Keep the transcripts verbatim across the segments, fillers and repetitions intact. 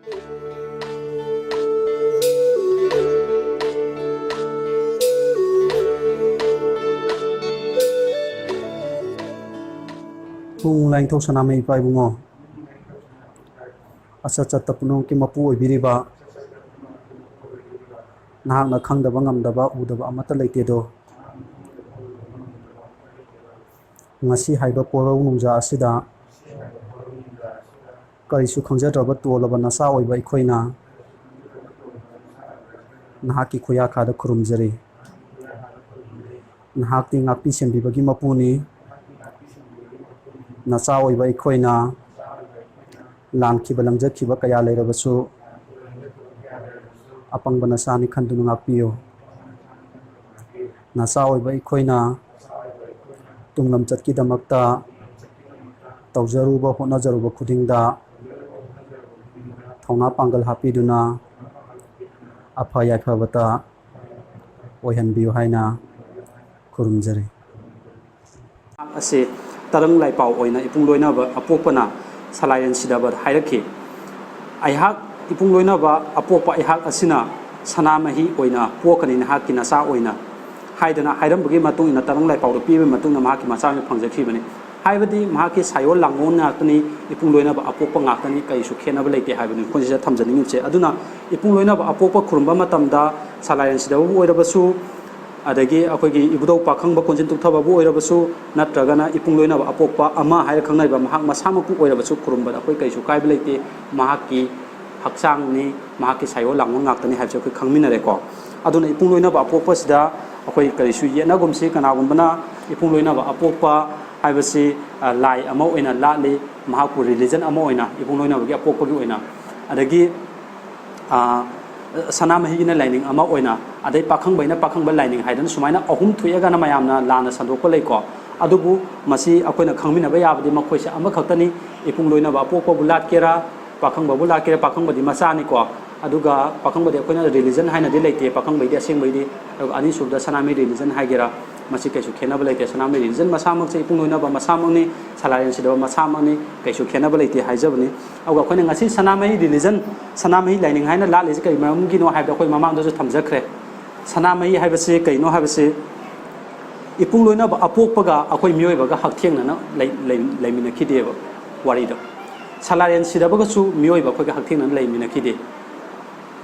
ꯄꯨꯡ ꯂꯥꯏꯅꯤꯡꯊꯧ ꯁꯅꯥꯃꯍꯤ ꯏꯄꯥ ꯏꯕꯨꯡꯉꯣ, ꯑꯆꯠ ꯆꯠꯇ ꯄꯨꯝꯅꯃꯛꯀꯤ ꯃꯄꯨ ꯑꯣꯏꯕꯤꯔꯤꯕ, ꯅꯍꯥꯛꯅ ꯈꯪꯗꯕ ꯉꯝꯗꯕ ꯎꯗꯕ ꯑꯃꯠꯇ ꯂꯩꯇꯦꯗꯣ꯫ ꯉꯁꯤ ꯍꯥꯏꯕ ꯄꯣꯔꯧ ꯅꯨꯡꯖꯥ ꯑꯁꯤꯗ ꯀꯔꯤꯁꯨ ꯈꯪꯖꯗ꯭ꯔꯕ ꯇꯣꯜꯂꯕ ꯅꯆꯥ ꯑꯣꯏꯕ ꯑꯩꯈꯣꯏꯅ ꯅꯍꯥꯛꯀꯤ ꯈꯨꯌꯥꯈꯥꯗ ꯈꯨꯔꯨꯝꯖꯔꯤ꯫ ꯅꯍꯥꯛꯇꯤ ꯉꯥꯛꯄꯤ ꯁꯦꯟꯕꯤꯕꯒꯤ ꯃꯄꯨꯅꯤ꯫ ꯅꯆꯥ ꯑꯣꯏꯕ ꯑꯩꯈꯣꯏꯅ ꯂꯥꯟꯈꯤꯕ ꯂꯪꯖꯈꯤꯕ ꯀꯌꯥ ꯂꯩꯔꯕꯁꯨ ꯑꯄꯪꯕ ꯅꯆꯥꯅꯤ ꯈꯟꯗꯨꯅ ꯉꯥꯛꯄꯤꯌꯨ꯫ ꯅꯆꯥ ꯑꯣꯏꯕ ꯑꯩꯈꯣꯏꯅ ꯇꯨꯡꯂꯝꯆꯠꯀꯤꯗꯃꯛꯇ ꯇꯧꯖꯔꯨꯕ ꯍꯣꯠꯅꯖꯔꯨꯕ ꯈꯨꯗꯤꯡꯗ ꯊꯧꯅꯥ ꯄꯥꯡꯒꯜ ꯍꯥꯞꯄꯤꯗꯨꯅ ꯑꯐ ꯌꯥꯏꯐꯕꯇ ꯑꯣꯏꯍꯟꯕꯤꯌꯨ ꯍꯥꯏꯅ ꯈꯨꯔꯨꯝꯖꯔꯤ꯫ ꯑꯁꯤ ꯇꯔꯪ ꯂꯥꯏꯄꯥꯎ ꯑꯣꯏꯅ ꯏꯄꯨꯡ ꯂꯣꯏꯅꯕ ꯑꯄꯣꯛꯄꯅ ꯁꯂꯥꯏꯔꯦꯟ ꯁꯤꯗꯕꯗ ꯍꯥꯏꯔꯛꯈꯤ, "ꯑꯩꯍꯥꯛ ꯏꯄꯨꯡ ꯂꯣꯏꯅꯕ ꯑꯄꯣꯛꯄ ꯑꯩꯍꯥꯛ ꯑꯁꯤꯅ ꯁꯅꯥꯃꯍꯤ ꯑꯣꯏꯅ ꯄꯣꯛꯀꯅꯤ, ꯅꯍꯥꯛꯀꯤ ꯅꯆꯥ ꯑꯣꯏꯅ" ꯍꯥꯏꯗꯅ ꯍꯥꯏꯔꯝꯕꯒꯤ ꯃꯇꯨꯡ ꯏꯟꯅ ꯇꯔꯪ ꯂꯥꯏꯄꯥꯎꯗ ꯄꯤꯕꯒꯤ ꯃꯇꯨꯡ ꯏꯟꯅ ꯃꯍꯥꯛꯀꯤ ꯃꯆꯥ ꯑꯣꯏꯅ ꯐꯪꯖꯈꯤꯕꯅꯤ꯫ ꯍꯥꯏꯕꯗꯤ ꯃꯍꯥꯛꯀꯤ ꯁꯥꯏꯑꯣꯟ ꯂꯥꯡꯑꯣꯟ ꯉꯥꯛꯇꯅꯤ, ꯏꯄꯨꯡ ꯂꯣꯏꯅꯕ ꯑꯄꯣꯛꯄ ꯉꯥꯛꯇꯅꯤ, ꯀꯔꯤꯁꯨ ꯈꯦꯠꯅꯕ ꯂꯩꯇꯦ ꯍꯥꯏꯕꯗꯨꯅꯤ ꯃꯈꯣꯏꯁꯤꯗ ꯊꯝꯖꯅꯤꯡꯉꯤꯕꯁꯦ꯫ ꯑꯗꯨꯅ ꯏꯄꯨꯡ ꯂꯣꯏꯅꯕ ꯑꯄꯣꯛꯄ ꯈꯨꯔꯨꯝꯕ ꯃꯇꯝꯗ ꯁꯂꯥꯏꯔꯦꯟ ꯁꯤꯗꯕꯕꯨ ꯑꯣꯏꯔꯕꯁꯨ, ꯑꯗꯒꯤ ꯑꯩꯈꯣꯏꯒꯤ ꯏꯕꯨꯙꯧ ꯄꯥꯈꯪꯕ ꯀꯣꯟꯖꯤꯟ ꯇꯨꯛꯊꯕꯕꯨ ꯑꯣꯏꯔꯕꯁꯨ, ꯅꯠꯇ꯭ꯔꯒꯅ ꯏꯄꯨꯡ ꯂꯣꯏꯅꯕ ꯑꯄꯣꯛꯄ ꯑꯃ ꯍꯥꯏꯔ ꯈꯪꯅꯔꯤꯕ ꯃꯍꯥꯛ ꯃꯁꯥꯃꯛꯄꯨ ꯑꯣꯏꯔꯕꯁꯨ ꯈꯨꯔꯨꯝꯕꯗ ꯑꯩꯈꯣꯏ ꯀꯩꯁꯨ ꯀꯥꯏꯕ ꯂꯩꯇꯦ꯫ ꯃꯍꯥꯛꯀꯤ ꯍꯛꯆꯥꯡꯅꯤ, ꯃꯍꯥꯛꯀꯤ ꯁꯥꯏꯑꯣꯟ ꯂꯥꯡꯑꯣꯟ ꯉꯥꯛꯇꯅꯤ ꯍꯥꯏꯕꯁꯦ ꯑꯩꯈꯣꯏ ꯈꯪꯃꯤꯟꯅꯔꯦꯀꯣ꯫ ꯑꯗꯨꯅ ꯏꯄꯨꯡ ꯂꯣꯏꯅꯕ ꯑꯄꯣꯛꯄꯁꯤꯗ ꯑꯩꯈꯣꯏ ꯀꯔꯤꯁꯨ ꯌꯦꯠꯅꯒꯨꯝꯁꯤ, ꯀꯅꯥꯒꯨꯝꯕꯅ ꯏꯄꯨꯡ ꯂꯣꯏꯅꯕ ꯑꯄꯣꯛꯄ ꯍꯥꯏꯕꯁꯤ, ꯑ, ꯂꯥꯏ ꯑꯃ ꯑꯣꯏꯅ ꯂꯥꯠꯂꯤ, ꯃꯍꯥꯛꯄꯨ religion ꯑꯃ ꯑꯣꯏꯅ, ꯏꯄꯨꯡ ꯂꯣꯏꯅꯕꯒꯤ ꯑꯄꯣꯛꯄꯒꯤ ꯑꯣꯏꯅ꯫ ꯑꯗꯒꯤ ꯑ, ꯁꯅꯥꯃꯍꯤꯒꯤꯅ ꯂꯥꯏꯅꯤꯡ ꯑꯃ ꯑꯣꯏꯅ, ꯑꯗꯩ ꯄꯥꯈꯪꯕꯩꯅ ꯄꯥꯈꯪꯕ ꯂꯥꯏꯅꯤꯡ ꯍꯥꯏꯗꯅ ꯁꯨꯃꯥꯏꯅ ꯑꯍꯨꯝ ꯊꯣꯛꯑꯒꯅ ꯃꯌꯥꯝꯅ ꯂꯥꯟꯅ ꯁꯟꯗꯣꯛꯄ ꯂꯩꯀꯣ꯫ ꯑꯗꯨꯕꯨ ꯃꯁꯤ ꯑꯩꯈꯣꯏꯅ ꯈꯪꯃꯤꯟꯅꯕ ꯌꯥꯕꯗꯤ ꯃꯈꯣꯏꯁꯦ ꯑꯃꯈꯛꯇꯅꯤ꯫ ꯏꯄꯨꯡ ꯂꯣꯏꯅꯕ ꯑꯄꯣꯛꯄꯕꯨ ꯂꯥꯠꯀꯦꯔꯥ, ꯄꯥꯈꯪꯕꯕꯨ ꯂꯥꯠꯀꯦꯔꯥ, ꯄꯥꯈꯪꯕꯗꯤ ꯃꯆꯥꯅꯤꯀꯣ꯫ ꯑꯗꯨꯒ ꯄꯥꯈꯪꯕꯗꯤ ꯑꯩꯈꯣꯏꯅ religion ꯍꯥꯏꯅꯗꯤ ꯂꯩꯇꯦ, ꯄꯥꯈꯪꯕꯩꯗꯤ ꯑꯁꯦꯡꯕꯩꯗꯤ꯫ ꯑꯗꯨꯒ ꯑꯅꯤꯁꯨꯕꯗ ꯁꯅꯥꯃꯍꯤ religion ꯍꯥꯏꯒꯦꯔꯥ, ꯃꯁꯤ ꯀꯩꯁꯨ ꯈꯦꯠꯅꯕ ꯂꯩꯇꯦ꯫ ꯁꯅꯥꯃꯍꯤ religion ꯃꯁꯥꯃꯛꯁꯦ ꯏꯄꯨꯡ ꯂꯣꯏꯅꯕ ꯃꯁꯥꯃꯛꯅꯤ, ꯁꯂꯥꯔꯦꯟ ꯁꯤꯗꯕ ꯃꯁꯥꯃꯛꯅꯤ, ꯀꯩꯁꯨ ꯈꯦꯠꯅꯕ ꯂꯩꯇꯦ ꯍꯥꯏꯖꯕꯅꯤ꯫ ꯑꯗꯨꯒ ꯑꯩꯈꯣꯏꯅ ꯉꯁꯤ ꯁꯅꯥꯃꯍꯤ religion, ꯁꯅꯥꯃꯍꯤ ꯂꯥꯏꯅꯤꯡ ꯍꯥꯏꯅ ꯂꯥꯠꯂꯤꯁꯦ ꯀꯔꯤ ꯃꯔꯝꯒꯤꯅꯣ ꯍꯥꯏꯕꯗ ꯑꯩꯈꯣꯏ ꯃꯃꯥꯡꯗꯁꯨ ꯊꯝꯖꯈ꯭ꯔꯦ꯫ ꯁꯅꯥꯃꯍꯤ ꯍꯥꯏꯕꯁꯤ ꯀꯩꯅꯣ ꯍꯥꯏꯕꯁꯤ ꯏꯄꯨꯡ ꯂꯣꯏꯅꯕ ꯑꯄꯣꯛꯄꯒ ꯑꯩꯈꯣꯏ ꯃꯤꯑꯣꯏꯕꯒ ꯍꯛꯊꯦꯡꯅꯅ ꯂꯩ-, ꯂꯩ-, ꯂꯩꯃꯤꯟꯅꯈꯤꯗꯦꯕ ꯋꯥꯔꯤꯗ꯫ ꯁꯂꯥꯔꯦꯟ ꯁꯤꯗꯕꯒꯁꯨ ꯃꯤꯑꯣꯏꯕ ꯑꯩꯈꯣꯏꯒ ꯍꯛꯊꯦꯡꯅꯅ ꯂꯩꯃꯤꯟꯅꯈꯤꯗꯦ꯫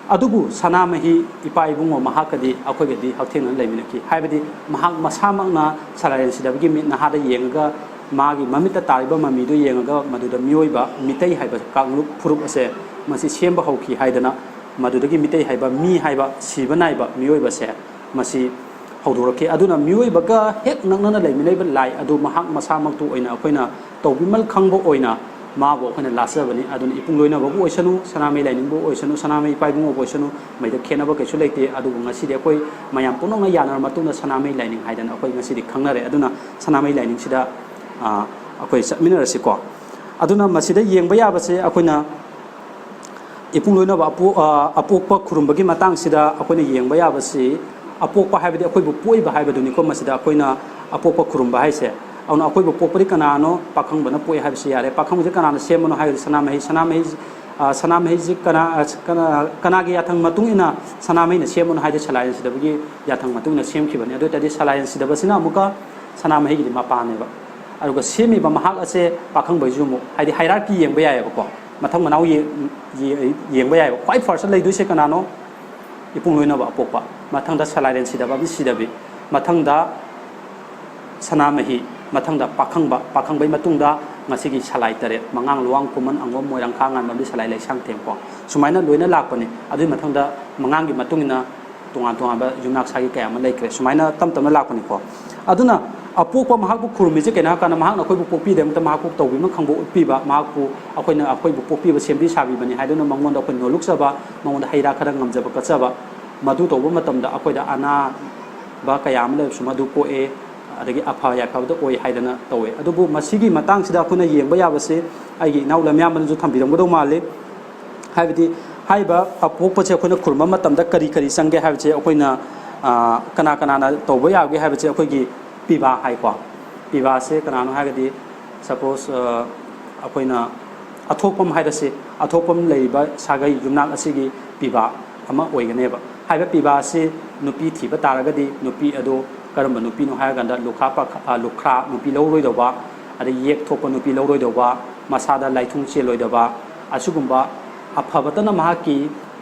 ꯑꯗꯨꯕꯨ ꯁꯅꯥꯃꯍꯤ ꯏꯄꯥ ꯏꯕꯨꯡꯉꯣ ꯃꯍꯥꯛꯀꯗꯤ ꯑꯩꯈꯣꯏꯒꯗꯤ ꯍꯛꯊꯦꯡꯅꯅ ꯂꯩꯃꯤꯟꯅꯈꯤ꯫ ꯍꯥꯏꯕꯗꯤ ꯃꯍꯥꯛ ꯃꯁꯥꯃꯛꯅ ꯁꯂꯥꯔꯦꯟ ꯁꯤꯗꯕꯒꯤ ꯃꯤꯠ ꯅꯍꯥꯗ ꯌꯦꯡꯉꯒ ꯃꯥꯒꯤ ꯃꯃꯤꯠꯇ ꯇꯥꯔꯤꯕ ꯃꯃꯤꯗꯨ ꯌꯦꯡꯉꯒ ꯃꯗꯨꯗ ꯃꯤꯑꯣꯏꯕ ꯃꯤꯇꯩ ꯍꯥꯏꯕ ꯀꯥꯡꯂꯨꯞ ꯐꯨꯔꯨꯞ ꯑꯁꯦ ꯃꯁꯤ ꯁꯦꯝꯕ ꯍꯧꯈꯤ ꯍꯥꯏꯗꯅ ꯃꯗꯨꯗꯒꯤ ꯃꯤꯇꯩ ꯍꯥꯏꯕ ꯃꯤ ꯍꯥꯏꯕ ꯁꯤꯕ ꯅꯥꯏꯕ ꯃꯤꯑꯣꯏꯕꯁꯦ ꯃꯁꯤ ꯍꯧꯗꯣꯔꯛꯈꯤ꯫ ꯑꯗꯨꯅ ꯃꯤꯑꯣꯏꯕꯒ ꯍꯦꯛ ꯅꯛꯅꯅ ꯂꯩꯃꯤꯟꯅꯩꯕ ꯂꯥꯏ ꯑꯗꯨ ꯃꯍꯥꯛ ꯃꯁꯥꯃꯛꯇꯨ ꯑꯣꯏꯅ ꯑꯩꯈꯣꯏꯅ ꯇꯧꯕꯤꯃꯜ ꯈꯪꯕ ꯑꯣꯏꯅ ꯃꯥꯕꯨ ꯑꯩꯈꯣꯏꯅ ꯂꯥꯠꯆꯕꯅꯤ꯫ ꯑꯗꯨꯅ ꯏꯄꯨꯡ ꯂꯣꯏꯅꯕꯕꯨ ꯑꯣꯏꯁꯅꯨ, ꯁꯅꯥꯃꯍꯤ ꯂꯥꯏꯅꯤꯡꯕꯨ ꯑꯣꯏꯁꯅꯨ, ꯁꯅꯥꯃꯍꯤ ꯏꯄꯥ ꯏꯕꯨꯡꯉꯣꯕꯨ ꯑꯣꯏꯁꯅꯨ, ꯃꯩꯗ ꯈꯦꯠꯅꯕ ꯀꯩꯁꯨ ꯂꯩꯇꯦ꯫ ꯑꯗꯨꯕꯨ ꯉꯁꯤꯗꯤ ꯑꯩꯈꯣꯏ ꯃꯌꯥꯝ ꯄꯨꯝꯅꯃꯛꯅ ꯌꯥꯅꯔꯕ ꯃꯇꯨꯡꯗ ꯁꯅꯥꯃꯍꯤ ꯂꯥꯏꯅꯤꯡ ꯍꯥꯏꯗꯅ ꯑꯩꯈꯣꯏ ꯉꯁꯤꯗꯤ ꯈꯪꯅꯔꯦ꯫ ꯑꯗꯨꯅ ꯁꯅꯥꯃꯍꯤ ꯂꯥꯏꯅꯤꯡꯁꯤꯗ, ꯑ, ꯑꯩꯈꯣꯏ ꯆꯠꯃꯤꯟꯅꯔꯁꯤꯀꯣ꯫ ꯑꯗꯨꯅ ꯃꯁꯤꯗ ꯌꯦꯡꯕ ꯌꯥꯕꯁꯦ ꯑꯩꯈꯣꯏꯅ ꯏꯄꯨꯡ ꯂꯣꯏꯅꯕ ꯑꯄꯣ-, ꯑ, ꯑꯄꯣꯛꯄ ꯈꯨꯔꯨꯝꯕꯒꯤ ꯃꯇꯥꯡꯁꯤꯗ ꯑꯩꯈꯣꯏꯅ ꯌꯦꯡꯕ ꯌꯥꯕꯁꯤ, ꯑꯄꯣꯛꯄ ꯍꯥꯏꯕꯗꯤ ꯑꯩꯈꯣꯏꯕꯨ ꯄꯣꯛꯏꯕ ꯍꯥꯏꯕꯗꯨꯅꯤꯀꯣ꯫ ꯃꯁꯤꯗ ꯑꯩꯈꯣꯏꯅ ꯑꯄꯣꯛꯄ ꯈꯨꯔꯨꯝꯕ ꯍꯥꯏꯁꯦ꯫ ꯑꯗꯨꯅ ꯑꯩꯈꯣꯏꯕꯨ ꯄꯣꯛꯄꯗꯤ ꯀꯅꯥꯅꯣ? ꯄꯥꯈꯪꯕꯅ ꯄꯣꯛꯏ ꯍꯥꯏꯕꯁꯤ ꯌꯥꯔꯦ꯫ ꯄꯥꯈꯪꯕꯁꯤ ꯀꯅꯥꯅ ꯁꯦꯝꯕꯅꯣ ꯍꯥꯏꯔꯗꯤ ꯁꯅꯥꯃꯍꯤ, ꯁꯅꯥꯃꯍꯤ, ꯑ, ꯁꯅꯥꯃꯍꯤꯁꯤ ꯀꯅꯥ, ꯑ, ꯀꯅꯥ, ꯀꯅꯥꯒꯤ ꯌꯥꯊꯪ ꯃꯇꯨꯡ ꯏꯟꯅ ꯁꯅꯥꯃꯍꯤꯅ ꯁꯦꯝꯕꯅꯣ ꯍꯥꯏꯗꯤ ꯁꯂꯥꯏꯔꯦꯟ ꯁꯤꯗꯕꯒꯤ ꯌꯥꯊꯪ ꯃꯇꯨꯡ ꯏꯟꯅ ꯁꯦꯝꯈꯤꯕꯅꯤ꯫ ꯑꯗꯨ ꯑꯣꯏ ꯇꯥꯔꯗꯤ ꯁꯂꯥꯏꯔꯦꯟ ꯁꯤꯗꯕꯁꯤꯅ ꯑꯃꯨꯛꯀ ꯁꯅꯥꯃꯍꯤꯒꯤꯗꯤ ꯃꯄꯥꯅꯦꯕ꯫ ꯑꯗꯨꯒ ꯁꯦꯝꯃꯤꯕ ꯃꯍꯥꯛ ꯑꯁꯦ ꯄꯥꯈꯪꯕꯩꯁꯨ ꯑꯃꯨꯛ, ꯍꯥꯏꯗꯤ hierarchy ꯌꯦꯡꯕ ꯌꯥꯏꯑꯕꯀꯣ꯫ ꯃꯊꯪ ꯃꯅꯥꯎ ꯌꯦ-, ꯌꯦ-, ꯌꯦꯡꯕ ꯌꯥꯏꯑꯕ꯫ ꯈ꯭ꯋꯥꯏ first ꯂꯩꯗꯣꯏꯁꯦ ꯀꯅꯥꯅꯣ? ꯏꯄꯨꯡ ꯂꯣꯏꯅꯕ ꯑꯄꯣꯛꯄ꯫ ꯃꯊꯪꯗ ꯁꯂꯥꯏꯔꯦꯟ ꯁꯤꯗꯕ ꯑꯃꯗꯤ ꯁꯤꯗꯕꯤ꯫ ꯃꯊꯪꯗ ꯁꯅꯥꯃꯍꯤ꯫ ꯃꯊꯪꯗ ꯄꯥꯈꯪꯕ꯫ ꯄꯥꯈꯪꯕꯩ ꯃꯇꯨꯡꯗ ꯉꯁꯤꯒꯤ ꯁꯂꯥꯏ ꯇꯔꯦꯠ, ꯃꯉꯥꯡ, ꯂꯨꯋꯥꯡ, ꯈꯨꯃꯟ, ꯑꯉꯣꯝ, ꯃꯣꯏꯔꯥꯡꯈꯥ, ꯉꯥꯟꯕꯝꯗꯤ ꯁꯂꯥꯏ, ꯂꯩꯁꯥꯡꯊꯦꯝ ꯀꯣ꯫ ꯁꯨꯃꯥꯏꯅ ꯂꯣꯏꯅ ꯂꯥꯛꯄꯅꯤ꯫ ꯑꯗꯨꯒꯤ ꯃꯊꯪꯗ ꯃꯉꯥꯡꯒꯤ ꯃꯇꯨꯡ ꯏꯟꯅ ꯇꯣꯉꯥꯟ ꯇꯣꯉꯥꯟꯕ ꯌꯨꯝꯅꯥꯛ ꯁꯥꯒꯩ ꯀꯌꯥ ꯑꯃ ꯂꯩꯈ꯭ꯔꯦ꯫ ꯁꯨꯃꯥꯏꯅ ꯇꯞ ꯇꯞꯅ ꯂꯥꯛꯄꯅꯤꯀꯣ꯫ ꯑꯗꯨꯅ ꯑꯄꯣꯛꯄ ꯃꯍꯥꯛꯄꯨ ꯈꯨꯔꯨꯝꯃꯤꯁꯦ ꯀꯩꯅꯣ ꯍꯥꯏ ꯀꯥꯟꯗ ꯃꯍꯥꯛꯅ ꯑꯩꯈꯣꯏꯕꯨ ꯄꯣꯛꯄꯤꯗꯃꯛꯇ ꯃꯍꯥꯛꯄꯨ ꯇꯧꯕꯤꯃꯜ ꯈꯪꯕ ꯎꯠꯄꯤꯕ, ꯃꯍꯥꯛꯄꯨ ꯑꯩꯈꯣꯏꯅ, ꯑꯩꯈꯣꯏꯕꯨ ꯄꯣꯛꯄꯤꯕ ꯁꯦꯝꯕꯤ ꯁꯥꯕꯤꯕꯅꯤ ꯍꯥꯏꯗꯨꯅ ꯃꯉꯣꯟꯗ ꯑꯩꯈꯣꯏ ꯅꯣꯂꯨꯛꯆꯕ, ꯃꯉꯣꯟꯗ ꯍꯩ ꯔꯥ ꯈꯔ ꯉꯝꯖꯕ ꯀꯠꯆꯕ, ꯃꯗꯨ ꯇꯧꯕ ꯃꯇꯝꯗ ꯑꯩꯈꯣꯏꯗ ꯑꯅꯥꯕ ꯀꯌꯥ ꯑꯃ ꯂꯩꯔꯁꯨ ꯃꯗꯨ ꯀꯣꯛꯑꯦ, ꯑꯗꯒꯤ ꯑꯐ ꯌꯥꯏꯐꯕꯗ ꯑꯣꯏ ꯍꯥꯏꯗꯅ ꯇꯧꯋꯦ꯫ ꯑꯗꯨꯕꯨ ꯃꯁꯤꯒꯤ ꯃꯇꯥꯡꯁꯤꯗ ꯑꯩꯈꯣꯏꯅ ꯌꯦꯡꯕ ꯌꯥꯕꯁꯦ ꯑꯩꯒꯤ ꯏꯅꯥꯎ ꯂꯝꯌꯥꯝꯕꯅꯁꯨ ꯊꯝꯕꯤꯔꯝꯒꯗꯧ ꯃꯥꯜꯂꯤ꯫ ꯍꯥꯏꯕꯗꯤ ꯍꯥꯏꯔꯤꯕ ꯑꯄꯣꯛꯄꯁꯦ ꯑꯩꯈꯣꯏꯅ ꯈꯨꯔꯨꯝꯕ ꯃꯇꯝꯗ ꯀꯔꯤ ꯀꯔꯤ ꯆꯪꯒꯦ ꯍꯥꯏꯕꯁꯦ ꯑꯩꯈꯣꯏꯅ, ꯀꯅꯥ ꯀꯅꯥꯅ ꯇꯧꯕ ꯌꯥꯒꯦ ꯍꯥꯏꯕꯁꯦ ꯑꯩꯈꯣꯏꯒꯤ ꯄꯤꯕꯥ ꯍꯥꯏꯀꯣ꯫ ꯄꯤꯕꯥꯁꯦ ꯀꯅꯥꯅꯣ ꯍꯥꯏꯔꯒꯗꯤ, ꯁꯄꯣꯁ, ꯑꯩꯈꯣꯏꯅ ꯑꯊꯣꯛꯄꯝ ꯍꯥꯏꯔꯁꯤ, ꯑꯊꯣꯛꯄꯝ ꯂꯩꯔꯤꯕ ꯁꯥꯒꯩ ꯌꯨꯝꯅꯥꯛ ꯑꯁꯤꯒꯤ ꯄꯤꯕꯥ ꯑꯃ ꯑꯣꯏꯒꯅꯦꯕ꯫ ꯍꯥꯏꯔꯤꯕ ꯄꯤꯕꯥ ꯑꯁꯤ ꯅꯨꯄꯤ ꯊꯤꯕ ꯇꯥꯔꯒꯗꯤ ꯅꯨꯄꯤ ꯑꯗꯨ ꯀꯔꯝꯕ ꯅꯨꯄꯤꯅꯣ ꯍꯥꯏꯔꯀꯥꯟꯗ ꯂꯨꯈ꯭ꯔꯥ ꯄꯥꯈ-, ꯑ, ꯂꯨꯈ꯭ꯔꯥ ꯅꯨꯄꯤ ꯂꯧꯔꯣꯏꯗꯧꯕ, ꯑꯗꯩ ꯌꯦꯛ ꯊꯣꯛꯄ ꯅꯨꯄꯤ ꯂꯧꯔꯣꯏꯗꯧꯕ, ꯃꯁꯥꯗ ꯂꯥꯏꯊꯨꯡ ꯆꯦꯜꯂꯣꯏꯗꯕ, ꯑꯁꯤꯒꯨꯝꯕ ꯑꯐꯕꯇꯅ ꯃꯍꯥꯛꯀꯤ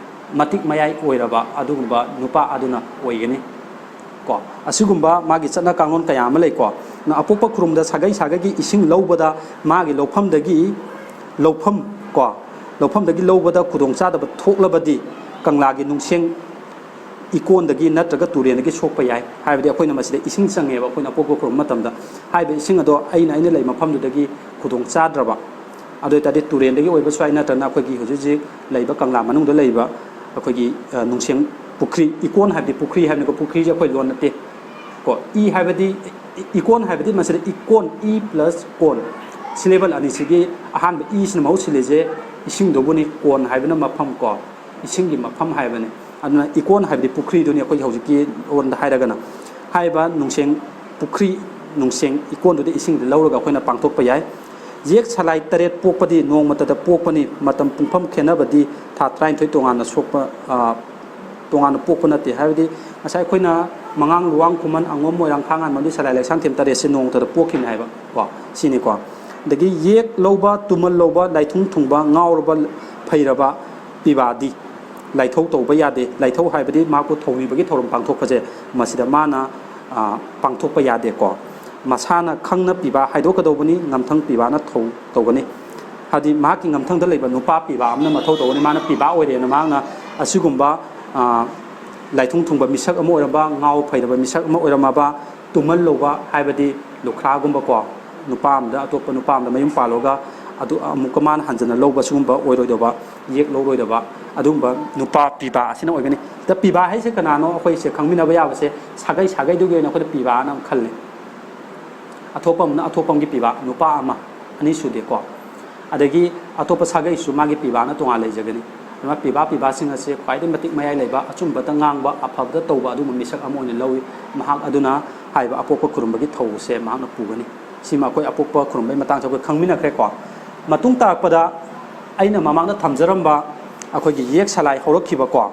ꯃꯇꯤꯛ ꯃꯌꯥꯏ ꯑꯣꯏꯔꯕ ꯑꯗꯨꯒꯨꯝꯕ ꯅꯨꯄꯥ ꯑꯗꯨꯅ ꯑꯣꯏꯒꯅꯤ꯫ ꯀꯣ, ꯑꯁꯤꯒꯨꯝꯕ ꯃꯥꯒꯤ ꯆꯠꯅ ꯀꯥꯡꯂꯣꯟ ꯀꯌꯥ ꯑꯃ ꯂꯩꯀꯣ꯫ ꯅ ꯑꯄꯣꯛꯄ ꯈꯨꯔꯨꯝꯗ ꯁꯥꯒꯩ ꯁꯥꯒꯩꯒꯤ ꯏꯁꯤꯡ ꯂꯧꯕꯗ ꯃꯥꯒꯤ ꯂꯧꯐꯝꯗꯒꯤ, ꯂꯧꯐꯝ ꯀꯣ, ꯂꯧꯐꯝꯗꯒꯤ ꯂꯧꯕꯗ ꯈꯨꯗꯣꯡꯆꯥꯗꯕ ꯊꯣꯛꯂꯕꯗꯤ ꯀꯪꯂꯥꯒꯤ ꯅꯨꯡꯁꯦꯡ ꯏꯀꯣꯟꯗꯒꯤ ꯅꯠꯇ꯭ꯔꯒ ꯇꯨꯔꯦꯟꯗꯒꯤ ꯁꯣꯛꯄ ꯌꯥꯏ꯫ ꯍꯥꯏꯕꯗꯤ ꯑꯩꯈꯣꯏꯅ ꯃꯁꯤꯗ ꯏꯁꯤꯡ ꯆꯪꯉꯦꯕ, ꯑꯩꯈꯣꯏꯅ ꯑꯄꯣꯛꯄ ꯈꯨꯔꯨꯝꯕ ꯃꯇꯝꯗ꯫ ꯍꯥꯏꯔꯤꯕ ꯏꯁꯤꯡ ꯑꯗꯣ ꯑꯩꯅ, ꯑꯩꯅ ꯂꯩ ꯃꯐꯝꯗꯨꯗꯒꯤ ꯈꯨꯗꯣꯡ ꯆꯥꯗ꯭ꯔꯕ, ꯑꯗꯨ ꯑꯣꯏꯇꯥꯔꯗꯤ ꯇꯨꯔꯦꯟꯗꯒꯤ ꯑꯣꯏꯕꯁꯨ ꯌꯥꯏ, ꯅꯠꯇ꯭ꯔꯒꯅ ꯑꯩꯈꯣꯏꯒꯤ ꯍꯧꯖꯤꯛ ꯍꯧꯖꯤꯛ ꯂꯩꯕ ꯀꯪꯂꯥ ꯃꯅꯨꯡꯗ ꯂꯩꯕ ꯑꯩꯈꯣꯏꯒꯤ, ꯑ, ꯅꯨꯡꯁꯦꯡ ꯄꯨꯈ꯭ꯔꯤ, ꯏꯀꯣꯟ ꯍꯥꯏꯕꯗꯤ ꯄꯨꯈ꯭ꯔꯤ ꯍꯥꯏꯕꯅꯤꯀꯣ, ꯄꯨꯈ꯭ꯔꯤꯁꯦ ꯑꯩꯈꯣꯏ ꯂꯣꯟ ꯅꯠꯇꯦ ꯀꯣ꯫ ꯏ ꯍꯥꯏꯕꯗꯤ, ꯏ-, ꯏꯀꯣꯟ ꯍꯥꯏꯕꯗꯤ ꯃꯁꯤꯗ ꯏꯀꯣꯟ, ꯏ plus ꯀꯣꯟ, syllable ꯑꯅꯤꯁꯤꯒꯤ ꯑꯍꯥꯟꯕ ꯏꯁꯤꯅ ꯃꯍꯨꯠ ꯁꯤꯜꯂꯤꯁꯦ ꯏꯁꯤꯡꯗꯨꯕꯨꯅꯤ, ꯀꯣꯟ ꯍꯥꯏꯕꯅ ꯃꯐꯝ ꯀꯣ, ꯏꯁꯤꯡꯒꯤ ꯃꯐꯝ ꯍꯥꯏꯕꯅꯤ꯫ ꯑꯗꯨꯅ ꯏꯀꯣꯟ ꯍꯥꯏꯕꯗꯤ ꯄꯨꯈ꯭ꯔꯤꯗꯨꯅꯤ ꯑꯩꯈꯣꯏꯒꯤ ꯍꯧꯖꯤꯛꯀꯤ ꯂꯣꯟꯗ ꯍꯥꯏꯔꯒꯅ꯫ ꯍꯥꯏꯔꯤꯕ ꯅꯨꯡꯁꯦꯡ ꯄꯨꯈ꯭ꯔꯤ, ꯅꯨꯡꯁꯦꯡ ꯏꯀꯣꯟꯗꯨꯗ ꯏꯁꯤꯡꯗꯨ ꯂꯧꯔꯒ ꯑꯩꯈꯣꯏꯅ ꯄꯥꯡꯊꯣꯛꯄ ꯌꯥꯏ꯫ ꯌꯦꯛ ꯁꯂꯥꯏ ꯇꯔꯦꯠ ꯄꯣꯛꯄꯗꯤ ꯅꯣꯡꯃꯇꯗ ꯄꯣꯛꯄꯅꯤ, ꯃꯇꯝ ꯄꯨꯡꯐꯝ ꯈꯦꯠꯅꯕꯗꯤ ꯊꯥ ꯇꯔꯥꯅꯤꯊꯣꯏ ꯇꯣꯉꯥꯟꯅ ꯁꯣꯛꯄ, ꯑ, ꯇꯣꯉꯥꯟꯅ ꯄꯣꯛꯄ ꯅꯠꯇꯦ꯫ ꯍꯥꯏꯕꯗꯤ ꯉꯁꯥꯏ ꯑꯩꯈꯣꯏꯅ ꯃꯉꯥꯡ, ꯂꯨꯋꯥꯡ, ꯈꯨꯃꯟ, ꯑꯉꯣꯝ, ꯃꯣꯏꯔꯥꯡ, ꯈꯥꯡ, ꯉꯥꯟꯕꯝꯗꯤ ꯁꯂꯥꯏ, ꯂꯩꯁꯥꯡꯊꯦꯝ ꯇꯔꯦꯠꯁꯦ ꯅꯣꯡꯃꯇꯗ ꯄꯣꯛꯈꯤꯕꯅꯤ ꯍꯥꯏꯕ ꯀꯣ, ꯁꯤꯅꯤꯀꯣ꯫ ꯑꯗꯒꯤ ꯌꯦꯛ ꯂꯧꯕ, ꯇꯨꯃꯜ ꯂꯧꯕ, ꯂꯥꯏꯊꯨꯡ ꯊꯨꯡꯕ, ꯉꯥꯎꯔꯕ, ꯐꯩꯔꯕ ꯄꯤꯕꯥꯗꯤ ꯂꯥꯏꯊꯧ ꯇꯧꯕ ꯌꯥꯗꯦ꯫ ꯂꯥꯏꯊꯧ ꯍꯥꯏꯕꯗꯤ ꯃꯍꯥꯛꯄꯨ ꯊꯧꯅꯤꯕꯒꯤ ꯊꯧꯔꯝ ꯄꯥꯡꯊꯣꯛꯄꯁꯦ, ꯃꯁꯤꯗ ꯃꯥꯅ, ꯑ, ꯄꯥꯡꯊꯣꯛꯄ ꯌꯥꯗꯦꯀꯣ꯫ ꯃꯁꯥꯅ ꯈꯪꯅ ꯄꯤꯕꯥ ꯍꯥꯏꯗꯣꯛꯀꯗꯧꯕꯅꯤ, ꯉꯝꯊꯪ ꯄꯤꯕꯥꯅ ꯊꯧ ꯇꯧꯒꯅꯤ꯫ ꯍꯥꯏꯗꯤ ꯃꯍꯥꯛꯀꯤ ꯉꯝꯊꯪꯗ ꯂꯩꯕ ꯅꯨꯄꯥ ꯄꯤꯕꯥ ꯑꯃꯅ ꯃꯊꯧ ꯇꯧꯒꯅꯤ꯫ ꯃꯥꯅ ꯄꯤꯕꯥ ꯑꯣꯏꯔꯦꯅ ꯃꯍꯥꯛꯅ ꯑꯁꯤꯒꯨꯝꯕ, ꯑ, ꯂꯥꯏꯊꯨꯡ ꯊꯨꯡꯕ ꯃꯤꯁꯛ ꯑꯃ ꯑꯣꯏꯔꯝꯕ, ꯉꯥꯎ ꯐꯩꯔꯕ ꯃꯤꯁꯛ ꯑꯃ ꯑꯣꯏꯔꯝꯃꯕ, ꯇꯨꯃꯜ ꯂꯧꯕ ꯍꯥꯏꯕꯗꯤ ꯂꯨꯈ꯭ꯔꯥꯒꯨꯝꯕꯀꯣ, ꯅꯨꯄꯥ ꯑꯃꯗ ꯑꯇꯣꯞꯄ ꯅꯨꯄꯥ ꯑꯃꯗ ꯃꯌꯨꯝ ꯄꯥꯜꯂꯒ ꯑꯗꯨ ꯑꯃꯨꯛꯀ ꯃꯥꯅ ꯍꯟꯖꯟꯅ ꯂꯧꯕ ꯁꯤꯒꯨꯝꯕ ꯑꯣꯏꯔꯣꯏꯗꯧꯕ, ꯌꯦꯛ ꯂꯧꯔꯣꯏꯗꯕ ꯑꯗꯨꯒꯨꯝꯕ ꯅꯨꯄꯥ ꯄꯤꯕꯥ ꯑꯁꯤꯅ ꯑꯣꯏꯒꯅꯤ꯫ ꯁꯤꯗ ꯄꯤꯕꯥ ꯍꯥꯏꯁꯦ ꯀꯅꯥꯅꯣ? ꯑꯩꯈꯣꯏꯁꯦ ꯈꯪꯃꯤꯟꯅꯕ ꯌꯥꯕꯁꯦ ꯁꯥꯒꯩ ꯁꯥꯒꯩꯗꯨꯒꯤ ꯑꯣꯏꯅ ꯑꯩꯈꯣꯏꯅ ꯄꯤꯕꯥꯅ ꯑꯃ ꯈꯜꯂꯦ꯫ ꯑꯊꯣꯛꯄꯝꯅ ꯑꯊꯣꯛꯄꯝꯒꯤ ꯄꯤꯕꯥ ꯅꯨꯄꯥ ꯑꯃ, ꯑꯅꯤ ꯁꯨꯗꯦꯀꯣ꯫ ꯑꯗꯒꯤ ꯑꯇꯣꯞꯄ ꯁꯥꯒꯩꯁꯨ ꯃꯥꯒꯤ ꯄꯤꯕꯥꯅ ꯇꯣꯉꯥꯟ ꯂꯩꯖꯒꯅꯤ꯫ ꯄꯤꯕꯥ ꯄꯤꯕꯥꯁꯤꯡ ꯑꯁꯦ ꯈ꯭ꯋꯥꯏꯗꯒꯤ ꯃꯇꯤꯛ ꯃꯌꯥꯏ ꯂꯩꯕ, ꯑꯆꯨꯝꯕꯇ ꯉꯥꯡꯕ, ꯑꯐꯕꯗ ꯇꯧꯕ ꯑꯗꯨꯒꯨꯝꯕ ꯃꯤꯁꯛ ꯑꯃ ꯑꯣꯏꯅ ꯂꯧꯏ꯫ ꯃꯍꯥꯛ ꯑꯗꯨꯅ ꯍꯥꯏꯔꯤꯕ ꯑꯄꯣꯛꯄ ꯈꯨꯔꯨꯝꯕꯒꯤ ꯊꯧꯁꯦ ꯃꯍꯥꯛꯅ ꯄꯨꯒꯅꯤ꯫ ꯁꯤꯃ ꯑꯩꯈꯣꯏ ꯑꯄꯣꯛꯄ ꯈꯨꯔꯨꯝꯕꯒꯤ ꯃꯇꯥꯡꯁꯦ ꯑꯩꯈꯣꯏ ꯈꯪꯃꯤꯟꯅꯈ꯭ꯔꯦꯀꯣ꯫ ꯃꯇꯨꯡ ꯇꯥꯔꯛꯄꯗ ꯑꯩꯅ ꯃꯃꯥꯡꯗ ꯊꯝꯖꯔꯝꯕ ꯑꯩꯈꯣꯏꯒꯤ ꯌꯦꯛ ꯁꯂꯥꯏ ꯍꯧꯔꯛꯈꯤꯕꯀꯣ,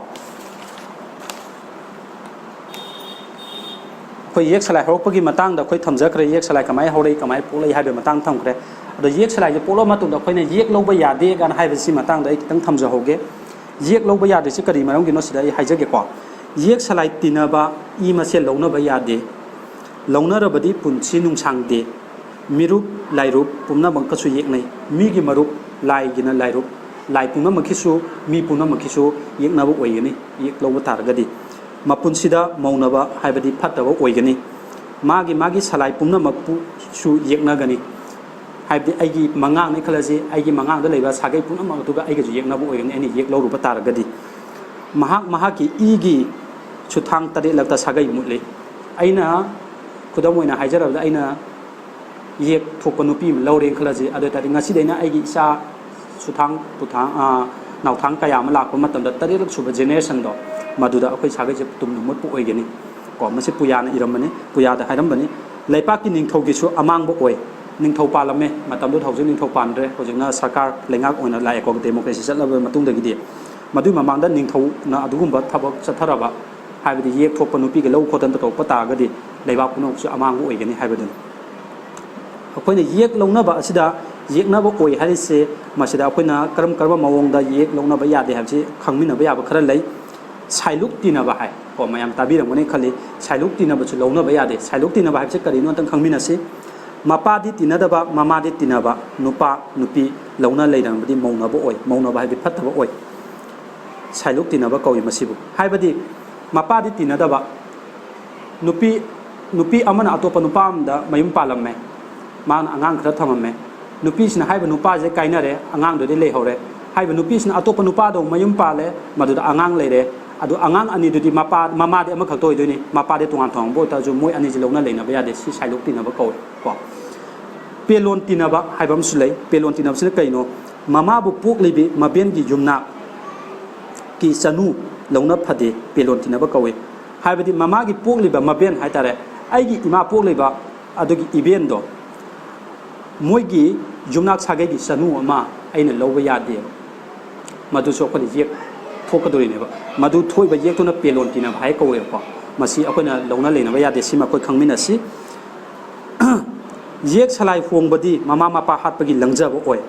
ꯑꯩꯈꯣꯏ ꯌꯦꯛ ꯁꯂꯥꯏ ꯍꯧꯔꯛꯄꯒꯤ ꯃꯇꯥꯡꯗ ꯑꯩꯈꯣꯏ ꯊꯝꯖꯈ꯭ꯔꯦ, ꯌꯦꯛ ꯁꯂꯥꯏ ꯀꯃꯥꯏꯅ ꯍꯧꯔꯛꯏ, ꯀꯃꯥꯏꯅ ꯄꯣꯛꯂꯛꯏ ꯍꯥꯏꯕꯒꯤ ꯃꯇꯥꯡ ꯊꯝꯈ꯭ꯔꯦ꯫ ꯑꯗꯣ ꯌꯦꯛ ꯁꯂꯥꯏꯁꯦ ꯄꯣꯛꯂꯛꯑ ꯃꯇꯨꯡꯗ ꯑꯩꯈꯣꯏꯅ ꯌꯦꯛ ꯂꯧꯕ ꯌꯥꯗꯦ ꯀꯥꯏꯅ ꯍꯥꯏꯕꯁꯤ ꯃꯇꯥꯡꯗ ꯑꯩ ꯈꯤꯇꯪ ꯊꯝꯖꯍꯧꯒꯦ꯫ ꯌꯦꯛ ꯂꯧꯕ ꯌꯥꯗ꯭ꯔꯤꯁꯤ ꯀꯔꯤ ꯃꯔꯝꯒꯤꯅꯣ ꯁꯤꯗ ꯑꯩ ꯍꯥꯏꯖꯒꯦꯀꯣ꯫ ꯌꯦꯛ ꯁꯂꯥꯏ ꯇꯤꯟꯅꯕ ꯏ ꯃꯁꯦꯜ ꯂꯧꯅꯕ ꯌꯥꯗꯦ꯫ ꯂꯧꯅꯔꯕꯗꯤ ꯄꯨꯟꯁꯤ ꯅꯨꯡꯁꯥꯡꯗꯦ꯫ ꯃꯤꯔꯨꯞ ꯂꯥꯏꯔꯨꯞ ꯄꯨꯝꯅꯃꯛꯀꯁꯨ ꯌꯦꯛꯅꯩ꯫ ꯃꯤꯒꯤ ꯃꯔꯨꯞ, ꯂꯥꯏꯒꯤꯅ ꯂꯥꯏꯔꯨꯞ, ꯂꯥꯏ ꯄꯨꯝꯅꯃꯛꯀꯤꯁꯨ, ꯃꯤ ꯄꯨꯝꯅꯃꯛꯀꯤꯁꯨ ꯌꯦꯛꯅꯕ ꯑꯣꯏꯒꯅꯤ, ꯌꯦꯛ ꯂꯧꯕ ꯇꯥꯔꯒꯗꯤ꯫ ꯃꯄꯨꯟꯁꯤꯗ ꯃꯧꯅꯕ ꯍꯥꯏꯕꯗꯤ ꯐꯠꯇꯕ ꯑꯣꯏꯒꯅꯤ꯫ ꯃꯥꯒꯤ ꯃꯥꯒꯤ ꯁꯂꯥꯏ ꯄꯨꯝꯅꯃꯛꯄꯨꯁꯨ ꯌꯦꯛꯅꯒꯅꯤ꯫ ꯍꯥꯏꯕꯗꯤ ꯑꯩꯒꯤ ꯃꯉꯥꯡꯅꯤ ꯈꯜꯂꯁꯤ, ꯑꯩꯒꯤ ꯃꯉꯥꯡꯗ ꯂꯩꯕ ꯁꯥꯒꯩ ꯄꯨꯝꯅꯃꯛ ꯑꯗꯨꯒ ꯑꯩꯒꯁꯨ ꯌꯦꯛꯅꯕ ꯑꯣꯏꯒꯅꯤ, ꯑꯩꯅ ꯌꯦꯛ ꯂꯧꯔꯨꯕ ꯇꯥꯔꯒꯗꯤ꯫ ꯃꯍꯥꯛ ꯃꯍꯥꯛꯀꯤ ꯏꯒꯤ ꯁꯨꯊꯥꯡ ꯇꯔꯦꯠꯂꯛꯇ ꯁꯥꯒꯩ ꯃꯨꯠꯂꯤ꯫ ꯑꯩꯅ ꯈꯨꯗꯝ ꯑꯣꯏꯅ ꯍꯥꯏꯖꯔꯕꯗ, ꯑꯩꯅ ꯌꯦꯛ ꯊꯣꯛꯄ ꯅꯨꯄꯤ ꯑꯃ ꯂꯧꯔꯦꯅ ꯈꯜꯂꯁꯤ꯫ ꯑꯗꯨ ꯑꯣꯏ ꯇꯥꯔꯗꯤ ꯉꯁꯤꯗꯩꯅ ꯑꯩꯒꯤ ꯏꯆꯥ ꯁꯨꯊꯥꯡ ꯄꯨꯊꯥꯡ, ꯑ, ꯅꯥꯎꯊꯥꯡ ꯀꯌꯥ ꯑꯃ ꯂꯥꯛꯄ ꯃꯇꯝꯗ ꯇꯔꯦꯠꯂꯛ ꯁꯨꯕ ꯖꯦꯅꯦꯔꯦꯁꯟꯗꯣ, ꯃꯗꯨꯗ ꯑꯩꯈꯣꯏ ꯁꯥꯒꯩꯁꯦ ꯇꯨꯝꯅ ꯃꯨꯠꯄ ꯑꯣꯏꯒꯅꯤ꯫ ꯀꯣ, ꯃꯁꯤ ꯄꯨꯌꯥꯅ ꯏꯔꯝꯕꯅꯤ, ꯄꯨꯌꯥꯗ ꯍꯥꯏꯔꯝꯕꯅꯤ꯫ ꯂꯩꯄꯥꯛꯀꯤ ꯅꯤꯡꯊꯧꯒꯤꯁꯨ ꯑꯃꯥꯡꯕ ꯑꯣꯏ꯫ ꯅꯤꯡꯊꯧ ꯄꯥꯜꯂꯝꯃꯦ, ꯃꯇꯝꯗꯨꯗ, ꯍꯧꯖꯤꯛ ꯅꯤꯡꯊꯧ ꯄꯥꯟꯗ꯭ꯔꯦ, ꯍꯧꯖꯤꯛꯅ ꯁꯔꯀꯥꯔ ꯂꯩꯉꯥꯛ ꯑꯣꯏꯅ ꯂꯥꯛꯑꯦꯀꯣ, ꯗꯦꯃꯣꯀ꯭ꯔꯦꯁꯤ ꯆꯠꯂꯕ ꯃꯇꯨꯡꯗꯒꯤꯗꯤ꯫ ꯃꯗꯨꯒꯤ ꯃꯃꯥꯡꯗ ꯅꯤꯡꯊꯧꯅ ꯑꯗꯨꯒꯨꯝꯕ ꯊꯕꯛ ꯆꯠꯊꯔꯕ, ꯍꯥꯏꯕꯗꯤ ꯌꯦꯛ ꯊꯣꯛꯄ ꯅꯨꯄꯤꯒ ꯂꯧ ꯈꯣꯠꯇꯅ ꯇꯧꯔꯛꯄ ꯇꯥꯔꯒꯗꯤ ꯂꯩꯕꯥꯛ ꯄꯨꯝꯅꯃꯛꯁꯨ ꯑꯃꯥꯡꯕ ꯑꯣꯏꯒꯅꯤ ꯍꯥꯏꯕꯗꯨꯅꯤ꯫ ꯑꯩꯈꯣꯏꯅ ꯌꯦꯛ ꯂꯧꯅꯕ ꯑꯁꯤꯗ, ꯌꯦꯛꯅꯕ ꯑꯣꯏ ꯍꯥꯏꯔꯤꯁꯦ, ꯃꯁꯤꯗ ꯑꯩꯈꯣꯏꯅ ꯀꯔꯝ ꯀꯔꯝꯕ ꯃꯑꯣꯡꯗ ꯌꯦꯛ ꯂꯧꯅꯕ ꯌꯥꯗꯦ ꯍꯥꯏꯕꯁꯤ ꯈꯪꯃꯤꯟꯅꯕ ꯌꯥꯕ ꯈꯔ ꯂꯩ꯫ ꯁꯥꯏꯂꯨꯛ ꯇꯤꯟꯅꯕ ꯍꯥꯏ ꯀꯣ, ꯃꯌꯥꯝ ꯇꯥꯕꯤꯔꯝꯒꯅꯤ ꯈꯜꯂꯤ꯫ ꯁꯥꯏꯂꯨꯛ ꯇꯤꯟꯅꯕꯁꯨ ꯂꯧꯅꯕ ꯌꯥꯗꯦ꯫ ꯁꯥꯏꯂꯨꯛ ꯇꯤꯟꯅꯕ ꯍꯥꯏꯕꯁꯤ ꯀꯔꯤꯅꯣ ꯑꯝꯇꯪ ꯈꯪꯃꯤꯟꯅꯁꯤ꯫ ꯃꯄꯥꯗꯤ ꯇꯤꯟꯅꯗꯕ, ꯃꯃꯥꯗꯤ ꯇꯤꯟꯅꯕ, ꯅꯨꯄꯥ ꯅꯨꯄꯤ ꯂꯧꯅ ꯂꯩꯅꯕꯗꯤ ꯃꯧꯅꯕ ꯑꯣꯏ꯫ ꯃꯧꯅꯕ ꯍꯥꯏꯕꯗꯤ ꯐꯠꯇꯕ ꯑꯣꯏ꯫ ꯁꯥꯏꯂꯨꯛ ꯇꯤꯟꯅꯕ ꯀꯧꯏ ꯃꯁꯤꯕꯨ꯫ ꯍꯥꯏꯕꯗꯤ ꯃꯄꯥꯗꯤ ꯇꯤꯟꯅꯗꯕ, ꯅꯨꯄꯤ, ꯅꯨꯄꯤ ꯑꯃꯅ ꯑꯇꯣꯞꯄ ꯅꯨꯄꯥ ꯑꯃꯗ ꯃꯌꯨꯝ ꯄꯥꯜꯂꯝꯃꯦ, ꯃꯥꯅ ꯑꯉꯥꯡ ꯈꯔ ꯊꯝꯃꯝꯃꯦ꯫ ꯅꯨꯄꯤꯁꯤꯅ ꯍꯥꯏꯔꯤꯕ ꯅꯨꯄꯥꯁꯦ ꯀꯥꯏꯅꯔꯦ, ꯑꯉꯥꯡꯗꯨꯗꯤ ꯂꯩꯍꯧꯔꯦ꯫ ꯍꯥꯏꯔꯤꯕ ꯅꯨꯄꯤꯁꯤꯅ ꯑꯇꯣꯞꯄ ꯅꯨꯄꯥꯗ ꯑꯃꯨꯛ ꯃꯌꯨꯝ ꯄꯥꯜꯂꯦ, ꯃꯗꯨꯗ ꯑꯉꯥꯡ ꯂꯩꯔꯦ꯫ ꯑꯗꯨ ꯑꯉꯥꯡ ꯑꯅꯤꯗꯨꯗꯤ ꯃꯄꯥ, ꯃꯃꯥꯗꯤ ꯑꯃꯈꯛꯇ ꯑꯣꯏꯗꯣꯏꯅꯤ, ꯃꯄꯥꯗꯤ ꯇꯣꯉꯥꯟ ꯊꯝꯃꯝꯕ ꯑꯣꯏꯇꯥꯔꯁꯨ ꯃꯣꯏ ꯑꯅꯤꯁꯤ ꯂꯧꯅ ꯂꯩꯅꯕ ꯌꯥꯗꯦ꯫ ꯁꯤ ꯁꯥꯏꯂꯨꯛ ꯇꯤꯟꯅꯕ ꯀꯧꯏ ꯀꯣ꯫ ꯄꯦꯂꯣꯟ ꯇꯤꯟꯅꯕ ꯍꯥꯏꯕ ꯑꯃꯁꯨ ꯂꯩ꯫ ꯄꯦꯂꯣꯟ ꯇꯤꯟꯅꯕꯁꯤꯅ ꯀꯩꯅꯣ? ꯃꯃꯥꯕꯨ ꯄꯣꯛꯂꯤꯕꯤ ꯃꯕꯦꯟꯒꯤ ꯌꯨꯝꯅꯥꯛ, ꯆꯅꯨ ꯂꯧꯅ ꯐꯗꯦ, ꯄꯦꯂꯣꯟ ꯇꯤꯟꯅꯕ ꯀꯧꯏ꯫ ꯍꯥꯏꯕꯗꯤ ꯃꯃꯥꯒꯤ ꯄꯣꯛꯂꯤꯕ ꯃꯕꯦꯟ ꯍꯥꯏꯇꯥꯔꯦ, ꯑꯩꯒꯤ ꯏꯃꯥ ꯄꯣꯛꯂꯤꯕ ꯑꯗꯨꯒꯤ ꯏꯕꯦꯟꯗꯣ, ꯃꯣꯏꯒꯤ ꯌꯨꯝꯅꯥꯛ ꯁꯥꯒꯩꯒꯤ ꯆꯅꯨ ꯑꯃ ꯑꯩꯅ ꯂꯧꯕ ꯌꯥꯗꯦꯕ꯫ ꯃꯗꯨꯁꯨ ꯑꯩꯈꯣꯏꯅ ꯌꯦꯛ ꯊꯣꯛꯀꯗꯣꯔꯤꯅꯦꯕ꯫ ꯃꯗꯨ ꯊꯣꯛꯏꯕ ꯌꯦꯛꯇꯨꯅ ꯄꯦꯂꯣꯟ ꯇꯤꯟꯅꯕ ꯍꯥꯏ ꯀꯧꯋꯦꯕꯀꯣ꯫ ꯃꯁꯤ ꯑꯩꯈꯣꯏꯅ ꯂꯧꯅ ꯂꯩꯅꯕ ꯌꯥꯗꯦ꯫ ꯁꯤꯃ ꯑꯩꯈꯣꯏ ꯈꯪꯃꯤꯟꯅꯁꯤ꯫ ꯌꯦꯛ ꯁꯂꯥꯏ ꯍꯣꯡꯕꯗꯤ ꯃꯃꯥ ꯃꯄꯥ ꯍꯥꯠꯄꯒꯤ ꯂꯪꯖꯕ ꯑꯣꯏ꯫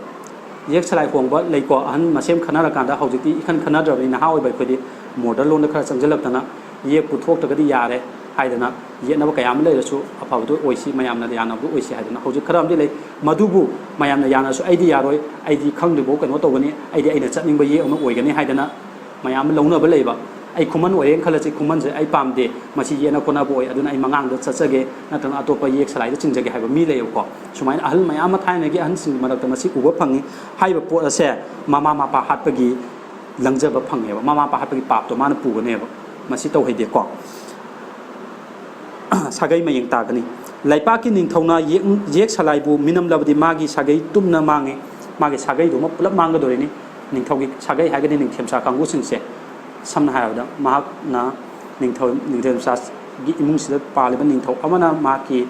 ꯌꯦꯛ ꯁꯂꯥꯏ ꯍꯣꯡꯕ ꯂꯩꯀꯣ, ꯑꯍꯟ ꯃꯁꯦꯟ ꯈꯟꯅꯔꯀꯥꯟꯗ, ꯍꯧꯖꯤꯛꯇꯤ ꯏꯈꯟ ꯈꯟꯅꯗ꯭ꯔꯕꯅꯤ, ꯅꯍꯥ ꯑꯣꯏꯕ ꯑꯩꯈꯣꯏꯗꯤ ꯃꯣꯗꯔꯟ ꯂꯣꯟꯗ ꯈꯔ ꯆꯪꯁꯤꯜꯂꯛꯇꯅ, ꯌꯦꯛꯄꯨ ꯊꯣꯛꯇ꯭ꯔꯒꯗꯤ ꯌꯥꯔꯦ ꯍꯥꯏꯗꯅ, ꯌꯦꯠꯅꯕ ꯀꯌꯥ ꯑꯃ ꯂꯩꯔꯁꯨ ꯑꯐꯕꯗꯨ ꯑꯣꯏꯁꯤ, ꯃꯌꯥꯝꯅ ꯌꯥꯅꯕꯗꯨ ꯑꯣꯏꯁꯤ ꯍꯥꯏꯗꯅ ꯍꯧꯖꯤꯛ ꯈꯔ ꯑꯃꯗꯤ ꯂꯩ꯫ ꯃꯗꯨꯕꯨ ꯃꯌꯥꯝꯅ ꯌꯥꯅꯔꯁꯨ ꯑꯩꯗꯤ ꯌꯥꯔꯣꯏ, ꯑꯩꯗꯤ ꯈꯪꯗ꯭ꯔꯤꯕꯐꯥꯎ ꯀꯩꯅꯣ ꯇꯧꯒꯅꯤ, ꯑꯩꯗꯤ ꯑꯩꯅ ꯆꯠꯅꯤꯡꯕ ꯌꯦꯛ ꯑꯃ ꯑꯣꯏꯒꯅꯤ ꯍꯥꯏꯗꯅ ꯃꯌꯥꯝ ꯑꯃ ꯂꯧꯅꯕ ꯂꯩꯕ꯫ ꯑꯩ ꯈꯨꯃꯟ ꯑꯣꯏꯔꯦꯅ ꯈꯜꯂꯁꯤ, ꯈꯨꯃꯟꯁꯦ ꯑꯩ ꯄꯥꯝꯗꯦ, ꯃꯁꯤ ꯌꯦꯠꯅ ꯈꯣꯠꯅꯕ ꯑꯣꯏ, ꯑꯗꯨꯅ ꯑꯩ ꯃꯉꯥꯡꯗ ꯆꯠꯆꯒꯦ, ꯅꯠꯇ꯭ꯔꯒꯅ ꯑꯇꯣꯞꯄ ꯌꯦꯛ ꯁꯂꯥꯏꯗ ꯆꯤꯡꯖꯒꯦ ꯍꯥꯏꯕ ꯃꯤ ꯂꯩꯌꯦꯕꯀꯣ꯫ ꯁꯨꯃꯥꯏꯅ ꯑꯍꯜ ꯃꯌꯥꯝ ꯑꯃ ꯊꯥꯏꯅꯒꯤ ꯑꯍꯟꯁꯤꯡꯒꯤ ꯃꯔꯛꯇ ꯃꯁꯤ ꯎꯕ ꯐꯪꯉꯤ꯫ ꯍꯥꯏꯔꯤꯕ ꯄꯣꯠ ꯑꯁꯦ ꯃꯃꯥ ꯃꯄꯥ ꯍꯥꯠꯄꯒꯤ ꯂꯪꯖꯕ ꯐꯪꯉꯦꯕ, ꯃꯃꯥ ꯃꯄꯥ ꯍꯥꯠꯄꯒꯤ ꯄꯥꯞꯇꯣ ꯃꯥꯅ ꯄꯨꯒꯅꯦꯕ꯫ ꯃꯁꯤ ꯇꯧꯍꯩꯗꯦꯀꯣ꯫ ꯁꯥꯒꯩ ꯃꯌꯦꯡ ꯇꯥꯒꯅꯤ꯫ ꯂꯩꯄꯥꯛꯀꯤ ꯅꯤꯡꯊꯧꯅ ꯌꯦꯛ, ꯌꯦꯛ ꯁꯂꯥꯏꯕꯨ ꯃꯤꯅꯝꯂꯕꯗꯤ ꯃꯥꯒꯤ ꯁꯥꯒꯩ ꯇꯨꯝꯅ ꯃꯥꯡꯉꯤ, ꯃꯥꯒꯤ ꯁꯥꯒꯩꯗꯨꯃ ꯄꯨꯂꯞ ꯃꯥꯡꯒꯗꯣꯔꯤꯅꯤ꯫ ꯅꯤꯡꯊꯧꯒꯤ ꯁꯥꯒꯩ ꯍꯥꯏꯒꯗꯤ ꯅꯤꯡꯊꯦꯝꯆꯥ ꯀꯥꯡꯕꯨꯁꯤꯡꯁꯦ, ꯁꯝꯅ ꯍꯥꯏꯔꯕꯗ ꯃꯍꯥꯛꯅ ꯅꯤꯡꯊꯧ, ꯅꯤꯡꯊꯦꯝꯆꯥꯒꯤ ꯏꯃꯨꯡꯁꯤꯗ ꯄꯥꯜꯂꯤꯕ ꯅꯤꯡꯊꯧ ꯑꯃꯅ ꯃꯍꯥꯛꯀꯤ,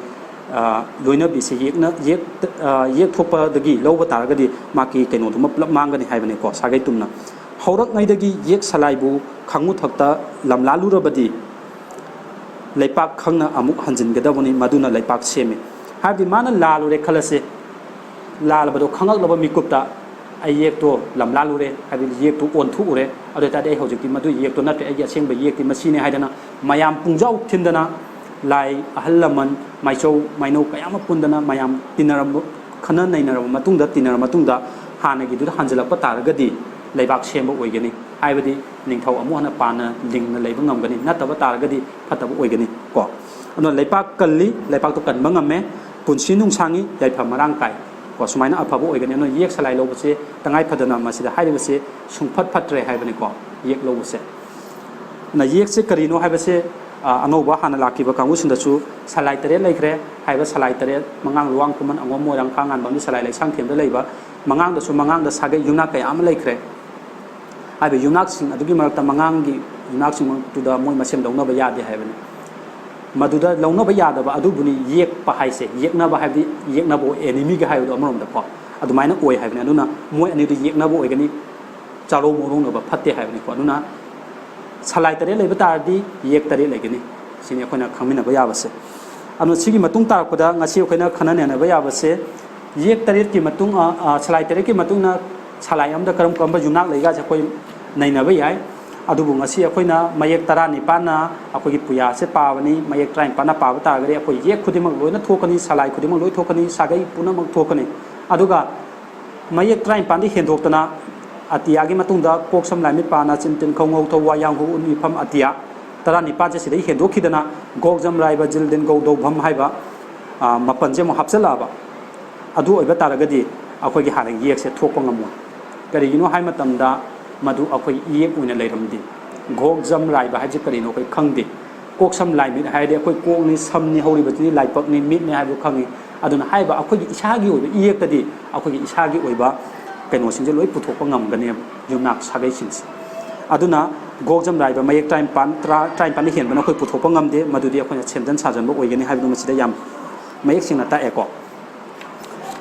ꯑ, ꯂꯣꯏꯅꯕꯤꯁꯦ ꯌꯦꯛꯅ, ꯌꯦꯛ, ꯑ, ꯌꯦꯛ ꯊꯣꯛꯄꯗꯒꯤ ꯂꯧꯕ ꯇꯥꯔꯒꯗꯤ ꯃꯍꯥꯛꯀꯤ ꯀꯩꯅꯣꯗꯨꯃ ꯄꯨꯂꯞ ꯃꯥꯡꯒꯅꯤ ꯍꯥꯏꯕꯅꯤꯀꯣ, ꯁꯥꯒꯩ ꯇꯨꯝꯅ꯫ ꯍꯧꯔꯛꯉꯩꯗꯒꯤ ꯌꯦꯛ ꯁꯂꯥꯏꯕꯨ ꯈꯥꯡꯉꯨꯊꯛꯇ ꯂꯝꯂꯥꯜꯂꯨꯔꯕꯗꯤ ꯂꯩꯄꯥꯛ ꯈꯪꯅ ꯑꯃꯨꯛ ꯍꯟꯖꯤꯟꯒꯗꯕꯅꯤ, ꯃꯗꯨꯅ ꯂꯩꯄꯥꯛ ꯁꯦꯝꯃꯤ꯫ ꯍꯥꯏꯕꯗꯤ ꯃꯥꯅ ꯂꯥꯜꯂꯨꯔꯦ ꯈꯜꯂꯁꯦ, ꯂꯥꯜꯂꯕꯗꯣ ꯈꯪꯉꯛꯂꯕ ꯃꯤꯀꯨꯞꯇ ꯑꯩ ꯌꯦꯛꯇꯣ ꯂꯝꯂꯥꯜꯂꯨꯔꯦ, ꯍꯥꯏꯕꯗꯤ ꯌꯦꯛꯇꯣ ꯑꯣꯟꯊꯣꯛꯎꯔꯦ, ꯑꯗꯨ ꯑꯣꯏꯇꯥꯔꯗꯤ ꯑꯩ ꯍꯧꯖꯤꯛꯇꯤ ꯃꯗꯨ ꯌꯦꯛꯇꯣ ꯅꯠꯇ꯭ꯔꯦ, ꯑꯩꯒꯤ ꯑꯁꯦꯡꯕ ꯌꯦꯛꯇꯤ ꯃꯁꯤꯅꯤ ꯍꯥꯏꯗꯅ ꯃꯌꯥꯝ ꯄꯨꯡꯖꯥꯎ ꯊꯤꯟꯗꯅ ꯂꯥꯏ, ꯑꯍꯜ ꯂꯃꯟ, ꯃꯥꯏꯆꯧ ꯃꯥꯏꯅꯧ ꯀꯌꯥ ꯑꯃ ꯄꯨꯟꯗꯅ ꯃꯌꯥꯝ ꯇꯤꯟꯅꯔꯝꯕ, ꯈꯟꯅ ꯅꯩꯅꯔꯕ ꯃꯇꯨꯡꯗ, ꯇꯤꯟꯅꯔꯕ ꯃꯇꯨꯡꯗ ꯍꯥꯟꯅꯒꯤꯗꯨꯗ ꯍꯟꯖꯤꯜꯂꯛꯄ ꯇꯥꯔꯒꯗꯤ ꯂꯩꯕꯥꯛ ꯁꯦꯝꯕ ꯑꯣꯏꯒꯅꯤ꯫ ꯍꯥꯏꯕꯗꯤ ꯅꯤꯡꯊꯧ ꯑꯃꯨꯛ ꯍꯟꯅ ꯄꯥꯟꯅ ꯂꯤꯡꯅ ꯂꯩꯕ ꯉꯝꯒꯅꯤ, ꯅꯠꯇꯕ ꯇꯥꯔꯒꯗꯤ ꯐꯠꯇꯕ ꯑꯣꯏꯒꯅꯤ ꯀꯣ꯫ ꯑꯗꯨꯅ ꯂꯩꯄꯥꯛ ꯀꯜꯂꯤ, ꯂꯩꯄꯥꯛꯇꯣ ꯀꯟꯕ ꯉꯝꯃꯦ, ꯄꯨꯟꯁꯤ ꯅꯨꯡꯁꯥꯡꯉꯤ, ꯌꯥꯏꯐ ꯃꯔꯥꯡ ꯀꯥꯏ ꯀꯣ꯫ ꯁꯨꯃꯥꯏꯅ ꯑꯐꯕ ꯑꯣꯏꯒꯅꯤ꯫ ꯑꯗꯨꯅ ꯌꯦꯛ ꯁꯂꯥꯏ ꯂꯧꯕꯁꯦ ꯇꯉꯥꯏ ꯐꯗꯅ ꯃꯁꯤꯗ ꯍꯥꯏꯔꯤꯕꯁꯦ ꯁꯨꯡꯐꯠ ꯐꯠꯇ꯭ꯔꯦ ꯍꯥꯏꯕꯅꯤꯀꯣ, ꯌꯦꯛ ꯂꯧꯕꯁꯦ꯫ ꯑꯗꯨꯅ ꯌꯦꯛꯁꯦ ꯀꯔꯤꯅꯣ ꯍꯥꯏꯕꯁꯦ, ꯑ, ꯑꯅꯧꯕ ꯍꯥꯟꯅ ꯂꯥꯛꯈꯤꯕ ꯀꯥꯡꯕꯨꯁꯤꯡꯗꯁꯨ ꯁꯂꯥꯏ ꯇꯔꯦꯠ ꯂꯩꯈ꯭ꯔꯦ꯫ ꯍꯥꯏꯔꯤꯕ ꯁꯂꯥꯏ ꯇꯔꯦꯠ, ꯃꯉꯥꯡ, ꯂꯨꯋꯥꯡ, ꯈꯨꯃꯟ, ꯑꯉꯣꯝ, ꯃꯣꯏꯔꯥꯡ, ꯈꯥ ꯉꯥꯟꯕꯝꯗꯤ ꯁꯂꯥꯏ ꯂꯩꯁꯥꯡꯊꯦꯝꯗ ꯂꯩꯕ꯫ ꯃꯉꯥꯡꯗꯁꯨ ꯃꯉꯥꯡꯗ ꯁꯥꯒꯩ ꯌꯨꯝꯅꯥꯛ ꯀꯌꯥ ꯑꯃ ꯂꯩꯈ꯭ꯔꯦ꯫ ꯍꯥꯏꯕ ꯌꯨꯝꯅꯥꯛꯁꯤꯡ ꯑꯗꯨꯒꯤ ꯃꯔꯛꯇ ꯃꯉꯥꯡꯒꯤ ꯌꯨꯝꯅꯥꯛꯁꯤꯡꯃꯛꯇꯨꯗ ꯃꯣꯏ ꯃꯁꯦꯟ ꯂꯧꯅꯕ ꯌꯥꯗꯦ ꯍꯥꯏꯕꯅꯤ꯫ ꯃꯗꯨꯗ ꯂꯧꯅꯕ ꯌꯥꯗꯕ ꯑꯗꯨꯕꯨꯅꯤ ꯌꯦꯛꯄ ꯍꯥꯏꯁꯦ꯫ ꯌꯦꯛꯅꯕ ꯍꯥꯏꯕꯗꯤ ꯌꯦꯛꯅꯕ ꯑꯣꯏ, enemy ꯒ ꯍꯥꯏꯕꯗꯣ ꯑꯃꯔꯣꯝꯗꯀꯣ, ꯑꯗꯨꯃꯥꯏꯅ ꯑꯣꯏ ꯍꯥꯏꯕꯅꯤ꯫ ꯑꯗꯨꯅ ꯃꯣꯏ ꯑꯅꯤꯗꯨ ꯌꯦꯛꯅꯕ ꯑꯣꯏꯒꯅꯤ, ꯆꯥꯔꯧ ꯃꯧꯔꯧꯅꯕ ꯐꯠꯇꯦ ꯍꯥꯏꯕꯅꯤꯀꯣ꯫ ꯑꯗꯨꯅ ꯁꯂꯥꯏ ꯇꯔꯦꯠ ꯂꯩꯕ ꯇꯥꯔꯗꯤ ꯌꯦꯛ ꯇꯔꯦꯠ ꯂꯩꯒꯅꯤ꯫ ꯁꯤꯅꯤ ꯑꯩꯈꯣꯏꯅ ꯈꯪꯃꯤꯟꯅꯕ ꯌꯥꯕꯁꯦ꯫ ꯑꯗꯨꯅ ꯁꯤꯒꯤ ꯃꯇꯨꯡ ꯇꯥꯔꯛꯄꯗ ꯉꯁꯤ ꯑꯩꯈꯣꯏꯅ ꯈꯟꯅ ꯅꯩꯅꯕ ꯌꯥꯕꯁꯦ, ꯌꯦꯛ ꯇꯔꯦꯠꯀꯤ ꯃꯇꯨꯡ, ꯑ, ꯑ, ꯁꯂꯥꯏ ꯇꯔꯦꯠꯀꯤ ꯃꯇꯨꯡꯅ ꯁꯂꯥꯏ ꯑꯃꯗ ꯀꯔꯝ ꯀꯔꯝꯕ ꯌꯨꯝꯅꯥꯛ ꯂꯩꯒꯁꯦ ꯑꯩꯈꯣꯏ ꯅꯩꯅꯕ ꯌꯥꯏ꯫ ꯑꯗꯨꯕꯨ ꯉꯁꯤ ꯑꯩꯈꯣꯏꯅ ꯃꯌꯦꯛ ꯇꯔꯥꯅꯤꯄꯥꯟꯅ ꯑꯩꯈꯣꯏꯒꯤ ꯄꯨꯌꯥꯁꯦ ꯄꯥꯕꯅꯤ꯫ ꯃꯌꯦꯛ ꯇꯔꯥꯅꯤꯄꯥꯟꯅ ꯄꯥꯕ ꯇꯥꯔꯒꯗꯤ ꯑꯩꯈꯣꯏ ꯌꯦꯛ ꯈꯨꯗꯤꯡꯃꯛ ꯂꯣꯏꯅ ꯊꯣꯛꯀꯅꯤ, ꯁꯂꯥꯏ ꯈꯨꯗꯤꯡꯃꯛ ꯂꯣꯏ ꯊꯣꯛꯀꯅꯤ, ꯁꯥꯒꯩ ꯄꯨꯝꯅꯃꯛ ꯊꯣꯛꯀꯅꯤ꯫ ꯑꯗꯨꯒ ꯃꯌꯦꯛ ꯇꯔꯥꯅꯤꯄꯥꯟꯗꯤ ꯍꯦꯟꯗꯣꯛꯇꯅ ꯑꯇꯤꯌꯥꯒꯤ ꯃꯇꯨꯡꯗ ꯀꯣꯛ ꯁꯝ ꯂꯥꯏ ꯃꯤꯠ ꯄꯥ ꯅꯥ ꯆꯤꯟ ꯇꯤꯟ ꯈꯧ ꯉꯧ ꯊꯧ ꯋꯥ ꯌꯥꯡ ꯍꯨ ꯎꯟ ꯃꯤꯐꯝ ꯑꯇꯤꯌꯥ ꯇꯔꯥꯅꯤꯄꯥꯟꯁꯦ ꯁꯤꯗꯩ ꯍꯦꯟꯗꯣꯛꯈꯤꯗꯅ ꯒꯣꯛ ꯖꯝ ꯔꯥꯏꯕ ꯖꯤꯜ ꯗꯤꯟ ꯒꯧ ꯗꯧ ꯚꯝ ꯍꯥꯏꯕ, ꯑ, ꯃꯥꯄꯟꯁꯦ ꯑꯃꯨꯛ ꯍꯥꯞꯆꯤꯜꯂꯛꯑꯕ꯫ ꯑꯗꯨ ꯑꯣꯏꯕ ꯇꯥꯔꯒꯗꯤ ꯑꯩꯈꯣꯏꯒꯤ ꯍꯥꯟꯅꯒꯤ ꯌꯦꯛꯁꯦ ꯊꯣꯛꯄ ꯉꯝꯃꯣꯏ꯫ ꯀꯔꯤꯒꯤꯅꯣ ꯍꯥꯏ ꯃꯇꯝꯗ ꯃꯗꯨ ꯑꯩꯈꯣꯏ ꯏꯌꯦꯛ ꯑꯣꯏꯅ ꯂꯩꯔꯝꯗꯦ꯫ ꯒꯣꯛ ꯖꯝ ꯔꯥꯏꯕ ꯍꯥꯏꯕꯁꯤ ꯀꯔꯤꯅꯣ ꯑꯩꯈꯣꯏ ꯈꯪꯗꯦ꯫ ꯀꯣꯛ ꯁꯝ ꯂꯥꯏ ꯃꯤꯠ ꯍꯥꯏꯔꯗꯤ ꯑꯩꯈꯣꯏ ꯀꯣꯛꯅꯤ, ꯁꯝꯅꯤ, ꯍꯧꯔꯤꯕꯁꯤꯗꯤ ꯂꯥꯏꯕꯛꯅꯤ, ꯃꯤꯠꯅꯤ ꯍꯥꯏꯕꯗꯨ ꯈꯪꯉꯤ꯫ ꯑꯗꯨꯅ ꯍꯥꯏꯔꯤꯕ ꯑꯩꯈꯣꯏꯒꯤ ꯏꯁꯥꯒꯤ ꯑꯣꯏꯕ ꯏꯌꯦꯛꯇꯗꯤ ꯑꯩꯈꯣꯏꯒꯤ ꯏꯁꯥꯒꯤ ꯑꯣꯏꯕ ꯀꯩꯅꯣꯁꯤꯡꯁꯦ ꯂꯣꯏ ꯄꯨꯊꯣꯛꯄ ꯉꯝꯒꯅꯦꯕ, ꯌꯨꯝꯅꯥꯛ ꯁꯥꯒꯩꯁꯤꯡꯁꯦ꯫ ꯑꯗꯨꯅ ꯒꯣꯛ ꯖꯝ ꯔꯥꯏꯕ ꯃꯌꯦꯛ ꯇꯔꯥꯅꯤꯄꯥꯟ, ꯇꯔꯥ, ꯇꯔꯥꯅꯤꯄꯥꯟꯗ ꯍꯦꯟꯕꯅ ꯑꯩꯈꯣꯏ ꯄꯨꯊꯣꯛꯄ ꯉꯝꯗꯦ, ꯃꯗꯨꯗꯤ ꯑꯩꯈꯣꯏꯅ ꯁꯦꯝꯖꯤꯟ ꯁꯥꯖꯤꯟꯕ ꯑꯣꯏꯒꯅꯤ ꯍꯥꯏꯕꯗꯨ ꯃꯁꯤꯗ ꯌꯥꯝ ꯃꯌꯦꯛ ꯁꯦꯡꯅ ꯇꯥꯛꯑꯦꯀꯣ꯫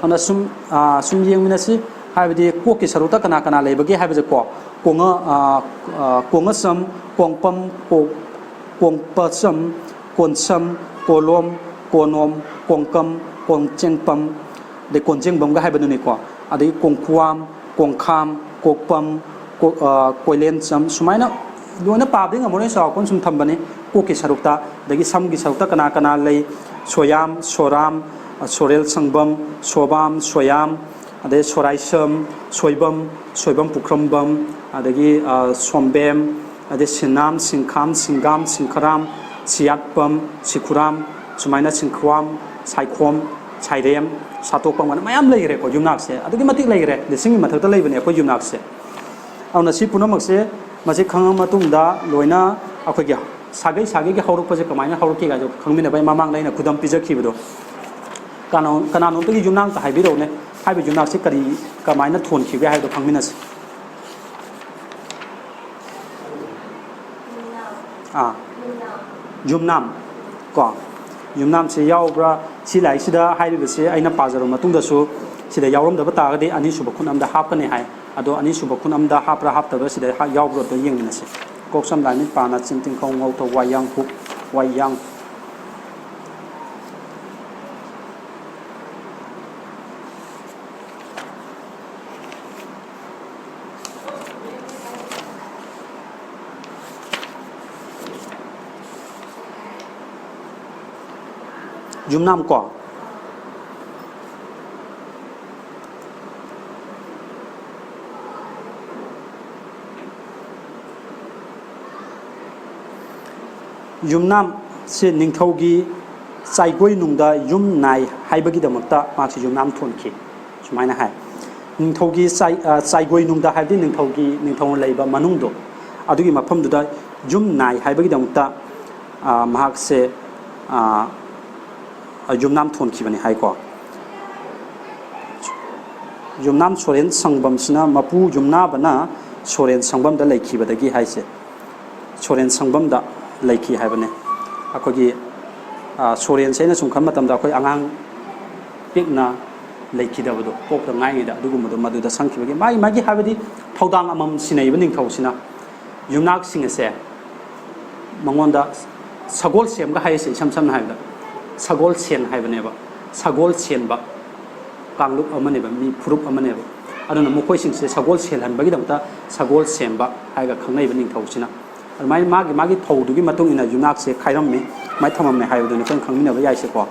ꯑꯗꯨꯅ ꯁꯨꯝ, ꯑ, ꯁꯨꯝ ꯌꯦꯡꯃꯤꯟꯅꯁꯤ꯫ ꯍꯥꯏꯕꯗꯤ ꯀꯣꯛꯀꯤ ꯁꯔꯨꯛꯇ ꯀꯅꯥ ꯀꯅꯥ ꯂꯩꯕꯒꯦ ꯍꯥꯏꯕꯁꯦꯀꯣ, ꯀꯣꯡꯉ-, ꯑ, ꯑ, ꯀꯣꯡꯉꯆꯝ, ꯀꯣꯡꯄꯝ, ꯀꯣ-, ꯀꯣꯡꯄꯆꯝ, ꯀꯣꯟꯁꯝ, ꯀꯣꯂꯣꯝ, ꯀꯣꯅꯣꯝ, ꯀꯣꯡꯀꯝ, ꯀꯣꯡꯆꯦꯡꯄꯝ, ꯑꯗꯩ ꯀꯣꯟꯖꯦꯡꯕꯝꯒ ꯍꯥꯏꯕꯗꯨꯅꯤꯀꯣ꯫ ꯑꯗꯒꯤ ꯀꯣꯡꯈꯨꯋꯥꯝ, ꯀꯣꯡꯈꯥꯝ, ꯀꯣꯛꯄꯝ, ꯀꯣ-, ꯑ, ꯀꯣꯏꯂꯦꯟꯆꯝ, ꯁꯨꯃꯥꯏꯅ ꯂꯣꯏꯅ ꯄꯥꯕꯗꯤ ꯉꯝꯃꯔꯣꯏ, ꯆꯥꯎꯔꯥꯛꯄ ꯁꯨꯝ ꯊꯝꯕꯅꯤ꯫ ꯀꯣꯛꯀꯤ ꯁꯔꯨꯛꯇ, ꯑꯗꯒꯤ ꯁꯝꯒꯤ ꯁꯔꯨꯛꯇ ꯀꯅꯥ ꯀꯅꯥ ꯂꯩ? ꯁꯣꯌꯥꯝ, ꯁꯣꯔꯥꯝ, ꯁꯣꯔꯦꯜ ꯁꯪꯕꯝ, ꯁꯣꯕꯥꯝ, ꯁꯣꯌꯥꯝ, ꯑꯗꯩ ꯁꯣꯔꯥꯏꯁꯝ, ꯁꯣꯏꯕꯝ, ꯁꯣꯏꯕꯝ ꯄꯨꯈ꯭ꯔꯝꯕꯝ, ꯑꯗꯒꯤ, ꯑ, ꯁꯣꯝꯕꯦꯝ, ꯑꯗꯩ ꯁꯤꯅꯥꯝ, ꯁꯤꯡꯈꯥꯝ, ꯁꯤꯡꯒꯥꯝ, ꯁꯤꯡꯈꯔꯥꯝ, ꯁꯤꯌꯥꯠꯄꯝ, ꯁꯤꯈꯨꯔꯥꯝ, ꯁꯨꯃꯥꯏꯅ ꯁꯤꯡꯈꯨꯋꯥꯝ, ꯁꯥꯏꯈꯣꯝ, ꯁꯥꯏꯔꯦꯝ, ꯁꯥꯇꯣꯛꯄꯝ ꯑꯅ ꯃꯌꯥꯝ ꯂꯩꯈ꯭ꯔꯦꯀꯣ꯫ ꯌꯨꯝꯅꯥꯛꯁꯦ ꯑꯗꯨꯛꯀꯤ ꯃꯇꯤꯛ ꯂꯩꯈ꯭ꯔꯦ, ꯂꯤꯁꯤꯡꯒꯤ ꯃꯊꯛꯇ ꯂꯩꯕꯅꯦ ꯑꯩꯈꯣꯏ ꯌꯨꯝꯅꯥꯛꯁꯦ꯫ ꯑꯗꯨꯅ ꯁꯤ ꯄꯨꯝꯅꯃꯛꯁꯦ ꯃꯁꯤ ꯈꯪꯉ ꯃꯇꯨꯡꯗ ꯂꯣꯏꯅ ꯑꯩꯈꯣꯏꯒꯤ ꯁꯥꯒꯩ ꯁꯥꯒꯩꯒꯤ ꯍꯧꯔꯛꯄꯁꯦ ꯀꯃꯥꯏꯅ ꯍꯧꯔꯛꯈꯤ ꯍꯥꯏꯗꯣ ꯈꯪꯃꯤꯟꯅꯕꯒꯤ ꯃꯃꯥꯡꯗ ꯑꯩꯅ ꯈꯨꯗꯝ ꯄꯤꯖꯈꯤꯕꯗꯣ, ꯀꯅꯥ-, ꯀꯅꯥꯅꯣꯝꯇꯒꯤ ꯌꯨꯝꯅꯥꯛꯇ ꯍꯥꯏꯕꯤꯔꯛꯎꯅꯦ, ꯍꯥꯏꯔꯤꯕ ꯌꯨꯝꯅꯥꯛꯁꯦ ꯀꯔꯤ, ꯀꯃꯥꯏꯅ ꯊꯣꯟꯈꯤꯕꯒꯦ ꯍꯥꯏꯕꯗꯣ ꯈꯪꯃꯤꯟꯅꯁꯤ꯫ ꯑꯥ, ꯌꯨꯝꯅꯥꯝ ꯀꯣ, ꯌꯨꯝꯅꯥꯝꯁꯦ ꯌꯥꯎꯕ꯭ꯔꯥ? ꯁꯤ ꯂꯥꯏꯔꯤꯛꯁꯤꯗ ꯍꯥꯏꯔꯤꯕꯁꯦ ꯑꯩꯅ ꯄꯥꯖꯔꯕ ꯃꯇꯨꯡꯗꯁꯨ ꯁꯤꯗ ꯌꯥꯎꯔꯝꯗꯕ ꯇꯥꯔꯒꯗꯤ ꯑꯅꯤꯁꯨꯕ ꯈꯨꯠꯅꯝꯗ ꯍꯥꯞꯀꯅꯤ ꯍꯥꯏ꯫ ꯑꯗꯣ ꯑꯅꯤꯁꯨꯕ ꯈꯨꯠꯅꯝꯗ ꯍꯥꯞꯄ꯭ꯔꯥ ꯍꯥꯞꯇꯕ꯭ꯔꯥ ꯁꯤꯗ ꯍꯥ-, ꯌꯥꯎꯕ꯭ꯔꯥ ꯑꯗꯣ ꯌꯦꯡꯃꯤꯟꯅꯁꯤ꯫ ꯀꯣꯛ ꯁꯝ ꯂꯥꯏ ꯃꯤꯠ ꯄꯥ ꯅ ꯆꯤꯟ ꯇꯤꯟ ꯈꯧ ꯉꯧ ꯊꯧ ꯋꯥꯏ ꯌꯥꯡ ꯍꯨꯛ ꯋꯥꯏ ꯌꯥꯡ꯫ ꯌꯨꯝꯅꯥꯝ ꯀꯣ꯫ ꯌꯨꯝꯅꯥꯝꯁꯦ ꯅꯤꯡꯊꯧꯒꯤ ꯆꯥꯏꯒꯣꯏꯅꯨꯡꯗ ꯌꯨꯝ ꯅꯥꯏ ꯍꯥꯏꯕꯒꯤꯗꯃꯛꯇ ꯃꯍꯥꯛꯁꯤ ꯌꯨꯝꯅꯥꯝ ꯊꯣꯟꯈꯤ꯫ ꯁꯨꯃꯥꯏꯅ ꯍꯥꯏ꯫ ꯅꯤꯡꯊꯧꯒꯤ ꯆꯥꯏ-, ꯑ, ꯆꯥꯏꯒꯣꯏꯅꯨꯡꯗ ꯍꯥꯏꯕꯗꯤ ꯅꯤꯡꯊꯧꯒꯤ, ꯅꯤꯡꯊꯧꯅ ꯂꯩꯕ ꯃꯅꯨꯡꯗꯣ, ꯑꯗꯨꯒꯤ ꯃꯐꯝꯗꯨꯗ ꯌꯨꯝ ꯅꯥꯏ ꯍꯥꯏꯕꯒꯤꯗꯃꯛꯇ, ꯑ, ꯃꯍꯥꯛꯁꯦ, ꯑ, ꯌꯨꯝꯅꯥꯝ ꯊꯣꯟꯈꯤꯕꯅꯤ ꯍꯥꯏꯀꯣ꯫ ꯌꯨꯝꯅꯥꯝ ꯁꯣꯔꯦꯟ ꯁꯪꯕꯝꯁꯤꯅ ꯃꯄꯨ ꯌꯨꯝꯅꯥꯕꯅ ꯁꯣꯔꯦꯟ ꯁꯪꯕꯝꯗ ꯂꯩꯈꯤꯕꯗꯒꯤ ꯍꯥꯏꯁꯦ, ꯁꯣꯔꯦꯟ ꯁꯪꯕꯝꯗ ꯂꯩꯈꯤ ꯍꯥꯏꯕꯅꯦ꯫ ꯑꯩꯈꯣꯏꯒꯤ, ꯑ, ꯁꯣꯔꯦꯟꯁꯦ ꯑꯩꯅ ꯁꯨꯝ ꯈꯟꯕ ꯃꯇꯝꯗ ꯑꯩꯈꯣꯏ ꯑꯉꯥꯡ ꯄꯤꯛꯅ ꯂꯩꯈꯤꯗꯕꯗꯣ, ꯄꯣꯛꯇ ꯉꯥꯏꯔꯤꯉꯩꯗ ꯑꯗꯨꯒꯨꯝꯕꯗꯣ ꯃꯗꯨꯗ ꯁꯪꯈꯤꯕꯒꯤ ꯃꯥꯒꯤ, ꯃꯥꯒꯤ ꯍꯥꯏꯕꯗꯤ ꯊꯧꯗꯥꯡ ꯑꯃꯃꯝ ꯁꯤꯟꯅꯩꯕ ꯅꯤꯡꯊꯧꯁꯤꯅ꯫ ꯌꯨꯝꯅꯥꯛꯁꯤꯡ ꯑꯁꯦ ꯃꯉꯣꯟꯗ ꯁꯒꯣꯜ ꯁꯦꯝꯒ ꯍꯥꯏꯔꯤꯁꯦ ꯏꯁꯝ ꯁꯝꯅ ꯍꯥꯏꯕꯗ ꯁꯒꯣꯜ ꯁꯦꯟ ꯍꯥꯏꯕꯅꯦꯕ꯫ ꯁꯒꯣꯜ ꯁꯦꯟꯕ ꯀꯥꯡꯂꯨꯞ ꯑꯃꯅꯦꯕ, ꯃꯤ ꯐꯨꯔꯨꯞ ꯑꯃꯅꯦꯕ꯫ ꯑꯗꯨꯅ ꯃꯈꯣꯏꯁꯤꯡꯁꯦ ꯁꯒꯣꯜ ꯁꯦꯜꯍꯟꯕꯒꯤꯗꯃꯛꯇ ꯁꯒꯣꯜ ꯁꯦꯝꯕ ꯍꯥꯏꯔꯒ ꯈꯪꯅꯩꯕ ꯅꯤꯡꯊꯧꯁꯤꯅ꯫ ꯑꯗꯨꯃꯥꯏꯅ ꯃꯥꯒꯤ, ꯃꯥꯒꯤ ꯊꯧꯗꯨꯒꯤ ꯃꯇꯨꯡ ꯏꯟꯅ ꯌꯨꯝꯅꯥꯛꯁꯦ ꯈꯥꯏꯔꯝꯃꯤ, ꯁꯨꯃꯥꯏꯅ ꯊꯝꯃꯝꯃꯦ ꯍꯥꯏꯕꯗꯨꯅꯤ ꯑꯩꯈꯣꯏꯅ ꯈꯪꯃꯤꯟꯅꯕ ꯌꯥꯏꯁꯦꯀꯣ꯫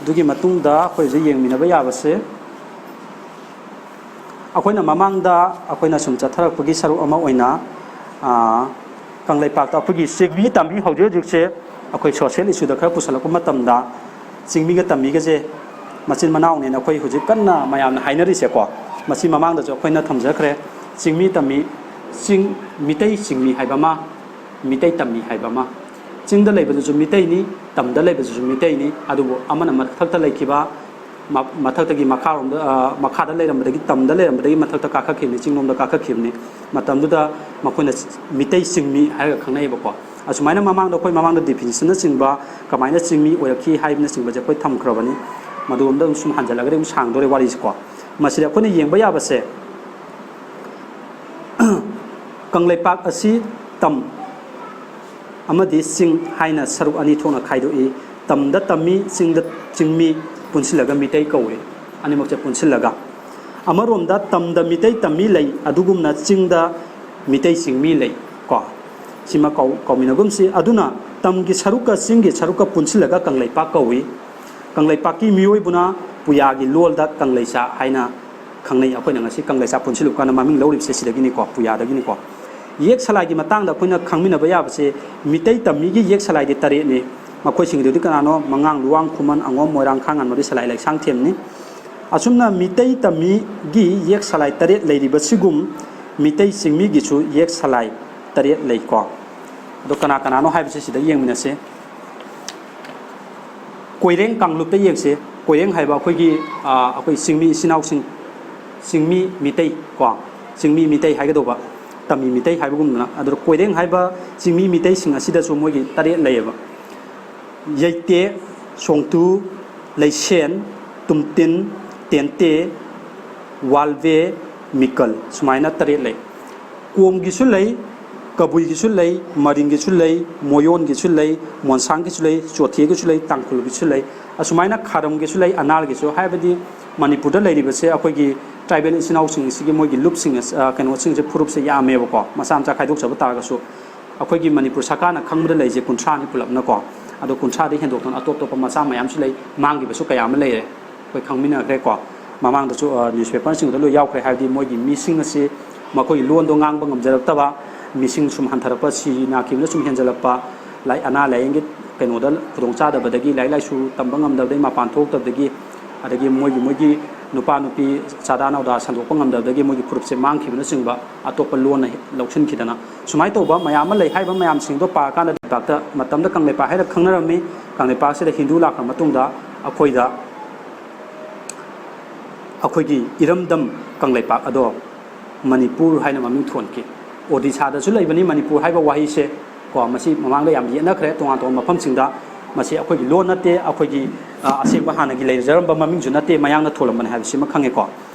ꯑꯗꯨꯒꯤ ꯃꯇꯨꯡꯗ ꯑꯩꯈꯣꯏ ꯍꯧꯖꯤꯛ ꯌꯦꯡꯃꯤꯟꯅꯕ ꯌꯥꯕꯁꯦ, ꯑꯩꯈꯣꯏꯅ ꯃꯃꯥꯡꯗ ꯑꯩꯈꯣꯏꯅ ꯁꯨꯝ ꯆꯠꯊꯔꯛꯄꯒꯤ ꯁꯔꯨꯛ ꯑꯃ ꯑꯣꯏꯅ, ꯑꯥ, ꯀꯪꯂꯩꯄꯥꯛꯇ ꯑꯩꯈꯣꯏꯒꯤ ꯆꯤꯡꯃꯤ ꯇꯝꯃꯤ ꯍꯧꯖꯤꯛ ꯍꯧꯖꯤꯛꯁꯦ ꯑꯩꯈꯣꯏ social issue ꯗ ꯈꯔ ꯄꯨꯁꯜꯂꯛꯄ ꯃꯇꯝꯗ ꯆꯤꯡꯃꯤꯒ ꯇꯝꯃꯤꯒꯁꯦ ꯃꯆꯤꯟ ꯃꯅꯥꯎꯅꯦꯅ ꯑꯩꯈꯣꯏ ꯍꯧꯖꯤꯛ ꯀꯟꯅ ꯃꯌꯥꯝꯅ ꯍꯥꯏꯅꯔꯤꯁꯦꯀꯣ꯫ ꯃꯁꯤ ꯃꯃꯥꯡꯗꯁꯨ ꯑꯩꯈꯣꯏꯅ ꯊꯝꯖꯈ꯭ꯔꯦ꯫ ꯆꯤꯡꯃꯤ ꯇꯝꯃꯤ, ꯆꯤꯡ, ꯃꯤꯇꯩ ꯆꯤꯡꯃꯤ ꯍꯥꯏꯕ ꯑꯃ, ꯃꯤꯇꯩ ꯇꯝꯃꯤ ꯍꯥꯏꯕ ꯑꯃ꯫ ꯆꯤꯡꯗ ꯂꯩꯕꯗꯨꯁꯨ ꯃꯤꯇꯩꯅꯤ, ꯇꯝꯗ ꯂꯩꯕꯗꯨꯁꯨ ꯃꯤꯇꯩꯅꯤ, ꯑꯗꯨꯕꯨ ꯑꯃꯅ ꯃꯊꯛꯇ ꯂꯩꯈꯤꯕ, ꯃ-, ꯃꯊꯛꯇꯒꯤ ꯃꯈꯥꯔꯣꯝꯗ, ꯑ, ꯃꯈꯥꯗ ꯂꯩꯔꯝꯕꯗꯒꯤ, ꯇꯝꯗ ꯂꯩꯔꯝꯕꯗꯒꯤ ꯃꯊꯛꯇ ꯀꯥꯈꯠꯈꯤꯕꯅꯤ, ꯆꯤꯡꯂꯣꯝꯗ ꯀꯥꯈꯠꯈꯤꯕꯅꯤ꯫ ꯃꯇꯝꯗꯨꯗ ꯃꯈꯣꯏꯅ ꯃꯤꯇꯩ ꯆꯤꯡꯃꯤ ꯍꯥꯏꯔꯒ ꯈꯪꯅꯩꯌꯦꯕꯀꯣ꯫ ꯑꯁꯨꯃꯥꯏꯅ ꯃꯃꯥꯡꯗ, ꯑꯩꯈꯣꯏ ꯃꯃꯥꯡꯗ definitionꯅꯆꯤꯡꯕ, ꯀꯃꯥꯏꯅ ꯆꯤꯡꯃꯤ ꯑꯣꯏꯔꯛꯈꯤ ꯍꯥꯏꯕꯅꯆꯤꯡꯕꯁꯦ ꯑꯩꯈꯣꯏ ꯊꯝꯈ꯭ꯔꯕꯅꯤ꯫ ꯃꯗꯨꯔꯣꯝꯗ ꯑꯗꯨꯝ ꯁꯨꯝ ꯍꯟꯖꯜꯂꯒꯗꯤ ꯑꯗꯨꯝ ꯁꯥꯡꯗꯣꯔꯦ ꯋꯥꯔꯤꯁꯦꯀꯣ꯫ ꯃꯁꯤꯗ ꯑꯩꯈꯣꯏꯅ ꯌꯦꯡꯕ ꯌꯥꯕꯁꯦ, ꯀꯪꯂꯩꯄꯥꯛ ꯑꯁꯤ ꯇꯝ ꯑꯃꯗꯤ ꯆꯤꯡ ꯍꯥꯏꯅ ꯁꯔꯨꯛ ꯑꯅꯤ ꯊꯣꯛꯅ ꯈꯥꯏꯗꯣꯛꯏ꯫ ꯇꯝꯗ ꯇꯝꯃꯤ, ꯆꯤꯡꯗ ꯆꯤꯡꯃꯤ, ꯄꯨꯟꯁꯤꯜꯂꯒ ꯃꯤꯇꯩ ꯀꯧꯏ꯫ ꯑꯅꯤꯃꯛꯁꯦ ꯄꯨꯟꯁꯤꯜꯂꯒ꯫ ꯑꯃꯔꯣꯝꯗ ꯇꯝꯗ ꯃꯤꯇꯩ ꯇꯝꯃꯤ ꯂꯩ, ꯑꯗꯨꯒꯨꯝꯅ ꯆꯤꯡꯗ ꯃꯤꯇꯩ ꯆꯤꯡꯃꯤ ꯂꯩ ꯀꯣ꯫ ꯁꯤꯃ ꯀꯧ-, ꯀꯧꯃꯤꯟꯅꯒꯨꯝꯁꯤ꯫ ꯑꯗꯨꯅ ꯇꯝꯒꯤ ꯁꯔꯨꯛꯀ ꯆꯤꯡꯒꯤ ꯁꯔꯨꯛꯀ ꯄꯨꯟꯁꯤꯜꯂꯒ ꯀꯪꯂꯩꯄꯥꯛ ꯀꯧꯏ꯫ ꯀꯪꯂꯩꯄꯥꯛꯀꯤ ꯃꯤꯑꯣꯏꯕꯅ ꯄꯨꯌꯥꯒꯤ ꯂꯣꯜꯗ ꯀꯪꯂꯩꯆꯥ ꯍꯥꯏꯅ ꯈꯪꯅꯩ꯫ ꯑꯩꯈꯣꯏꯅ ꯉꯁꯤ ꯀꯪꯂꯩꯆꯥ ꯄꯨꯟꯁꯤꯜꯂꯨ ꯀꯥꯟꯗ ꯃꯃꯤꯡ ꯂꯧꯔꯤꯕꯁꯦ ꯁꯤꯗꯒꯤꯅꯤꯀꯣ, ꯄꯨꯌꯥꯗꯒꯤꯅꯤꯀꯣ꯫ ꯌꯦꯛ ꯁꯂꯥꯏꯒꯤ ꯃꯇꯥꯡꯗ ꯑꯩꯈꯣꯏꯅ ꯈꯪꯃꯤꯟꯅꯕ ꯌꯥꯕꯁꯦ, ꯃꯤꯇꯩ ꯇꯝꯃꯤꯒꯤ ꯌꯦꯛ ꯁꯂꯥꯏꯗꯤ ꯇꯔꯦꯠꯅꯤ꯫ ꯃꯈꯣꯏꯁꯤꯡꯗꯨꯗꯤ ꯀꯅꯥꯅꯣ? ꯃꯉꯥꯡ, ꯂꯨꯋꯥꯡ, ꯈꯨꯃꯟ, ꯑꯉꯣꯝ, ꯃꯣꯏꯔꯥꯡ, ꯈꯥꯡꯉꯥꯟꯕꯗꯤ ꯁꯂꯥꯏ ꯂꯩꯁꯥꯡꯊꯦꯝꯅꯤ꯫ ꯑꯁꯨꯝꯅ ꯃꯤꯇꯩ ꯇꯝꯃꯤꯒꯤ ꯌꯦꯛ ꯁꯂꯥꯏ ꯇꯔꯦꯠ ꯂꯩꯔꯤꯕꯁꯤꯒꯨꯝ ꯃꯤꯇꯩ ꯆꯤꯡꯃꯤꯒꯤꯁꯨ ꯌꯦꯛ ꯁꯂꯥꯏ ꯇꯔꯦꯠ ꯂꯩꯀꯣ꯫ ꯑꯗꯣ ꯀꯅꯥ ꯀꯅꯥꯅꯣ ꯍꯥꯏꯕꯁꯦ ꯁꯤꯗ ꯌꯦꯡꯃꯤꯟꯅꯁꯦ꯫ ꯀꯣꯏꯔꯦꯡ ꯀꯥꯡꯂꯨꯞꯇ ꯌꯦꯡꯁꯦ꯫ ꯀꯣꯏꯔꯦꯡ ꯍꯥꯏꯕ ꯑꯩꯈꯣꯏꯒꯤ, ꯑ, ꯑꯩꯈꯣꯏ ꯆꯤꯡꯃꯤ ꯏꯆꯤꯟ ꯏꯅꯥꯎꯁꯤꯡ, ꯆꯤꯡꯃꯤ ꯃꯤꯇꯩ ꯀꯣ, ꯆꯤꯡꯃꯤ ꯃꯤꯇꯩ ꯍꯥꯏꯒꯗꯧꯕ, ꯇꯝꯃꯤ ꯃꯤꯇꯩ ꯍꯥꯏꯕꯒꯨꯝꯗꯅ꯫ ꯑꯗꯨꯗ ꯀꯣꯏꯔꯦꯡ ꯍꯥꯏꯕ ꯆꯤꯡꯃꯤ ꯃꯤꯇꯩꯁꯤꯡ ꯑꯁꯤꯗꯁꯨ ꯃꯣꯏꯒꯤ ꯇꯔꯦꯠ ꯂꯩꯌꯦꯕ꯫ ꯌꯩꯇꯦ, ꯁꯣꯡꯇꯨ, ꯂꯩꯁꯦꯟ, ꯇꯨꯝꯇꯤꯟ, ꯇꯦꯟꯇꯦ, ꯋꯥꯜꯕꯦ, ꯃꯤꯀꯜ, ꯁꯨꯃꯥꯏꯅ ꯇꯔꯦꯠ ꯂꯩ꯫ ꯀꯣꯝꯒꯤꯁꯨ ꯂꯩ, ꯀꯕꯨꯏꯒꯤꯁꯨ ꯂꯩ, ꯃꯔꯤꯡꯒꯤꯁꯨ ꯂꯩ, ꯃꯣꯌꯣꯟꯒꯤꯁꯨ ꯂꯩ, ꯃꯣꯟꯁꯥꯡꯒꯤꯁꯨ ꯂꯩ, ꯆꯣꯊꯦꯒꯤꯁꯨ ꯂꯩ, ꯇꯥꯡꯈꯨꯜꯒꯤꯁꯨ ꯂꯩ꯫ ꯑꯁꯨꯃꯥꯏꯅ ꯈꯥꯔꯝꯒꯤꯁꯨ ꯂꯩ, ꯑꯅꯥꯜꯒꯤꯁꯨ꯫ ꯍꯥꯏꯕꯗꯤ ꯃꯅꯤꯄꯨꯔꯗ ꯂꯩꯔꯤꯕꯁꯦ ꯑꯩꯈꯣꯏꯒꯤ tribal ꯏꯆꯤꯟ ꯏꯅꯥꯎꯁꯤꯡ ꯑꯁꯤꯒꯤ ꯃꯣꯏꯒꯤ ꯂꯨꯞꯁꯤꯡ ꯑꯁ-, ꯑ, ꯀꯩꯅꯣꯁꯤꯡꯁꯦ, ꯐꯨꯔꯨꯞꯁꯦ ꯌꯥꯝꯃꯦꯕꯀꯣ, ꯃꯆꯥ ꯃꯆꯥ ꯈꯥꯏꯗꯣꯛꯆꯕ ꯇꯥꯔꯒꯁꯨ꯫ ꯑꯩꯈꯣꯏꯒꯤ ꯃꯅꯤꯄꯨꯔ ꯁꯔꯀꯥꯔꯅ ꯈꯪꯕꯗ ꯂꯩꯁꯦ ꯀꯨꯟꯊ꯭ꯔꯥꯅꯤ ꯄꯨꯂꯞꯅꯀꯣ꯫ ꯑꯗꯣ ꯀꯨꯟꯊ꯭ꯔꯥꯗꯒꯤ ꯍꯦꯟꯗꯣꯛꯇꯅ ꯑꯇꯣꯞ ꯑꯇꯣꯞꯄ ꯃꯆꯥ ꯃꯌꯥꯝꯁꯨ ꯂꯩ, ꯃꯥꯡꯈꯤꯕꯁꯨ ꯀꯌꯥ ꯑꯃ ꯂꯩꯔꯦ꯫ ꯑꯩꯈꯣꯏ ꯈꯪꯃꯤꯟꯅꯈ꯭ꯔꯦꯀꯣ꯫ ꯃꯃꯥꯡꯗꯁꯨ, ꯑ, newspaperꯁꯤꯡꯗ ꯂꯣꯏ ꯌꯥꯎꯈ꯭ꯔꯦ꯫ ꯍꯥꯏꯕꯗꯤ ꯃꯣꯏꯒꯤ ꯃꯤꯁꯤꯡ ꯑꯁꯤ ꯃꯈꯣꯏꯒꯤ ꯂꯣꯟꯗꯣ ꯉꯥꯡꯕ ꯉꯝꯖꯔꯛꯇꯕ, ꯃꯤꯁꯤꯡ ꯁꯨꯝ ꯍꯟꯊꯔꯛꯄ, ꯁꯤ ꯅꯥꯈꯤꯕꯅ ꯁꯨꯝ ꯍꯦꯟꯖꯜꯂꯛꯄ, ꯂꯥꯏ-, ꯑꯅꯥ ꯂꯥꯏꯌꯦꯡꯒꯤ ꯀꯩꯅꯣꯗ ꯈꯨꯗꯣꯡꯆꯥꯗꯕꯗꯒꯤ, ꯂꯥꯏꯔꯤꯛ ꯂꯥꯏꯁꯨ ꯇꯝꯕ ꯉꯝꯗꯕꯗꯒꯤ, ꯃꯄꯥꯟ ꯊꯣꯛꯇꯕꯗꯒꯤ, ꯑꯗꯒꯤ ꯃꯣꯏꯒꯤ, ꯃꯣꯏꯒꯤ ꯅꯨꯄꯥ ꯅꯨꯄꯤ ꯆꯥꯗꯥ ꯅꯥꯎꯗꯥ ꯁꯟꯗꯣꯛꯄ ꯉꯝꯗꯕꯗꯒꯤ ꯃꯣꯏꯒꯤ ꯐꯨꯔꯨꯞꯁꯦ ꯃꯥꯡꯈꯤꯕꯅꯆꯤꯡꯕ, ꯑꯇꯣꯞꯄ ꯂꯣꯟꯅ ꯂꯧꯁꯤꯟꯈꯤꯗꯅ, ꯁꯨꯃꯥꯏꯅ ꯇꯧꯕ ꯃꯌꯥꯝ ꯑꯃ ꯂꯩ꯫ ꯍꯥꯏꯔꯤꯕ ꯃꯌꯥꯝꯁꯤꯡꯗꯣ ꯄꯥꯔꯀꯥꯟꯗ ꯂꯩꯄꯥꯛꯇ ꯃꯇꯝꯗ ꯀꯪꯂꯩꯄꯥꯛ ꯍꯥꯏꯅ ꯈꯪꯅꯔꯝꯃꯤ꯫ ꯀꯪꯂꯩꯄꯥꯛꯁꯤꯗ ꯍꯤꯟꯗꯨ ꯂꯥꯛꯈ꯭ꯔ ꯃꯇꯨꯡꯗ ꯑꯩꯈꯣꯏꯗ ꯑꯩꯈꯣꯏꯒꯤ ꯏꯔꯝꯗꯝ ꯀꯪꯂꯩꯄꯥꯛ ꯑꯗꯣ ꯃꯅꯤꯄꯨꯔ ꯍꯥꯏꯅ ꯃꯃꯤꯡ ꯊꯣꯟꯈꯤ꯫ ꯑꯣꯗꯤꯁꯥꯗꯁꯨ ꯂꯩꯕꯅꯤ ꯃꯅꯤꯄꯨꯔ ꯍꯥꯏꯕ ꯋꯥꯍꯩꯁꯦ꯫ ꯀꯣ, ꯃꯁꯤ ꯃꯃꯥꯡꯗ ꯌꯥꯝ ꯌꯦꯠꯅꯈ꯭ꯔꯦ ꯇꯣꯉꯥꯟ ꯇꯣꯉꯥꯟꯕ ꯃꯐꯝꯁꯤꯡꯗ꯫ ꯃꯁꯤ ꯑꯩꯈꯣꯏꯒꯤ ꯂꯣꯟ ꯅꯠꯇꯦ, ꯑꯩꯈꯣꯏꯒꯤ, ꯑ, ꯑꯁꯦꯡꯕ ꯍꯥꯟꯅꯒꯤ ꯂꯩꯖꯔꯝꯕ ꯃꯃꯤꯡꯁꯨ ꯅꯠꯇꯦ, ꯃꯌꯥꯡꯅ ꯊꯣꯜꯂꯝꯕꯅꯤ ꯍꯥꯏꯕꯁꯤꯃ ꯈꯪꯉꯦꯀꯣ꯫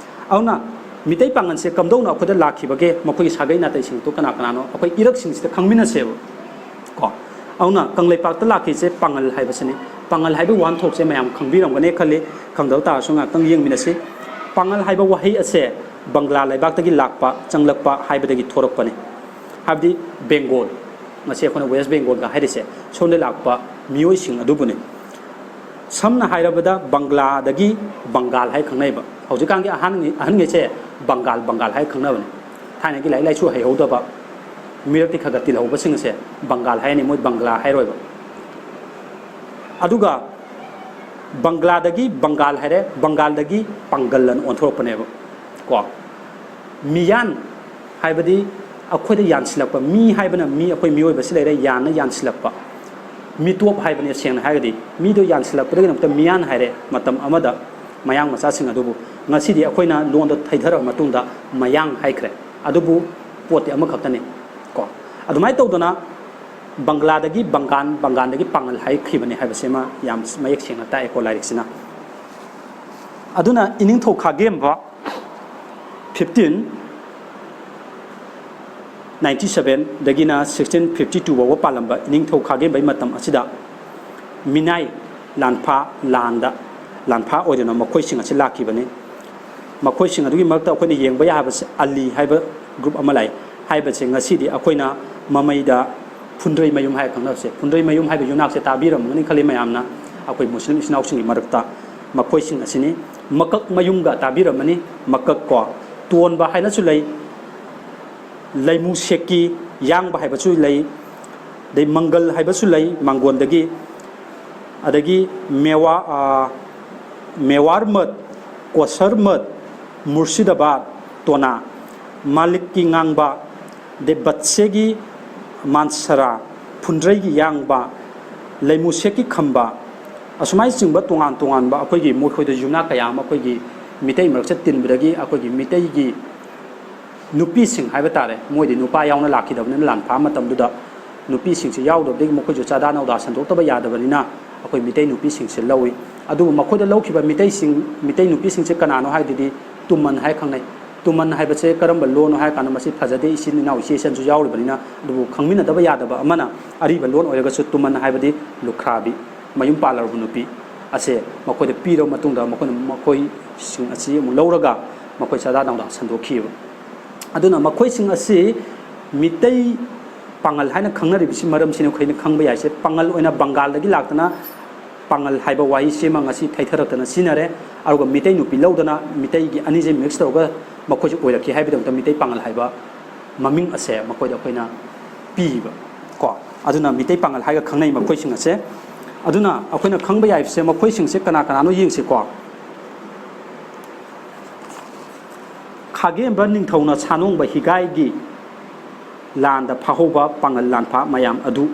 ꯑꯗꯨꯅ ꯃꯤꯇꯩ ꯄꯥꯉꯜꯁꯦ ꯀꯝꯗꯧꯅ ꯑꯩꯈꯣꯏꯗ ꯂꯥꯛꯈꯤꯕꯒꯦ, ꯃꯈꯣꯏꯒꯤ ꯁꯥꯒꯩ ꯅꯥꯇꯩꯁꯤꯡꯗꯨ ꯀꯅꯥ ꯀꯅꯥꯅꯣ, ꯑꯩꯈꯣꯏ ꯏꯔꯛꯁꯤꯡꯁꯤꯗ ꯈꯪꯃꯤꯟꯅꯁꯦꯕ꯫ ꯀꯣ, ꯑꯗꯨꯅ ꯀꯪꯂꯩꯄꯥꯛꯇ ꯂꯥꯛꯈꯤꯁꯦ ꯄꯥꯉꯜ ꯍꯥꯏꯕꯁꯤꯅꯤ꯫ ꯄꯥꯉꯜ ꯍꯥꯏꯕꯒꯤ ꯋꯥꯍꯟꯊꯣꯛꯁꯦ ꯃꯌꯥꯝ ꯈꯪꯕꯤꯔꯝꯒꯅꯤ ꯈꯜꯂꯤ꯫ ꯈꯪꯗꯕ ꯇꯥꯔꯁꯨ ꯉꯥꯛꯇꯪ ꯌꯦꯡꯃꯤꯟꯅꯁꯤ꯫ ꯄꯥꯉꯜ ꯍꯥꯏꯕ ꯋꯥꯍꯩ ꯑꯁꯦ ꯕꯪꯒ꯭ꯂꯥ ꯂꯩꯕꯥꯛꯇꯒꯤ ꯂꯥꯛꯄ, ꯆꯪꯂꯛꯄ ꯍꯥꯏꯕꯗꯒꯤ ꯊꯣꯔꯛꯄꯅꯤ꯫ ꯍꯥꯏꯕꯗꯤ ꯕꯦꯡꯒꯣꯜ, ꯉꯁꯤ ꯑꯩꯈꯣꯏꯅ ꯋꯦꯁ ꯕꯦꯡꯒꯣꯜꯒ ꯍꯥꯏꯔꯤꯁꯦ, ꯁꯣꯝꯗ ꯂꯥꯛꯄ ꯃꯤꯑꯣꯏꯁꯤꯡ ꯑꯗꯨꯕꯨꯅꯤ꯫ ꯁꯝꯅ ꯍꯥꯏꯔꯕꯗ ꯕꯪꯒ꯭ꯂꯥꯗꯒꯤ ꯕꯪꯒꯥꯜ ꯍꯥꯏ ꯈꯪꯅꯩꯕ꯫ ꯍꯧꯖꯤꯛꯀꯥꯟꯒꯤ ꯑꯍꯟ-, ꯑꯍꯟꯉꯩꯁꯦ ꯕꯪꯒꯥꯜ, ꯕꯪꯒꯥꯜ ꯍꯥꯏ ꯈꯪꯅꯕꯅꯤ꯫ ꯊꯥꯏꯅꯒꯤ ꯂꯥꯏꯔꯤꯛ ꯂꯥꯏꯁꯨ ꯍꯩꯍꯧꯗꯕ, ꯃꯤꯔꯛꯇꯤ ꯈꯔ ꯈꯔ ꯇꯤꯜꯍꯧꯕꯁꯤꯡ ꯑꯁꯦ ꯕꯪꯒꯥꯜ ꯍꯥꯏꯔꯅꯤ, ꯃꯣꯏ ꯕꯪꯒ꯭ꯂꯥ ꯍꯥꯏꯔꯣꯏꯕ꯫ ꯑꯗꯨꯒ ꯕꯪꯒ꯭ꯂꯥꯗꯒꯤ ꯕꯪꯒꯥꯜ ꯍꯥꯏꯔꯦ, ꯕꯪꯒꯥꯜꯗꯒꯤ ꯄꯥꯡꯒꯜ ꯑꯅ ꯑꯣꯟꯊꯣꯔꯛꯄꯅꯦꯕ꯫ ꯀꯣ, ꯃꯤꯌꯥꯟ ꯍꯥꯏꯕꯗꯤ ꯑꯩꯈꯣꯏꯗ ꯌꯥꯟꯁꯤꯜꯂꯛꯄ, ꯃꯤ ꯍꯥꯏꯕꯅ ꯃꯤ, ꯑꯩꯈꯣꯏ ꯃꯤꯑꯣꯏꯕꯁꯤ ꯂꯩꯔꯦ, ꯌꯥꯟꯅ ꯌꯥꯟꯁꯤꯜꯂꯛꯄ꯫ ꯃꯤꯇꯣꯞ ꯍꯥꯏꯕꯅꯦ ꯁꯦꯡꯅ ꯍꯥꯏꯔꯒꯗꯤ, ꯃꯤꯗꯣ ꯌꯥꯟꯁꯤꯜꯂꯛꯄꯗꯒꯤꯗꯃꯛꯇ ꯃꯤꯌꯥꯟ ꯍꯥꯏꯔꯦ ꯃꯇꯝ ꯑꯃꯗ ꯃꯌꯥꯡ ꯃꯆꯥꯁꯤꯡ ꯑꯗꯨꯕꯨ꯫ ꯉꯁꯤꯗꯤ ꯑꯩꯈꯣꯏꯅ ꯂꯣꯟꯗꯣ ꯊꯩꯊꯔꯕ ꯃꯇꯨꯡꯗ ꯃꯌꯥꯡ ꯍꯥꯏꯈ꯭ꯔꯦ꯫ ꯑꯗꯨꯕꯨ ꯄꯣꯠꯇꯤ ꯑꯃꯈꯛꯇꯅꯤ꯫ ꯀꯣ, ꯑꯗꯨꯃꯥꯏꯅ ꯇꯧꯗꯅ ꯕꯪꯒ꯭ꯂꯥꯗꯒꯤ ꯕꯪꯒꯥꯟ, ꯕꯪꯒꯥꯟꯗꯒꯤ ꯄꯥꯉꯜ ꯍꯥꯏꯈꯤꯕꯅꯤ ꯍꯥꯏꯕꯁꯤꯃ ꯌꯥꯝ ꯃꯌꯦꯛ ꯁꯦꯡꯅ ꯇꯥꯛꯑꯦꯀꯣ ꯂꯥꯏꯔꯤꯛꯁꯤꯅ꯫ ꯑꯗꯨꯅ ꯏꯅꯤꯡꯊꯧ ꯈꯥꯒꯦꯝꯕ fifteen ninety seven ꯗꯒꯤꯅ sixteen fifty two ꯐꯥꯎꯕ ꯄꯥꯜꯂꯝꯕ ꯏꯅꯤꯡꯊꯧ ꯈꯥꯒꯦꯝꯕꯩ ꯃꯇꯝ ꯑꯁꯤꯗ ꯃꯤꯅꯥꯏ ꯂꯥꯟꯐꯥ, ꯂꯥꯟꯗ ꯂꯥꯟꯐꯥ ꯑꯣꯏꯗꯨꯅ ꯃꯈꯣꯏꯁꯤꯡ ꯑꯁꯤ ꯂꯥꯛꯈꯤꯕꯅꯤ꯫ ꯃꯈꯣꯏꯁꯤꯡ ꯑꯗꯨꯒꯤ ꯃꯔꯛꯇ ꯑꯩꯈꯣꯏꯅ ꯌꯦꯡꯕ ꯌꯥꯕꯁꯦ ꯑꯂꯤ ꯍꯥꯏꯕ group ꯑꯃ ꯂꯥꯛꯏ꯫ ꯍꯥꯏꯕꯁꯦ ꯉꯁꯤꯗꯤ ꯑꯩꯈꯣꯏꯅ ꯃꯃꯩꯗ ꯐꯨꯟꯗ꯭ꯔꯩ ꯃꯌꯨꯝ ꯍꯥꯏꯔ ꯈꯪꯅꯕꯁꯦ, ꯐꯨꯟꯗ꯭ꯔꯩ ꯃꯌꯨꯝ ꯍꯥꯏꯕ ꯌꯨꯝꯅꯥꯛꯁꯦ ꯇꯥꯕꯤꯔꯝꯒꯅꯤ ꯈꯜꯂꯤ ꯃꯌꯥꯝꯅ, ꯑꯩꯈꯣꯏ ꯃꯨꯁꯂꯤꯝ ꯏꯆꯤꯟ ꯏꯅꯥꯎꯁꯤꯡꯒꯤ ꯃꯔꯛꯇ꯫ ꯃꯈꯣꯏꯁꯤꯡ ꯑꯁꯤꯅꯤ꯫ ꯃꯀꯛ ꯃꯌꯨꯝꯒ ꯇꯥꯕꯤꯔꯝꯃꯅꯤ꯫ ꯃꯀꯛ ꯀꯣ, ꯇꯣꯟꯕ ꯍꯥꯏꯅꯁꯨ ꯂꯩ, ꯂꯩꯃꯨ ꯁꯦꯛꯀꯤ ꯌꯥꯡꯕ ꯍꯥꯏꯕꯁꯨ ꯂꯩ, ꯑꯗꯩ ꯃꯪꯒꯜ ꯍꯥꯏꯕꯁꯨ ꯂꯩ ꯃꯥꯡꯒꯣꯟꯗꯒꯤ, ꯑꯗꯒꯤ ꯃꯦꯋꯥ-, ꯑꯥ, ꯃꯦꯋꯥꯔꯃꯠ, ꯀꯣꯁꯔꯃꯠ, ꯃꯨꯔꯁꯤꯗꯥꯕꯥꯗ, ꯇꯣꯅꯥ, ꯃꯥꯂꯤꯛꯀꯤ ꯉꯥꯡꯕ, ꯑꯗꯩ ꯕꯠꯁꯦꯒꯤ ꯃꯥꯟꯁꯔꯥ, ꯐꯨꯟꯗ꯭ꯔꯩꯒꯤ ꯌꯥꯡꯕ, ꯂꯩꯃꯨꯁꯦꯛꯀꯤ ꯈꯝꯕ, ꯑꯁꯨꯃꯥꯏꯅ ꯆꯤꯡꯕ ꯇꯣꯉꯥꯟ ꯇꯣꯉꯥꯟꯕ ꯑꯩꯈꯣꯏꯒꯤ ꯃꯈꯣꯏꯗ ꯌꯨꯝꯅꯥꯛ ꯀꯌꯥ ꯑꯃ ꯑꯩꯈꯣꯏꯒꯤ ꯃꯤꯇꯩ ꯃꯔꯛꯁꯦ ꯇꯤꯟꯕꯗꯒꯤ ꯑꯩꯈꯣꯏꯒꯤ ꯃꯤꯇꯩꯒꯤ ꯅꯨꯄꯤꯁꯤꯡ ꯍꯥꯏꯕ ꯇꯥꯔꯦ, ꯃꯣꯏꯗꯤ ꯅꯨꯄꯥ ꯌꯥꯎꯅ ꯂꯥꯛꯈꯤꯗꯕꯅꯤꯅ ꯂꯥꯟꯐꯥ ꯃꯇꯝꯗꯨꯗ ꯅꯨꯄꯤꯁꯤꯡꯁꯦ ꯌꯥꯎꯗꯕꯗꯒꯤ ꯃꯈꯣꯏꯁꯨ ꯆꯥꯗꯥ ꯅꯧꯗꯥ ꯁꯟꯗꯣꯛꯇꯕ ꯌꯥꯗꯕꯅꯤꯅ ꯑꯩꯈꯣꯏ ꯃꯤꯇꯩ ꯅꯨꯄꯤꯁꯤꯡꯁꯦ ꯂꯧꯏ꯫ ꯑꯗꯨꯕꯨ ꯃꯈꯣꯏꯗ ꯂꯧꯈꯤꯕ ꯃꯤꯇꯩꯁꯤꯡ, ꯃꯤꯇꯩ ꯅꯨꯄꯤꯁꯤꯡꯁꯦ ꯀꯅꯥꯅꯣ ꯍꯥꯏꯗꯨꯗꯤ ꯇꯨꯃꯟ ꯍꯥꯏ ꯈꯪꯅꯩ꯫ ꯇꯨꯃꯟ ꯍꯥꯏꯕꯁꯦ ꯀꯔꯝꯕ ꯂꯣꯟꯅꯣ ꯍꯥꯏ ꯀꯥꯟꯗ ꯃꯁꯤ ꯐꯖꯗꯦ, ꯏꯆꯤꯟ ꯏꯅꯥꯎ ꯏꯆꯦ ꯏꯆꯟꯁꯨ ꯌꯥꯎꯔꯤꯕꯅꯤꯅ꯫ ꯑꯗꯨꯕꯨ ꯈꯪꯃꯤꯟꯅꯗꯕ ꯌꯥꯗꯕ ꯑꯃꯅ ꯑꯔꯤꯕ ꯂꯣꯟ ꯑꯣꯏꯔꯒꯁꯨ ꯇꯨꯃꯟ ꯍꯥꯏꯕꯗꯤ ꯂꯨꯈ꯭ꯔꯥꯕꯤ, ꯃꯌꯨꯝ ꯄꯥꯜꯂꯕ ꯅꯨꯄꯤ ꯑꯁꯦ ꯃꯈꯣꯏꯗ ꯄꯤꯔꯕ ꯃꯇꯨꯡꯗ ꯃꯈꯣꯏꯅ ꯃꯈꯣꯏꯁꯤꯡ ꯑꯁꯤ ꯑꯃꯨꯛ ꯂꯧꯔꯒ ꯃꯈꯣꯏ ꯆꯥꯗꯥ ꯅꯧꯗꯥ ꯁꯟꯗꯣꯛꯈꯤꯕ꯫ ꯑꯗꯨꯅ ꯃꯈꯣꯏꯁꯤꯡ ꯑꯁꯤ ꯃꯤꯇꯩ ꯄꯥꯉꯜ ꯍꯥꯏꯅ ꯈꯪꯅꯔꯤꯕꯁꯤ ꯃꯔꯝꯁꯤꯅ ꯑꯩꯈꯣꯏꯅ ꯈꯪꯕ ꯌꯥꯏꯁꯦ꯫ ꯄꯥꯉꯜ ꯑꯣꯏꯅ ꯕꯪꯒꯥꯜꯗꯒꯤ ꯂꯥꯛꯇꯅ ꯄꯥꯉꯜ ꯍꯥꯏꯕ ꯋꯥꯍꯩꯁꯤꯃ ꯉꯁꯤ ꯊꯩꯊꯔꯛꯇꯅ ꯁꯤꯖꯤꯟꯅꯔꯦ꯫ ꯑꯗꯨꯒ ꯃꯤꯇꯩ ꯅꯨꯄꯤ ꯂꯧꯗꯅ ꯃꯤꯇꯩꯒꯤ ꯑꯅꯤꯁꯦ ꯃꯤꯛꯁ ꯇꯧꯔꯒ ꯃꯈꯣꯏꯁꯨ ꯑꯣꯏꯔꯛꯈꯤ ꯍꯥꯏꯕꯒꯤꯗꯃꯛꯇ ꯃꯤꯇꯩ ꯄꯥꯉꯜ ꯍꯥꯏꯕ ꯃꯃꯤꯡ ꯑꯁꯦ ꯃꯈꯣꯏꯗ ꯑꯩꯈꯣꯏꯅ ꯄꯤꯕ ꯀꯣ꯫ ꯑꯗꯨꯅ ꯃꯤꯇꯩ ꯄꯥꯉꯜ ꯍꯥꯏꯔꯒ ꯈꯪꯅꯩ ꯃꯈꯣꯏꯁꯤꯡ ꯑꯁꯦ꯫ ꯑꯗꯨꯅ ꯑꯩꯈꯣꯏꯅ ꯈꯪꯕ ꯌꯥꯏꯁꯦ ꯃꯈꯣꯏꯁꯤꯡꯁꯦ ꯀꯅꯥ ꯀꯅꯥꯅꯣ ꯌꯦꯡꯁꯤꯀꯣ꯫ ꯈꯥꯒꯦꯝꯕ ꯅꯤꯡꯊꯧꯅ ꯁꯥꯅꯣꯡꯕ ꯍꯤꯒꯥꯏꯒꯤ ꯂꯥꯟꯗ ꯐꯥꯍꯧꯕ ꯄꯥꯉꯜ ꯂꯥꯟꯐꯥ ꯃꯌꯥꯝ ꯑꯗꯨ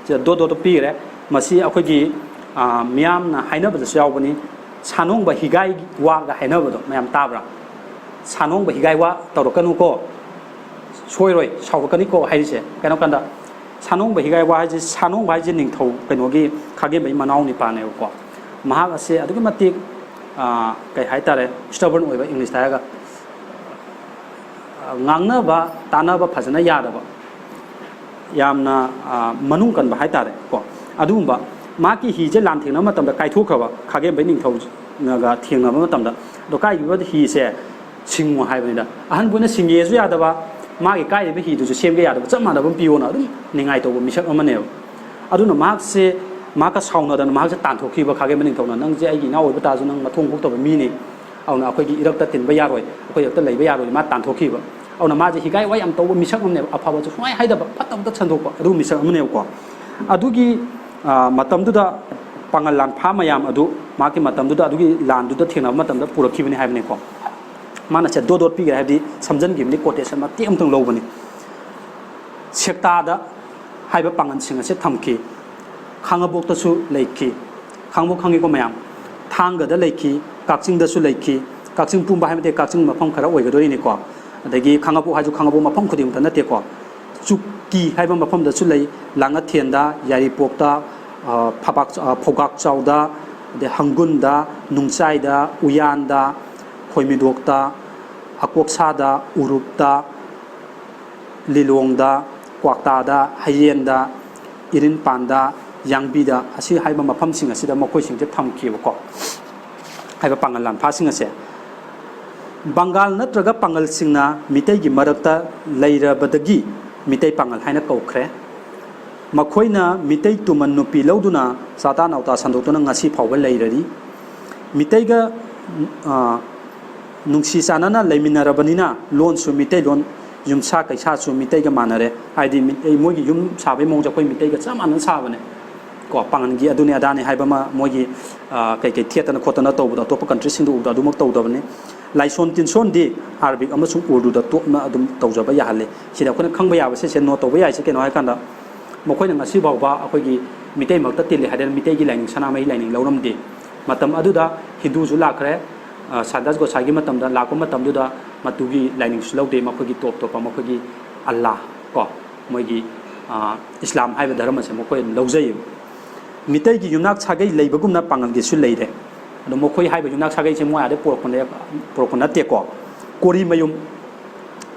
ꯁꯤꯗ ꯗꯣꯠ ꯗꯣꯠ ꯄꯤꯈ꯭ꯔꯦ꯫ ꯃꯁꯤ ꯑꯩꯈꯣꯏꯒꯤ, ꯑ, ꯃꯤꯌꯥꯝꯅ ꯍꯥꯏꯅꯕꯗꯁꯨ ꯌꯥꯎꯕꯅꯤ, ꯁꯥꯅꯣꯡꯕ ꯍꯤꯒꯥꯏ ꯋꯥꯒ ꯍꯥꯏꯅꯕꯗꯣ ꯃꯌꯥꯝ ꯇꯥꯕ꯭ꯔꯥ? ꯁꯥꯅꯣꯡꯕ ꯍꯤꯒꯥꯏ ꯋꯥ ꯇꯧꯔꯛꯀꯅꯨꯀꯣ, ꯁꯣꯏꯔꯣꯏ, ꯁꯥꯎꯔꯛꯀꯅꯤꯀꯣ ꯍꯥꯏꯔꯤꯁꯦ꯫ ꯀꯩꯅꯣ ꯀꯥꯟꯗ ꯁꯥꯅꯣꯡꯕ ꯍꯤꯒꯥꯏ ꯋꯥ ꯍꯥꯏꯁꯦ, ꯁꯥꯅꯣꯡꯕ ꯍꯥꯏꯁꯦ ꯅꯤꯡꯊꯧ ꯀꯩꯅꯣꯒꯤ ꯈꯥꯒꯦꯝꯕꯒꯤ ꯃꯅꯥꯎ ꯅꯤꯄꯥꯅꯦꯕꯀꯣ꯫ ꯃꯍꯥꯛ ꯑꯁꯦ ꯑꯗꯨꯛꯀꯤ ꯃꯇꯤꯛ, ꯑ, ꯀꯩ ꯍꯥꯏꯇꯥꯔꯦ, ꯁ꯭ꯇꯕꯔꯟ ꯑꯣꯏꯕ, ꯏꯪꯂꯤꯁꯇ ꯍꯥꯏꯔꯒ, ꯑ, ꯉꯥꯡꯅꯕ ꯇꯥꯅꯕ ꯐꯖꯅ ꯌꯥꯗꯕ, ꯌꯥꯝꯅ, ꯑ, ꯃꯅꯨꯡ ꯀꯟꯕ ꯍꯥꯏꯇꯥꯔꯦ ꯀꯣ꯫ ꯑꯗꯨꯒꯨꯝꯕ ꯃꯍꯥꯛꯀꯤ ꯍꯤꯁꯦ ꯂꯥꯟ ꯊꯦꯡꯅꯕ ꯃꯇꯝꯗ ꯀꯥꯏꯊꯣꯛꯈ꯭ꯔꯕ, ꯈꯥꯒꯦꯝꯕꯩ ꯅꯤꯡꯊꯧꯅꯒ ꯊꯦꯡꯅꯕ ꯃꯇꯝꯗ꯫ ꯑꯗꯣ ꯀꯥꯏꯈꯤꯕ ꯍꯤꯁꯦ ꯁꯤꯡꯉꯨ ꯍꯥꯏꯕꯅꯤꯗ꯫ ꯑꯍꯟꯕꯨꯅ ꯁꯤꯡꯉꯦꯁꯨ ꯌꯥꯗꯕ, ꯃꯥꯒꯤ ꯀꯥꯏꯔꯤꯕ ꯍꯤꯗꯨꯁꯨ ꯁꯦꯝꯒꯦ ꯌꯥꯗꯕ, ꯆꯞ ꯃꯥꯟꯅꯕ ꯑꯃ ꯄꯤꯌꯣꯅ ꯑꯗꯨꯝ ꯅꯤꯡꯉꯥꯏ ꯇꯧꯕ ꯃꯤꯁꯛ ꯑꯃꯅꯦꯕ꯫ ꯑꯗꯨꯅ ꯃꯍꯥꯛꯁꯦ, ꯃꯍꯥꯛꯀ ꯁꯥꯎꯅꯗꯅ ꯃꯍꯥꯛꯁꯦ ꯇꯥꯟꯊꯣꯛꯈꯤꯕ ꯈꯥꯒꯦꯝꯕ ꯅꯤꯡꯊꯧꯅ, "ꯅꯪꯁꯦ ꯑꯩꯒꯤ ꯏꯅꯥꯎ ꯑꯣꯏꯕ ꯇꯥꯔꯁꯨ ꯅꯪ ꯃꯊꯣꯡ ꯍꯨꯛꯇꯕ ꯃꯤꯅꯤ, ꯑꯗꯨꯅ ꯑꯩꯈꯣꯏꯒꯤ ꯏꯔꯛꯇ ꯇꯤꯟꯕ ꯌꯥꯔꯣꯏ, ꯑꯩꯈꯣꯏ ꯏꯔꯛꯇ ꯂꯩꯕ ꯌꯥꯔꯣꯏ", ꯃꯥ ꯇꯥꯟꯊꯣꯛꯈꯤꯕ꯫ ꯑꯗꯨꯅ ꯃꯥꯁꯦ ꯍꯤꯒꯥꯏ ꯋꯥ ꯌꯥꯝ ꯇꯧꯕ ꯃꯤꯁꯛ ꯑꯃꯅꯦꯕ, ꯑꯐꯕꯁꯨ ꯁꯨꯡꯍꯥꯏ ꯍꯥꯏꯗꯕ, ꯐꯠꯇꯕꯇ ꯁꯟꯗꯣꯛꯄ ꯑꯗꯨꯒꯨꯝꯕ ꯃꯤꯁꯛ ꯑꯃꯅꯦꯕꯀꯣ꯫ ꯑꯗꯨꯒꯤ, ꯑ, ꯃꯇꯝꯗꯨꯗ ꯄꯥꯉꯜ ꯂꯥꯟꯐꯥ ꯃꯌꯥꯝ ꯑꯗꯨ ꯃꯍꯥꯛꯀꯤ ꯃꯇꯝꯗꯨꯗ ꯑꯗꯨꯒꯤ ꯂꯥꯟꯗꯨꯗ ꯊꯦꯡꯅꯕ ꯃꯇꯝꯗ ꯄꯨꯔꯛꯈꯤꯕꯅꯤ ꯍꯥꯏꯕꯅꯤꯀꯣ꯫ ꯃꯥꯅ ꯁꯦ ꯗꯣꯠ ꯗꯣꯠ ꯄꯤꯈ꯭ꯔꯦ ꯍꯥꯏꯕꯗꯤ ꯁꯝꯖꯟꯈꯤꯕꯅꯤ, ꯀꯣꯇꯦꯁꯟ ꯃꯇꯦꯛ ꯑꯃꯇꯪ ꯂꯧꯕꯅꯤ꯫ ꯁꯦꯛꯇꯥꯗ ꯍꯥꯏꯕ ꯄꯥꯉꯜꯁꯤꯡ ꯑꯁꯦ ꯊꯝꯈꯤ꯫ ꯈꯥꯡꯉꯕꯣꯛꯇꯁꯨ ꯂꯩꯈꯤ꯫ ꯈꯥꯡꯉꯕꯣꯛ ꯈꯪꯉꯤꯀꯣ ꯃꯌꯥꯝ? ꯊꯥꯡꯒꯗ ꯂꯩꯈꯤ, ꯀꯛꯆꯤꯡꯗꯁꯨ ꯂꯩꯈꯤ꯫ ꯀꯛꯆꯤꯡ ꯄꯨꯝꯕ ꯍꯥꯏꯕꯗꯤ ꯀꯛꯆꯤꯡ ꯃꯐꯝ ꯈꯔ ꯑꯣꯏꯒꯗꯣꯏꯅꯤꯀꯣ꯫ ꯑꯗꯒꯤ ꯈꯥꯉꯕꯣꯛ ꯍꯥꯏꯁꯨ ꯈꯥꯉꯕꯣꯛ ꯃꯐꯝ ꯈꯨꯗꯤꯡꯃꯛꯇ ꯅꯠꯇꯦꯀꯣ꯫ ꯆꯨꯛꯀꯤ ꯍꯥꯏꯕ ꯃꯐꯝꯗꯁꯨ ꯂꯩ, ꯂꯥꯡꯉꯊꯦꯟꯗ, ꯌꯥꯏꯔꯤꯄꯣꯛꯇ, ꯑ, ꯐꯕꯥꯛ-, ꯑ, ꯐꯧꯒꯥꯛꯆꯥꯎꯗ, ꯑꯗꯩ ꯍꯪꯒꯨꯟꯗ, ꯅꯨꯡꯆꯥꯏꯗ, ꯎꯌꯥꯟꯗ, ꯈꯣꯏꯃꯤꯗꯣꯛꯇ, ꯑꯀꯣꯛꯁꯥꯗ, ꯎꯔꯨꯞꯇ, ꯂꯤꯂꯣꯡꯗ, ꯀ꯭ꯋꯥꯛꯇꯥꯗ, ꯍꯌꯦꯟꯗ, ꯏꯔꯤꯟꯄꯥꯟꯗ, ꯌꯥꯡꯕꯤꯗ, ꯑꯁꯤ ꯍꯥꯏꯕ ꯃꯐꯝꯁꯤꯡ ꯑꯁꯤꯗ ꯃꯈꯣꯏꯁꯤꯡꯁꯦ ꯊꯝꯈꯤꯕꯀꯣ꯫ ꯍꯥꯏꯕ ꯄꯥꯉꯜ ꯂꯥꯟꯐꯥꯁꯤꯡ ꯑꯁꯦ ꯕꯪꯒꯥꯜ ꯅꯠꯇ꯭ꯔꯒ ꯄꯥꯉꯜꯁꯤꯡꯅ ꯃꯤꯇꯩꯒꯤ ꯃꯔꯛꯇ ꯂꯩꯔꯕꯗꯒꯤ ꯃꯤꯇꯩ ꯄꯥꯉꯜ ꯍꯥꯏꯅ ꯀꯧꯈ꯭ꯔꯦ꯫ ꯃꯈꯣꯏꯅ ꯃꯤꯇꯩ ꯇꯨꯃꯟ ꯅꯨꯄꯤ ꯂꯧꯗꯨꯅ ꯆꯥꯇꯥ ꯅꯥꯎꯇꯥ ꯁꯟꯗꯣꯛꯇꯨꯅ ꯉꯁꯤ ꯐꯥꯎꯕ ꯂꯩꯔꯔꯤ꯫ ꯃꯤꯇꯩꯒ, ꯑ, ꯅꯨꯡꯁꯤ ꯆꯥꯟꯅꯅ ꯂꯩꯃꯤꯟꯅꯔꯕꯅꯤꯅ ꯂꯣꯟꯁꯨ ꯃꯤꯇꯩꯂꯣꯟ, ꯌꯨꯝꯁꯥ ꯀꯩꯁꯥꯁꯨ ꯃꯤꯇꯩꯒ ꯃꯥꯟꯅꯔꯦ꯫ ꯍꯥꯏꯗꯤ ꯃꯤꯇꯩ, ꯃꯣꯏꯒꯤ ꯌꯨꯝ ꯁꯥꯕꯒꯤ ꯃꯑꯣꯡꯁꯦ ꯑꯩꯈꯣꯏ ꯃꯤꯇꯩꯒ ꯆꯞ ꯃꯥꯟꯅꯅ ꯁꯥꯕꯅꯦ꯫ ꯀꯣ, ꯄꯥꯉꯜꯒꯤ ꯑꯗꯨꯅꯤ ꯑꯗꯥꯅꯤ ꯍꯥꯏꯕ ꯑꯃ ꯃꯣꯏꯒꯤ, ꯑ, ꯀꯩꯀꯩ ꯊꯦꯠꯇꯅ ꯈꯣꯠꯇꯅ ꯇꯧꯕꯗꯣ ꯑꯇꯣꯞꯄ ꯀꯟꯇ꯭ꯔꯤꯁꯤꯡꯗ ꯎꯕꯗꯣ ꯑꯗꯨꯃꯛ ꯇꯧꯗꯕꯅꯤ꯫ ꯂꯥꯏꯁꯣꯟ ꯇꯤꯟꯁꯣꯟꯗꯤ ꯑꯥꯔꯕꯤꯛ ꯑꯃꯁꯨꯡ ꯎꯔꯗꯨꯗ ꯇꯣꯞꯅ ꯑꯗꯨꯝ ꯇꯧꯖꯕ ꯌꯥꯍꯜꯂꯤ꯫ ꯁꯤꯗ ꯑꯩꯈꯣꯏꯅ ꯈꯪꯕ ꯌꯥꯕꯁꯦ, ꯁꯦ ꯅꯣꯠ ꯇꯧꯕ ꯌꯥꯏꯁꯦ ꯀꯩꯅꯣ ꯍꯥꯏꯀꯥꯟꯗ, ꯃꯈꯣꯏꯅ ꯉꯁꯤ ꯐꯥꯎꯕ ꯑꯩꯈꯣꯏꯒꯤ ꯃꯤꯇꯩꯃꯛꯇ ꯇꯤꯜꯂꯤ ꯍꯥꯏꯗꯅ ꯃꯤꯇꯩꯒꯤ ꯂꯥꯏꯅꯤꯡ, ꯁꯅꯥꯃꯍꯤ ꯂꯥꯏꯅꯤꯡ ꯂꯧꯔꯝꯗꯦ꯫ ꯃꯇꯝ ꯑꯗꯨꯗ ꯍꯤꯟꯗꯨꯁꯨ ꯂꯥꯛꯈ꯭ꯔꯦ, ꯑ, ꯁꯥꯟꯇꯁ ꯒꯣꯁꯥꯏꯒꯤ ꯃꯇꯝꯗ ꯂꯥꯛꯄ ꯃꯇꯝꯗꯨꯗ ꯃꯗꯨꯒꯤ ꯂꯥꯏꯅꯤꯡꯁꯨ ꯂꯧꯗꯦ, ꯃꯈꯣꯏꯒꯤ ꯇꯣꯞ ꯇꯣꯞꯄ ꯃꯈꯣꯏꯒꯤ ꯑꯜꯂꯥ ꯀꯣ, ꯃꯣꯏꯒꯤ, ꯑ, ꯏꯁꯂꯥꯝ ꯍꯥꯏꯕ ꯙꯔꯃꯁꯦ ꯃꯈꯣꯏ ꯑꯗꯨꯝ ꯂꯧꯖꯩꯌꯦꯕ꯫ ꯃꯤꯇꯩꯒꯤ ꯌꯨꯝꯅꯥꯛ ꯁꯥꯒꯩ ꯂꯩꯕꯒꯨꯝꯅ ꯄꯥꯉꯜꯒꯤꯁꯨ ꯂꯩꯔꯦ꯫ ꯑꯗꯣ ꯃꯈꯣꯏ ꯍꯥꯏꯕ ꯌꯨꯝꯅꯥꯛ ꯁꯥꯒꯩꯁꯦ ꯃꯣꯏ ꯑꯥꯗ ꯄꯨꯔꯛꯄꯅꯦ-, ꯄꯨꯔꯛꯄ ꯅꯠꯇꯦꯀꯣ꯫ ꯀꯣꯔꯤꯃꯌꯨꯝ,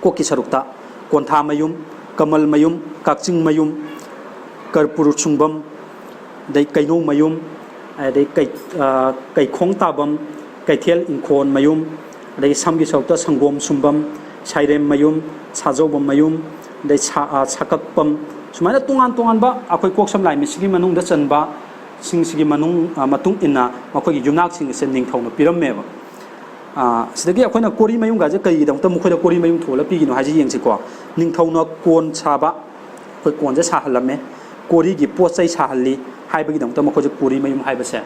ꯀꯣꯛꯀꯤ ꯁꯔꯨꯛꯇ, ꯀꯣꯟꯊꯥꯃꯌꯨꯝ, ꯀꯃꯜꯃꯌꯨꯝ, ꯀꯛꯆꯤꯡꯃꯌꯨꯝ, ꯀꯔꯄꯨꯔ ꯁꯨꯡꯕꯝ, ꯑꯗꯩ ꯀꯩꯅꯧꯃꯌꯨꯝ, ꯑꯗꯩ ꯀꯩ-, ꯑ, ꯀꯩꯈꯣꯡ ꯇꯥꯕꯝ, ꯀꯩꯊꯦꯜ ꯏꯪꯈꯣꯜꯃꯌꯨꯝ, ꯑꯗꯒꯤ ꯁꯝꯒꯤ ꯁꯔꯨꯛꯇ ꯁꯪꯒꯣꯝ ꯁꯨꯝꯕꯝ, ꯁꯥꯏꯔꯦꯝꯃꯌꯨꯝ, ꯁꯥꯖꯧꯕꯝꯃꯌꯨꯝ, ꯑꯗꯩ ꯁꯥ-, ꯑ, ꯁꯥꯀꯛꯄꯝ, ꯁꯨꯃꯥꯏꯅ ꯇꯣꯉꯥꯟ ꯇꯣꯉꯥꯟꯕ ꯑꯩꯈꯣꯏ ꯀꯣꯛ ꯁꯝ ꯂꯥꯏ ꯃꯤꯠꯁꯤꯒꯤ ꯃꯅꯨꯡꯗ ꯆꯟꯕ ꯁꯤꯡꯁꯤꯒꯤ ꯃꯅꯨꯡ-, ꯑ, ꯃꯇꯨꯡ ꯏꯟꯅ ꯃꯈꯣꯏꯒꯤ ꯌꯨꯝꯅꯥꯛꯁꯤꯡ ꯑꯁꯦ ꯅꯤꯡꯊꯧꯅ ꯄꯤꯔꯝꯃꯦꯕ꯫ ꯑ, ꯁꯤꯗꯒꯤ ꯑꯩꯈꯣꯏꯅ ꯀꯣꯔꯤꯃꯌꯨꯝꯒꯁꯦ ꯀꯔꯤꯒꯤꯗꯃꯛꯇ ꯃꯈꯣꯏꯗ ꯀꯣꯔꯤꯃꯌꯨꯝ ꯊꯣꯜꯂ ꯄꯤꯔꯤꯅꯣ ꯍꯥꯏꯁꯦ ꯌꯦꯡꯁꯤꯀꯣ꯫ ꯅꯤꯡꯊꯧꯅ ꯀꯣꯟ ꯁꯥꯕ, ꯑꯩꯈꯣꯏ ꯀꯣꯟꯁꯦ ꯁꯥꯍꯜꯂꯝꯃꯦ, ꯀꯣꯔꯤꯒꯤ ꯄꯣꯠ ꯆꯩ ꯁꯥꯍꯜꯂꯤ ꯍꯥꯏꯕꯒꯤꯗꯃꯛꯇ ꯃꯈꯣꯏꯁꯦ ꯀꯣꯔꯤꯃꯌꯨꯝ ꯍꯥꯏꯕꯁꯦ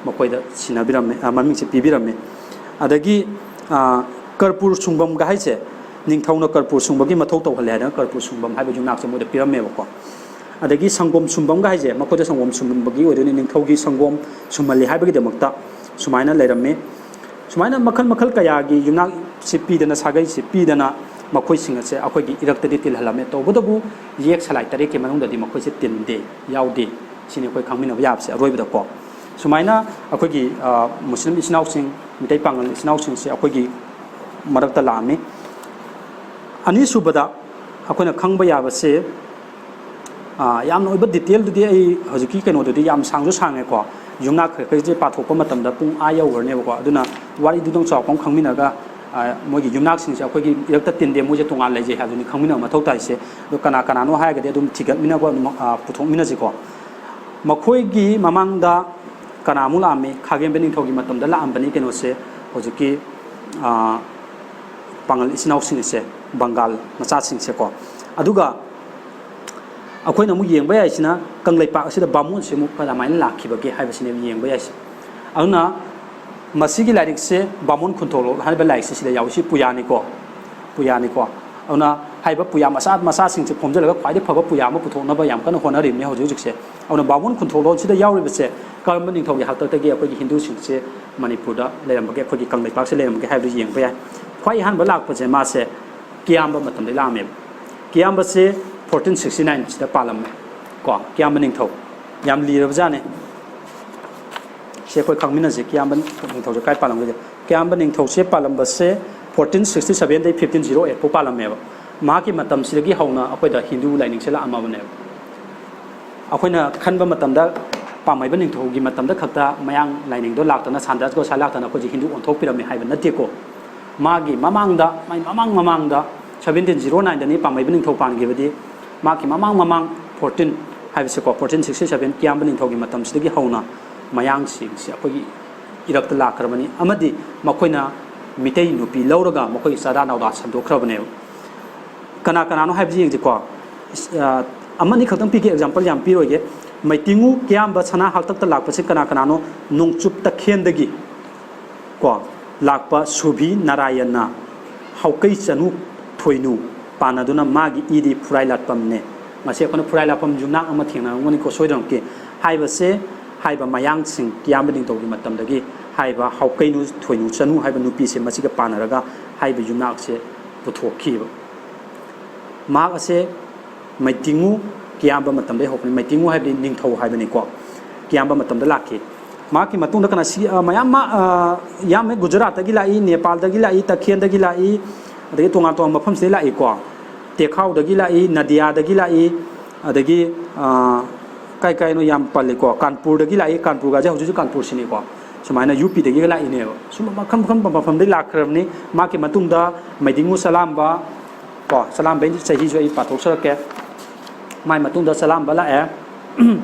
ꯃꯈꯣꯏꯗ ꯁꯤꯟꯅꯕꯤꯔꯝꯃꯦ, ꯑ, ꯃꯃꯤꯡꯁꯦ ꯄꯤꯕꯤꯔꯝꯃꯦ꯫ ꯑꯗꯒꯤ, ꯑ, ꯀꯔꯄꯨꯔ ꯁꯨꯡꯕꯝꯒ ꯍꯥꯏꯁꯦ ꯅꯤꯡꯊꯧꯅ ꯀꯔꯄꯨꯔ ꯁꯨꯡꯕꯒꯤ ꯃꯊꯧ ꯇꯧꯍꯜꯂꯦ ꯍꯥꯏꯗꯅ ꯀꯔꯄꯨꯔ ꯁꯨꯡꯕꯝ ꯍꯥꯏꯕ ꯌꯨꯝꯅꯥꯛꯁꯦ ꯃꯣꯏꯗ ꯄꯤꯔꯝꯃꯦꯕꯀꯣ꯫ ꯑꯗꯒꯤ ꯁꯪꯒꯣꯝ ꯁꯨꯝꯕꯝꯒ ꯍꯥꯏꯁꯦ ꯃꯈꯣꯏꯗ ꯁꯪꯒꯣꯝ ꯁꯨꯝꯕꯒꯤ ꯑꯣꯏꯗꯣꯏꯅꯤ, ꯅꯤꯡꯊꯧꯒꯤ ꯁꯪꯒꯣꯝ ꯁꯨꯝꯍꯜꯂꯤ ꯍꯥꯏꯕꯒꯤꯗꯃꯛꯇ ꯁꯨꯃꯥꯏꯅ ꯂꯩꯔꯝꯃꯤ꯫ ꯁꯨꯃꯥꯏꯅ ꯃꯈꯜ ꯃꯈꯜ ꯀꯌꯥꯒꯤ ꯌꯨꯝꯅꯥꯛꯁꯤ ꯄꯤꯗꯅ, ꯁꯥꯒꯩꯁꯤ ꯄꯤꯗꯅ ꯃꯈꯣꯏꯁꯤꯡ ꯑꯁꯦ ꯑꯩꯈꯣꯏꯒꯤ ꯏꯔꯛꯇꯗꯤ ꯇꯤꯜꯍꯜꯂꯝꯃꯦ꯫ ꯇꯧꯕꯇꯕꯨ ꯌꯦꯛ ꯁꯂꯥꯏ ꯇꯔꯦꯠꯀꯤ ꯃꯅꯨꯡꯗꯗꯤ ꯃꯈꯣꯏꯁꯦ ꯇꯤꯟꯗꯦ, ꯌꯥꯎꯗꯦ꯫ ꯁꯤꯅꯤ ꯑꯩꯈꯣꯏ ꯈꯪꯃꯤꯟꯅꯕ ꯌꯥꯕꯁꯦ ꯑꯔꯣꯏꯕꯗꯀꯣ꯫ ꯁꯨꯃꯥꯏꯅ ꯑꯩꯈꯣꯏꯒꯤ, ꯑ, ꯃꯨꯁꯂꯤꯝ ꯏꯆꯤꯟ ꯏꯅꯥꯎꯁꯤꯡ, ꯃꯤꯇꯩ ꯄꯥꯉꯜ ꯏꯆꯤꯟ ꯏꯅꯥꯎꯁꯤꯡꯁꯦ ꯑꯩꯈꯣꯏꯒꯤ ꯃꯔꯛꯇ ꯂꯥꯛꯑꯝꯃꯤ꯫ ꯑꯅꯤꯁꯨꯕꯗ ꯑꯩꯈꯣꯏꯅ ꯈꯪꯕ ꯌꯥꯕꯁꯦ, ꯑ, ꯌꯥꯝꯅ ꯑꯣꯏꯕ detail-ꯗꯨꯗꯤ ꯑꯩ ꯍꯧꯖꯤꯛꯀꯤ ꯀꯩꯅꯣꯗꯨꯗꯤ ꯌꯥꯝ ꯁꯥꯡꯁꯨ ꯁꯥꯡꯉꯦꯀꯣ꯫ ꯌꯨꯝꯅꯥꯛ ꯈꯔ ꯈꯔꯁꯦ ꯄꯥꯊꯣꯛꯄ ꯃꯇꯝꯗ ꯄꯨꯡ ꯑꯥ ꯌꯧꯈ꯭ꯔꯅꯦꯕꯀꯣ꯫ ꯑꯗꯨꯅ ꯋꯥꯔꯤꯗꯨꯗꯪ ꯆꯥꯎꯔꯥꯛꯄ ꯑꯃ ꯈꯪꯃꯤꯟꯅꯔꯒ, ꯑ, ꯃꯣꯏꯒꯤ ꯌꯨꯝꯅꯥꯛꯁꯤꯡꯁꯦ ꯑꯩꯈꯣꯏꯒꯤ ꯏꯔꯛꯇ ꯇꯤꯟꯗꯦ, ꯃꯣꯏꯁꯦ ꯇꯣꯉꯥꯟ ꯂꯩꯖꯩ ꯍꯥꯏꯕꯗꯨꯅꯤ ꯈꯪꯃꯤꯟꯅꯕ ꯃꯊꯧ ꯇꯥꯏꯁꯦ꯫ ꯑꯗꯣ ꯀꯅꯥ ꯀꯅꯥꯅꯣ ꯍꯥꯏꯔꯒꯗꯤ ꯑꯗꯨꯝ ꯊꯤꯒꯠꯃꯤꯟꯅꯕ ꯑꯗꯨꯝ, ꯑ, ꯄꯨꯊꯣꯛꯃꯤꯟꯅꯁꯤꯀꯣ꯫ ꯃꯈꯣꯏꯒꯤ ꯃꯃꯥꯡꯗ ꯀꯅꯥꯃꯨꯛ ꯂꯥꯛꯑꯝꯃꯤ? ꯈꯥꯒꯦꯝꯕ ꯅꯤꯡꯊꯧꯒꯤ ꯃꯇꯝꯗ ꯂꯥꯛꯑꯝꯕꯅꯤ ꯀꯩꯅꯣꯁꯦ, ꯍꯧꯖꯤꯛꯀꯤ, ꯑ, ꯄꯥꯉꯜ ꯏꯆꯤꯟ ꯏꯅꯥꯎꯁꯤꯡ ꯑꯁꯦ, ꯕꯪꯒꯥꯜ ꯃꯆꯥꯁꯤꯡꯁꯦꯀꯣ꯫ ꯑꯗꯨꯒ ꯑꯩꯈꯣꯏꯅ ꯑꯃꯨꯛ ꯌꯦꯡꯕ ꯌꯥꯏꯁꯤꯅ ꯀꯪꯂꯩꯄꯥꯛ ꯑꯁꯤꯗ ꯕꯥꯃꯣꯟꯁꯦ ꯑꯃꯨꯛ ꯀꯔꯝꯍꯥꯏꯅ ꯂꯥꯛꯈꯤꯕꯒꯦ ꯍꯥꯏꯕꯁꯤꯅꯦꯕ ꯌꯦꯡꯕ ꯌꯥꯏꯁꯦ꯫ ꯑꯗꯨꯅ ꯃꯁꯤꯒꯤ ꯂꯥꯏꯔꯤꯛꯁꯦ ꯕꯥꯃꯣꯟ ꯈꯨꯟꯊꯣꯛꯂꯣꯟ ꯍꯥꯏꯕ ꯂꯥꯏꯔꯤꯛꯁꯦ ꯁꯤꯗ ꯌꯥꯎꯏ꯫ ꯁꯤ ꯄꯨꯌꯥꯅꯤꯀꯣ, ꯄꯨꯌꯥꯅꯤꯀꯣ꯫ ꯑꯗꯨꯅ ꯍꯥꯏꯔꯤꯕ ꯄꯨꯌꯥ ꯃꯆꯥ ꯃꯆꯥꯁꯤꯡꯁꯦ ꯈꯣꯝꯖꯤꯜꯂꯒ ꯈ꯭ꯋꯥꯏꯗꯒꯤ ꯐꯕ ꯄꯨꯌꯥ ꯑꯃ ꯄꯨꯊꯣꯛꯅꯕ ꯌꯥꯝ ꯀꯟꯅ ꯍꯣꯠꯅꯔꯤꯕꯅꯤ ꯍꯧꯖꯤꯛ ꯍꯧꯖꯤꯛꯁꯦ꯫ ꯑꯗꯨꯅ ꯕꯥꯃꯣꯟ ꯈꯨꯟꯊꯣꯛꯂꯣꯟꯁꯤꯗ ꯌꯥꯎꯔꯤꯕꯁꯦ ꯀꯔꯝꯕ ꯅꯤꯡꯊꯧꯒꯤ ꯍꯥꯛꯇꯛꯇꯒꯤ ꯑꯩꯈꯣꯏꯒꯤ ꯍꯤꯟꯗꯨꯁꯤꯡꯁꯦ ꯃꯅꯤꯄꯨꯔꯗ ꯂꯩꯔꯝꯕꯒꯦ, ꯑꯩꯈꯣꯏꯒꯤ ꯀꯪꯂꯩꯄꯥꯛꯁꯦ ꯂꯩꯔꯝꯕꯒꯦ ꯍꯥꯏꯕꯗꯨ ꯌꯦꯡꯕ ꯌꯥꯏ꯫ ꯈ꯭ꯋꯥꯏ ꯑꯍꯥꯟꯕ ꯂꯥꯛꯄꯁꯦ ꯃꯥꯁꯦ ꯀꯤꯌꯥꯝꯕ ꯃꯇꯝꯗꯒꯤ ꯂꯥꯛꯑꯝꯃꯦꯕ꯫ ꯀꯤꯌꯥꯝꯕꯁꯦ fourteen sixty nine ꯁꯤꯗ ꯄꯥꯜꯂꯝꯃꯦ ꯀꯣ, ꯀꯤꯌꯥꯝꯕ ꯅꯤꯡꯊꯧ꯫ ꯌꯥꯝ ꯂꯤꯔꯕꯖꯥꯠꯅꯤ꯫ ꯁꯤ ꯑꯩꯈꯣꯏ ꯈꯪꯃꯤꯟꯅꯁꯦ, ꯀꯤꯌꯥꯝꯕ ꯅꯤꯡꯊꯧꯁꯦ ꯀꯥꯏ ꯄꯥꯜꯂꯝꯒꯦ? ꯀꯤꯌꯥꯝꯕ ꯅꯤꯡꯊꯧꯁꯦ ꯄꯥꯜꯂꯝꯕꯁꯦ fourteen sixty seven ꯗꯒꯤ fifteen zero eight ꯐꯥꯎ ꯄꯥꯜꯂꯝꯃꯦꯕ꯫ ꯃꯍꯥꯛꯀꯤ ꯃꯇꯝꯁꯤꯗꯒꯤ ꯍꯧꯅ ꯑꯩꯈꯣꯏꯗ ꯍꯤꯟꯗꯨ ꯂꯥꯏꯅꯤꯡꯁꯦ ꯂꯥꯛꯑꯝꯃꯕꯅꯦꯕ꯫ ꯑꯩꯈꯣꯏꯅ ꯈꯟꯕ ꯃꯇꯝꯗ ꯄꯥꯝꯍꯩꯕ ꯅꯤꯡꯊꯧꯒꯤ ꯃꯇꯝꯗ ꯈꯛꯇ ꯃꯌꯥꯡ ꯂꯥꯏꯅꯤꯡꯗꯣ ꯂꯥꯛꯇꯅ, ꯁꯥꯟꯇ ꯔꯥꯖ ꯒꯣꯁꯥꯏ ꯂꯥꯛꯇꯅ ꯑꯩꯈꯣꯏꯁꯦ ꯍꯤꯟꯗꯨ ꯑꯣꯟꯊꯣꯛꯄꯤꯔꯝꯃꯦ ꯍꯥꯏꯕ ꯅꯠꯇꯦꯀꯣ꯫ ꯃꯥꯒꯤ ꯃꯃꯥꯡꯗ, ꯃꯥꯒꯤ ꯃꯃꯥꯡ ꯃꯃꯥꯡꯗ seventeen zero nine ꯗꯅꯤ ꯄꯥꯝꯍꯩꯕ ꯅꯤꯡꯊꯧ ꯄꯥꯟꯈꯤꯕꯗꯤ꯫ ꯃꯍꯥꯛꯀꯤ ꯃꯃꯥꯡ ꯃꯃꯥꯡ fourteen ꯍꯥꯏꯕꯁꯦꯀꯣ, fourteen sixty seven ꯀꯤꯌꯥꯝꯕ ꯅꯤꯡꯊꯧꯒꯤ ꯃꯇꯝꯁꯤꯗꯒꯤ ꯍꯧꯅ ꯃꯌꯥꯡꯁꯤꯡꯁꯦ ꯑꯩꯈꯣꯏꯒꯤ ꯏꯔꯛꯇ ꯂꯥꯛꯈ꯭ꯔꯕꯅꯤ꯫ ꯑꯃꯗꯤ ꯃꯈꯣꯏꯅ ꯃꯤꯇꯩ ꯅꯨꯄꯤ ꯂꯧꯔꯒ ꯃꯈꯣꯏꯒꯤ ꯆꯥꯗꯥ ꯅꯥꯎꯗꯥ ꯁꯟꯗꯣꯛꯈ꯭ꯔꯕꯅꯦꯕ꯫ ꯀꯅꯥ ꯀꯅꯥꯅꯣ ꯍꯥꯏꯕꯁꯤ ꯌꯦꯡꯁꯤꯀꯣ꯫ ꯑ, ꯑꯃꯅꯤ ꯈꯛꯇꯪ ꯄꯤꯒꯦ, example ꯌꯥꯝ ꯄꯤꯔꯣꯏꯒꯦ꯫ ꯃꯩꯇꯤꯡꯉꯨ ꯀꯤꯌꯥꯝꯕ ꯁꯅꯥ ꯍꯥꯛꯇꯛꯇ ꯂꯥꯛꯄꯁꯤ ꯀꯅꯥ ꯀꯅꯥꯅꯣ? ꯅꯣꯡꯆꯨꯞ ꯇꯈꯦꯟꯗꯒꯤ ꯀꯣ ꯂꯥꯛꯄ ꯁꯨꯕꯤ ꯅꯥꯔꯥꯌꯟꯅ ꯍꯥꯎꯀꯩ ꯆꯅꯨ ꯊꯣꯏꯅꯨ ꯄꯥꯟꯅꯗꯨꯅ ꯃꯥꯒꯤ ꯏꯗꯤ ꯐꯨꯔꯥꯏ ꯂꯥꯠꯄꯝꯅꯦ꯫ ꯃꯁꯤ ꯑꯩꯈꯣꯏꯅ ꯐꯨꯔꯥꯏ ꯂꯥꯠꯄꯝ ꯌꯨꯝꯅꯥꯛ ꯑꯃ ꯊꯦꯡꯅꯔꯝꯒꯅꯤꯀꯣ ꯁꯣꯏꯗꯅꯃꯛꯀꯤ꯫ ꯍꯥꯏꯕꯁꯦ, ꯍꯥꯏꯕ ꯃꯌꯥꯡꯁꯤꯡ ꯀꯤꯌꯥꯝꯕ ꯅꯤꯡꯊꯧꯒꯤ ꯃꯇꯝꯗꯒꯤ ꯍꯥꯏꯕ ꯍꯥꯎꯀꯩꯅꯨ ꯊꯣꯏꯅꯨ ꯆꯅꯨ ꯍꯥꯏꯕ ꯅꯨꯄꯤꯁꯦ, ꯃꯁꯤꯒ ꯄꯥꯟꯅꯔꯒ ꯍꯥꯏꯔꯤꯕ ꯌꯨꯝꯅꯥꯛꯁꯦ ꯄꯨꯊꯣꯛꯈꯤꯕ꯫ ꯃꯍꯥꯛ ꯑꯁꯦ ꯃꯩꯗꯤꯡꯉꯨ ꯀꯤꯌꯥꯝꯕ ꯃꯇꯝꯗꯒꯤ ꯍꯧꯔꯛꯄꯅꯤ꯫ ꯃꯩꯗꯤꯡꯉꯨ ꯍꯥꯏꯕꯗꯤ ꯅꯤꯡꯊꯧ ꯍꯥꯏꯕꯅꯤꯀꯣ꯫ ꯀꯤꯌꯥꯝꯕ ꯃꯇꯝꯗ ꯂꯥꯛꯈꯤ꯫ ꯃꯍꯥꯛꯀꯤ ꯃꯇꯨꯡꯗ ꯀꯅꯥ ꯁꯤ-, ꯑ, ꯃꯌꯥꯝ ꯑꯃ, ꯑ, ꯌꯥꯝꯃꯦ꯫ ꯒꯨꯖꯔꯥꯠꯇꯒꯤ ꯂꯥꯛꯏ, ꯅꯦꯄꯥꯜꯗꯒꯤ ꯂꯥꯛꯏ, ꯇꯈꯦꯜꯗꯒꯤ ꯂꯥꯛꯏ, ꯑꯗꯒꯤ ꯇꯣꯉꯥꯟ ꯇꯣꯉꯥꯟꯕ ꯃꯐꯝꯁꯤꯗꯒꯤ ꯂꯥꯛꯏꯀꯣ꯫ ꯇꯦꯈꯥꯎꯗꯒꯤ ꯂꯥꯛꯏ, ꯅꯗꯤꯌꯥꯗꯒꯤ ꯂꯥꯛꯏ, ꯑꯗꯒꯤ, ꯑ, ꯀꯥꯏ ꯀꯥꯏꯅꯣ ꯌꯥꯝ ꯄꯜꯂꯤꯀꯣ꯫ ꯀꯥꯟꯄꯨꯔꯗꯒꯤ ꯂꯥꯛꯏ, ꯀꯥꯟꯄꯨꯔꯒꯁꯦ ꯍꯧꯖꯤꯛ ꯍꯧꯖꯤꯛ ꯀꯥꯟꯄꯨꯔꯁꯤꯅꯤꯀꯣ꯫ ꯁꯨꯃꯥꯏꯅ ꯌꯨ ꯄꯤꯗꯒꯤꯒ ꯂꯥꯛꯏꯅꯦꯕ꯫ ꯁꯨꯝꯕ ꯃꯈꯜ ꯃꯈꯜ ꯃꯐꯝ ꯃꯐꯝꯗꯒꯤ ꯂꯥꯛꯈ꯭ꯔꯕꯅꯤ꯫ ꯃꯍꯥꯛꯀꯤ ꯃꯇꯨꯡꯗ ꯃꯩꯗꯤꯡꯉꯨ ꯆꯂꯥꯝꯕ, ꯀꯣ, ꯆꯂꯥꯝꯕꯩ ꯆꯍꯤꯁꯨ ꯑꯩ ꯄꯥꯊꯣꯛꯆꯔꯛꯀꯦ꯫ ꯃꯥꯏ ꯃꯇꯨꯡꯗ ꯆꯂꯥꯝꯕ ꯂꯥꯛꯑꯦ꯫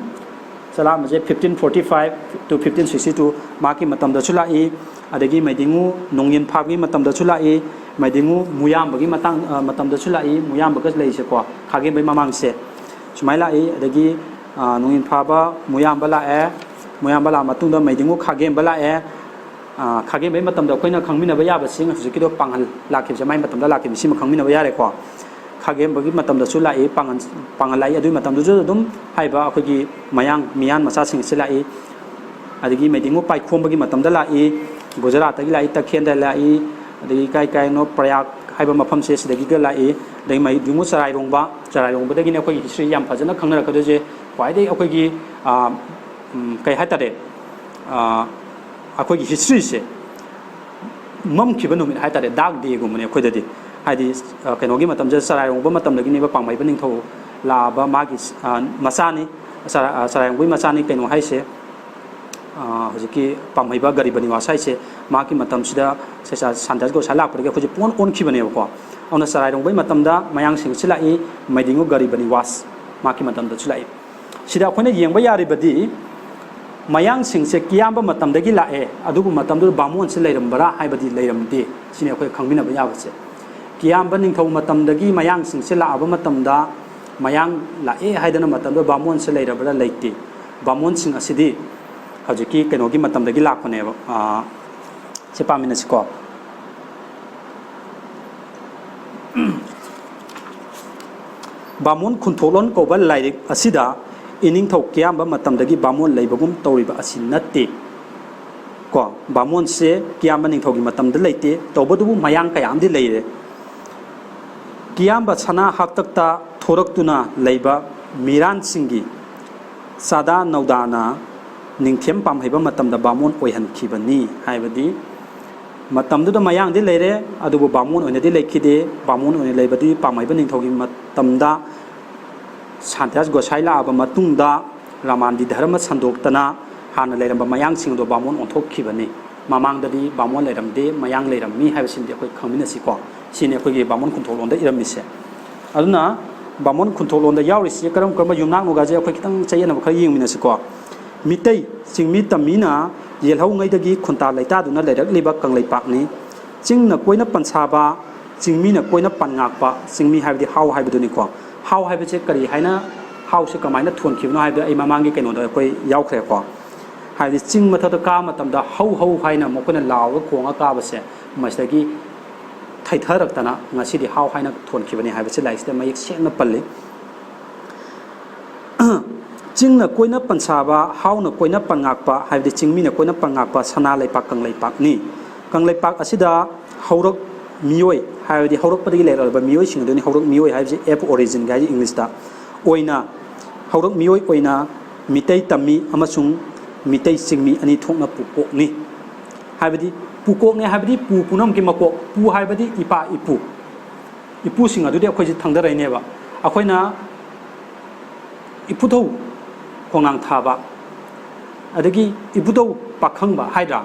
ꯆꯂꯥꯝꯕꯁꯦ fifteen forty five to fifteen sixty two, ꯃꯍꯥꯛꯀꯤ ꯃꯇꯝꯗꯁꯨ ꯂꯥꯛꯏ꯫ ꯑꯗꯒꯤ ꯃꯩꯗꯤꯡꯉꯨ ꯅꯣꯡꯌꯦꯟ ꯐꯥꯕꯒꯤ ꯃꯇꯝꯗꯁꯨ ꯂꯥꯛꯏ꯫ ꯃꯩꯗꯤꯡꯉꯨ ꯃꯨꯌꯥꯝꯕꯒꯤ ꯃꯇꯥꯡ, ꯑ, ꯃꯇꯝꯗꯁꯨ ꯂꯥꯛꯏ꯫ ꯃꯨꯌꯥꯝꯕꯒ ꯂꯩꯔꯤꯁꯦꯀꯣ, ꯈꯥꯒꯦꯝꯕꯩ ꯃꯃꯥꯡꯁꯦ꯫ ꯁꯨꯃꯥꯏꯅ ꯂꯥꯛꯏ꯫ ꯑꯗꯒꯤ, ꯑ, ꯅꯣꯡꯌꯦꯟ ꯐꯥꯕ ꯃꯨꯌꯥꯝꯕ ꯂꯥꯛꯑꯦ꯫ ꯃꯨꯌꯥꯝꯕ ꯂꯥꯛꯑ ꯃꯇꯨꯡꯗ ꯃꯩꯗꯤꯡꯉꯨ ꯈꯥꯒꯦꯝꯕ ꯂꯥꯛꯑꯦ꯫ ꯑ, ꯈꯥꯒꯦꯝꯕꯩ ꯃꯇꯝꯗ ꯑꯩꯈꯣꯏꯅ ꯈꯪꯃꯤꯟꯅꯕ ꯌꯥꯕꯁꯤꯡ ꯍꯧꯖꯤꯛꯀꯤꯗꯣ ꯄꯥꯡꯒꯜ ꯂꯥꯛꯈꯤꯕꯁꯦ, ꯃꯥꯏ ꯃꯇꯝꯗ ꯂꯥꯛꯈꯤꯕꯁꯤꯃ ꯈꯪꯃꯤꯟꯅꯕ ꯌꯥꯔꯦꯀꯣ꯫ ꯈꯥꯒꯦꯝꯕꯒꯤ ꯃꯇꯝꯗꯁꯨ ꯂꯥꯛꯏ, ꯄꯥꯡꯒꯜ, ꯄꯥꯡꯒꯜ ꯂꯥꯛꯏ꯫ ꯑꯗꯨꯒꯤ ꯃꯇꯝꯗꯨꯁꯨ ꯑꯗꯨꯝ ꯍꯥꯏꯕ ꯑꯩꯈꯣꯏꯒꯤ ꯃꯌꯥꯡ ꯃꯤꯌꯥꯟ ꯃꯆꯥꯁꯤꯡ ꯑꯁꯤ ꯂꯥꯛꯏ꯫ ꯑꯗꯒꯤ ꯃꯩꯗꯤꯡꯉꯨ ꯄꯥꯏꯈꯣꯝꯕꯒꯤ ꯃꯇꯝꯗ ꯂꯥꯛꯏ, ꯒꯨꯖꯔꯥꯠꯇꯒꯤ ꯂꯥꯛꯏ, ꯇꯈꯦꯜꯗ ꯂꯥꯛꯏ, ꯑꯗꯒꯤ ꯀꯥꯏ ꯀꯥꯏꯅꯣ ꯄ꯭ꯔꯌꯥꯒ ꯍꯥꯏꯕ ꯃꯐꯝꯁꯦ, ꯁꯤꯗꯒꯤꯒ ꯂꯥꯛꯏ꯫ ꯑꯗꯒꯤ ꯃꯩꯗꯤꯡꯉꯨ ꯆꯔꯥꯏꯔꯣꯡꯕ, ꯆꯔꯥꯏꯔꯣꯡꯕꯗꯒꯤꯅꯦ ꯑꯩꯈꯣꯏꯒꯤ history ꯌꯥꯝ ꯐꯖꯅ ꯈꯪꯅꯔꯛꯀꯗꯣꯏꯁꯦ꯫ ꯈ꯭ꯋꯥꯏꯗꯒꯤ ꯑꯩꯈꯣꯏꯒꯤ, ꯑ, ꯎꯝ, ꯀꯩ ꯍꯥꯏꯇꯥꯔꯦ, ꯑ, ꯑꯩꯈꯣꯏꯒꯤ historyꯁꯦ ꯃꯝꯈꯤꯕ ꯅꯨꯃꯤꯠ ꯍꯥꯏꯇꯥꯔꯦ, dark dayꯒꯨꯝꯕꯅꯦ ꯑꯩꯈꯣꯏꯗꯗꯤ꯫ ꯍꯥꯏꯗꯤ, ꯑ, ꯀꯩꯅꯣꯒꯤ ꯃꯇꯝꯁꯤꯗ, ꯆꯔꯥꯏꯔꯣꯡꯕ ꯃꯇꯝꯗꯒꯤꯅꯦꯕ ꯄꯥꯡꯃꯩꯕ ꯅꯤꯡꯊꯧ ꯂꯥꯛꯑꯕ꯫ ꯃꯥꯒꯤ, ꯑ, ꯃꯆꯥꯅꯤ, ꯆꯔꯥ-, ꯑ, ꯆꯔꯥꯏꯔꯣꯡꯕꯒꯤ ꯃꯆꯥꯅꯤ ꯀꯩꯅꯣ ꯍꯥꯏꯁꯦ, ꯑ, ꯍꯧꯖꯤꯛꯀꯤ ꯄꯥꯡꯃꯩꯕ ꯒꯔꯤꯕ ꯅꯤꯋꯥꯁ ꯍꯥꯏꯁꯦ꯫ ꯃꯍꯥꯛꯀꯤ ꯃꯇꯝꯁꯤꯗ ꯁꯩꯁꯥ ꯁꯥꯟꯇꯁ ꯒꯣꯁꯥꯏ ꯂꯥꯛꯄꯗꯒꯤ ꯑꯩꯈꯣꯏꯁꯦ ꯄꯨꯡꯑꯣꯟ ꯑꯣꯟꯈꯤꯕꯅꯦꯕꯀꯣ꯫ ꯑꯗꯨꯅ ꯆꯔꯥꯏꯔꯣꯡꯕꯒꯤ ꯃꯇꯝꯗ ꯃꯌꯥꯡꯁꯤꯡꯁꯤ ꯂꯥꯛꯏ, ꯃꯩꯗꯤꯡꯉꯨ ꯒꯔꯤꯕ ꯅꯤꯋꯥꯁ ꯃꯍꯥꯛꯀꯤ ꯃꯇꯝꯗꯁꯨ ꯂꯥꯛꯏ꯫ ꯁꯤꯗ ꯑꯩꯈꯣꯏꯅ ꯌꯦꯡꯕ ꯌꯥꯔꯤꯕꯗꯤ, ꯃꯌꯥꯡꯁꯤꯡꯁꯦ ꯀꯤꯌꯥꯝꯕ ꯃꯇꯝꯗꯒꯤ ꯂꯥꯛꯑꯦ, ꯑꯗꯨꯕꯨ ꯃꯇꯝꯗꯨꯗ ꯕꯥꯃꯣꯟꯁꯦ ꯂꯩꯔꯝꯕ꯭ꯔꯥ ꯍꯥꯏꯕꯗꯤ ꯂꯩꯔꯝꯗꯦ꯫ ꯁꯤꯅꯤ ꯑꯩꯈꯣꯏ ꯈꯪꯃꯤꯟꯅꯕ ꯌꯥꯕꯁꯦ꯫ ꯀꯤꯌꯥꯝꯕ ꯅꯤꯡꯊꯧ ꯃꯇꯝꯗꯒꯤ ꯃꯌꯥꯡꯁꯤꯡꯁꯦ ꯂꯥꯛꯑꯕ ꯃꯇꯝꯗ, ꯃꯌꯥꯡ ꯂꯥꯛꯑꯦ ꯍꯥꯏꯗꯅ ꯃꯇꯝꯗꯨꯗ ꯕꯥꯃꯣꯟꯁꯦ ꯂꯩꯔꯕ꯭ꯔꯥ? ꯂꯩꯇꯦ꯫ ꯕꯥꯃꯣꯟꯁꯤꯡ ꯑꯁꯤꯗꯤ ꯍꯧꯖꯤꯛꯀꯤ ꯀꯩꯅꯣꯒꯤ ꯃꯇꯝꯗꯒꯤ ꯂꯥꯛꯄꯅꯦꯕ꯫ ꯑꯥ, ꯁꯤ ꯄꯥꯃꯤꯟꯅꯁꯤꯀꯣ꯫ ꯕꯥꯃꯣꯟ ꯈꯨꯟꯊꯣꯛꯂꯣꯟ ꯀꯧꯕ ꯂꯥꯏꯔꯤꯛ ꯑꯁꯤꯗ ꯏꯅꯤꯡꯊꯧ ꯀꯤꯌꯥꯝꯕ ꯃꯇꯝꯗꯒꯤ ꯕꯥꯃꯣꯟ ꯂꯩꯕꯒꯨꯝ ꯇꯧꯔꯤꯕ ꯑꯁꯤ ꯅꯠꯇꯦ꯫ ꯀꯣ, ꯕꯥꯃꯣꯟꯁꯦ ꯀꯤꯌꯥꯝꯕ ꯅꯤꯡꯊꯧꯒꯤ ꯃꯇꯝꯗ ꯂꯩꯇꯦ, ꯇꯧꯕꯇꯕꯨ ꯃꯌꯥꯡ ꯀꯌꯥ ꯑꯃꯗꯤ ꯂꯩꯔꯦ꯫ ꯀꯤꯌꯥꯝꯕ ꯁꯅꯥ ꯍꯥꯛꯇꯛꯇ ꯊꯣꯔꯛꯇꯨꯅ ꯂꯩꯕ ꯃꯤꯔꯥꯟꯁꯤꯡꯒꯤ ꯆꯥꯗꯥ ꯅꯧꯗꯥꯅ ꯅꯤꯡꯊꯦꯝ ꯄꯥꯝꯍꯩꯕ ꯃꯇꯝꯗ ꯕꯥꯃꯣꯟ ꯑꯣꯏꯍꯟꯈꯤꯕꯅꯤ꯫ ꯍꯥꯏꯕꯗꯤ ꯃꯇꯝꯗꯨꯗ ꯃꯌꯥꯡꯗꯤ ꯂꯩꯔꯦ, ꯑꯗꯨꯕꯨ ꯕꯥꯃꯣꯟ ꯑꯣꯏꯅꯗꯤ ꯂꯩꯈꯤꯗꯦ꯫ ꯕꯥꯃꯣꯟ ꯑꯣꯏꯅ ꯂꯩꯕꯗꯤ ꯄꯥꯝꯍꯩꯕ ꯅꯤꯡꯊꯧꯒꯤ ꯃꯇꯝꯗ ꯁꯥꯟꯇꯤꯌꯥꯁ ꯒꯣꯁꯥꯏ ꯂꯥꯛꯑꯕ ꯃꯇꯨꯡꯗ ꯔꯥꯃꯥꯟꯗꯤ ꯙꯔꯃ ꯁꯟꯗꯣꯛꯇꯅ ꯍꯥꯟꯅ ꯂꯩꯔꯝꯕ ꯃꯌꯥꯡꯁꯤꯡ ꯑꯗꯣ ꯕꯥꯃꯣꯟ ꯑꯣꯟꯊꯣꯛꯈꯤꯕꯅꯤ꯫ ꯃꯃꯥꯡꯗꯗꯤ ꯕꯥꯃꯣꯟ ꯂꯩꯔꯝꯗꯦ, ꯃꯌꯥꯡ ꯂꯩꯔꯝꯃꯤ ꯍꯥꯏꯕꯁꯤꯃꯗꯤ ꯑꯩꯈꯣꯏ ꯈꯪꯃꯤꯟꯅꯁꯤꯀꯣ꯫ ꯁꯤꯅꯤ ꯑꯩꯈꯣꯏꯒꯤ ꯕꯥꯃꯣꯟ ꯈꯨꯟꯊꯣꯛꯂꯣꯟꯗ ꯏꯔꯝꯃꯤꯁꯦ꯫ ꯑꯗꯨꯅ ꯕꯥꯃꯣꯟ ꯈꯨꯟꯊꯣꯛꯂꯣꯟꯗ ꯌꯥꯎꯔꯤꯁꯤ ꯀꯔꯝ ꯀꯔꯝꯕ ꯌꯨꯝꯅꯥꯛꯅꯣꯒꯁꯦ ꯑꯩꯈꯣꯏ ꯈꯤꯇꯪ ꯆꯌꯦꯠꯅꯕ ꯈꯔ ꯌꯦꯡꯃꯤꯟꯅꯁꯤꯀꯣ꯫ ꯃꯤꯇꯩ ꯆꯤꯡꯃꯤ ꯇꯝꯃꯤꯅ ꯌꯦꯜꯍꯧꯉꯩꯗꯒꯤ ꯈꯨꯟꯇꯥ ꯂꯩꯇꯥꯗꯨꯅ ꯂꯩꯔꯛꯂꯤꯕ ꯀꯪꯂꯩꯄꯥꯛꯅꯤ꯫ ꯆꯤꯡꯅ ꯀꯣꯏꯅ ꯄꯟꯁꯥꯕ, ꯆꯤꯡꯃꯤꯅ ꯀꯣꯏꯅ ꯄꯟꯉꯥꯛꯄ, ꯆꯤꯡꯃꯤ ꯍꯥꯏꯕꯗꯤ ꯍꯥꯎ ꯍꯥꯏꯕꯗꯨꯅꯤꯀꯣ꯫ ꯍꯥꯎ ꯍꯥꯏꯕꯁꯦ ꯀꯔꯤ ꯍꯥꯏꯅ, ꯍꯥꯎꯁꯦ ꯀꯃꯥꯏꯅ ꯊꯣꯟꯈꯤꯕꯅꯣ ꯍꯥꯏꯕꯗꯣ ꯑꯩ ꯃꯃꯥꯡꯒꯤ ꯀꯩꯅꯣꯗ ꯑꯩꯈꯣꯏ ꯌꯥꯎꯈ꯭ꯔꯦꯀꯣ꯫ ꯍꯥꯏꯕꯗꯤ ꯆꯤꯡ ꯃꯊꯛꯇ ꯀꯥꯕ ꯃꯇꯝꯗ ꯍꯧ ꯍꯧ ꯍꯥꯏꯅ ꯃꯈꯣꯏꯅ ꯂꯥꯎꯔꯒ ꯈꯣꯡꯉ ꯀꯥꯕꯁꯦ, ꯃꯁꯤꯗꯒꯤ ꯊꯩꯊꯔꯛꯇꯅ ꯉꯁꯤꯗꯤ ꯍꯥꯎ ꯍꯥꯏꯅ ꯊꯣꯟꯈꯤꯕꯅꯤ ꯍꯥꯏꯕꯁꯤ ꯂꯥꯏꯔꯤꯛꯁꯤꯗ ꯃꯌꯦꯛ ꯁꯦꯡꯅ ꯄꯜꯂꯤ꯫ ꯆꯤꯡꯅ ꯀꯣꯏꯅ ꯄꯟꯁꯥꯕ, ꯍꯥꯎꯅ ꯀꯣꯏꯅ ꯄꯟꯉꯥꯛꯄ, ꯍꯥꯏꯕꯗꯤ ꯆꯤꯡꯃꯤꯅ ꯀꯣꯏꯅ ꯄꯟꯉꯥꯛꯄ ꯁꯅꯥ ꯂꯩꯄꯥꯛ ꯀꯪꯂꯩꯄꯥꯛꯅꯤ꯫ ꯀꯪꯂꯩꯄꯥꯛ ꯑꯁꯤꯗ ꯍꯧꯔꯛ ꯃꯤꯑꯣꯏ, ꯍꯥꯏꯕꯗꯤ ꯍꯧꯔꯛꯄꯗꯒꯤ ꯂꯩꯔꯛꯂꯕ ꯃꯤꯑꯣꯏꯁꯤꯡ ꯑꯗꯨꯅꯤ, ꯍꯧꯔꯛ ꯃꯤꯑꯣꯏ ꯍꯥꯏꯕꯁꯤ ꯑꯦꯞ ꯑꯣꯔꯤꯖꯤꯟꯒ ꯍꯥꯏꯁꯦ ꯏꯪꯂꯤꯁꯇ, ꯑꯣꯏꯅ, ꯍꯧꯔꯛ ꯃꯤꯑꯣꯏ ꯑꯣꯏꯅ ꯃꯤꯇꯩ ꯇꯝꯃꯤ ꯑꯃꯁꯨꯡ ꯃꯤꯇꯩ ꯆꯤꯡꯃꯤ ꯑꯅꯤ ꯊꯣꯛꯅ ꯄꯨꯀꯣꯛꯅꯤ꯫ ꯍꯥꯏꯕꯗꯤ ꯄꯨꯀꯣꯛꯅꯤ ꯍꯥꯏꯕꯗꯤ ꯄꯨ ꯄꯨꯝꯅꯃꯛꯀꯤ ꯃꯀꯣꯛ, ꯄꯨ ꯍꯥꯏꯕꯗꯤ ꯏꯄꯥ ꯏꯄꯨ, ꯏꯄꯨꯁꯤꯡ ꯑꯗꯨꯗꯤ ꯑꯩꯈꯣꯏꯁꯦ ꯊꯪꯗꯔꯛꯏꯅꯦꯕ꯫ ꯑꯩꯈꯣꯏꯅ ꯏꯄꯨꯊꯧ ꯈꯣꯡꯅꯥꯡ ꯊꯥꯕ, ꯑꯗꯒꯤ ꯏꯕꯨꯙꯧ ꯄꯥꯈꯪꯕ ꯍꯥꯏꯗ꯭ꯔꯥ?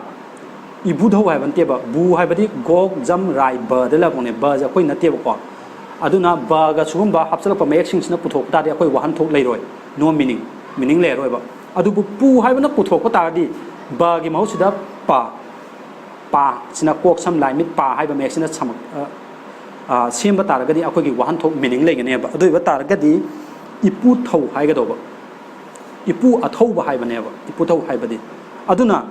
ꯏꯕꯨꯙꯧ ꯍꯥꯏꯕ ꯅꯠꯇꯦꯕ, ꯕꯨ ꯍꯥꯏꯕꯗꯤ ꯒꯣꯛ, ꯖꯝ, ꯔꯥꯏ, ꯕꯗ ꯂꯥꯛꯄꯅꯦ꯫ ꯕꯁꯦ ꯑꯩꯈꯣꯏ ꯅꯠꯇꯦꯕꯀꯣ꯫ ꯑꯗꯨꯅ ꯕꯒ ꯁꯤꯒꯨꯝꯕ ꯍꯥꯞꯆꯤꯜꯂꯛꯄ ꯃꯌꯦꯛꯁꯤꯡꯁꯤꯅ ꯄꯨꯊꯣꯛꯄ ꯇꯥꯔꯗꯤ ꯑꯩꯈꯣꯏ ꯋꯥꯍꯟꯊꯣꯛ ꯂꯩꯔꯣꯏ, no meaning, meaning ꯂꯩꯔꯔꯣꯏꯕ꯫ ꯑꯗꯨꯕꯨ ꯄꯨ ꯍꯥꯏꯕꯅ ꯄꯨꯊꯣꯛꯄ ꯇꯥꯔꯗꯤ ꯕꯒꯤ ꯃꯍꯨꯠꯁꯤꯗ ꯄ, ꯄꯥ, ꯁꯤꯅ ꯀꯣꯛ ꯁꯝ ꯂꯥꯏ ꯃꯤꯠ ꯄꯥ ꯍꯥꯏꯕ ꯃꯌꯦꯛꯁꯤꯅ ꯁꯝꯃꯛ-, ꯑ, ꯑ, ꯁꯦꯝꯕ ꯇꯥꯔꯒꯗꯤ ꯑꯩꯈꯣꯏꯒꯤ ꯋꯥꯍꯟꯊꯣꯛ meaning ꯂꯩꯒꯅꯦꯕ꯫ ꯑꯗꯨ ꯑꯣꯏꯕ ꯇꯥꯔꯒꯗꯤ ꯏꯄꯨꯊꯧ ꯍꯥꯏꯒꯗꯧꯕ, ꯏꯄꯨ ꯑꯊꯧꯕ ꯍꯥꯏꯕꯅꯦꯕ ꯏꯄꯨꯊꯧ ꯍꯥꯏꯕꯗꯤ꯫ ꯑꯗꯨꯅ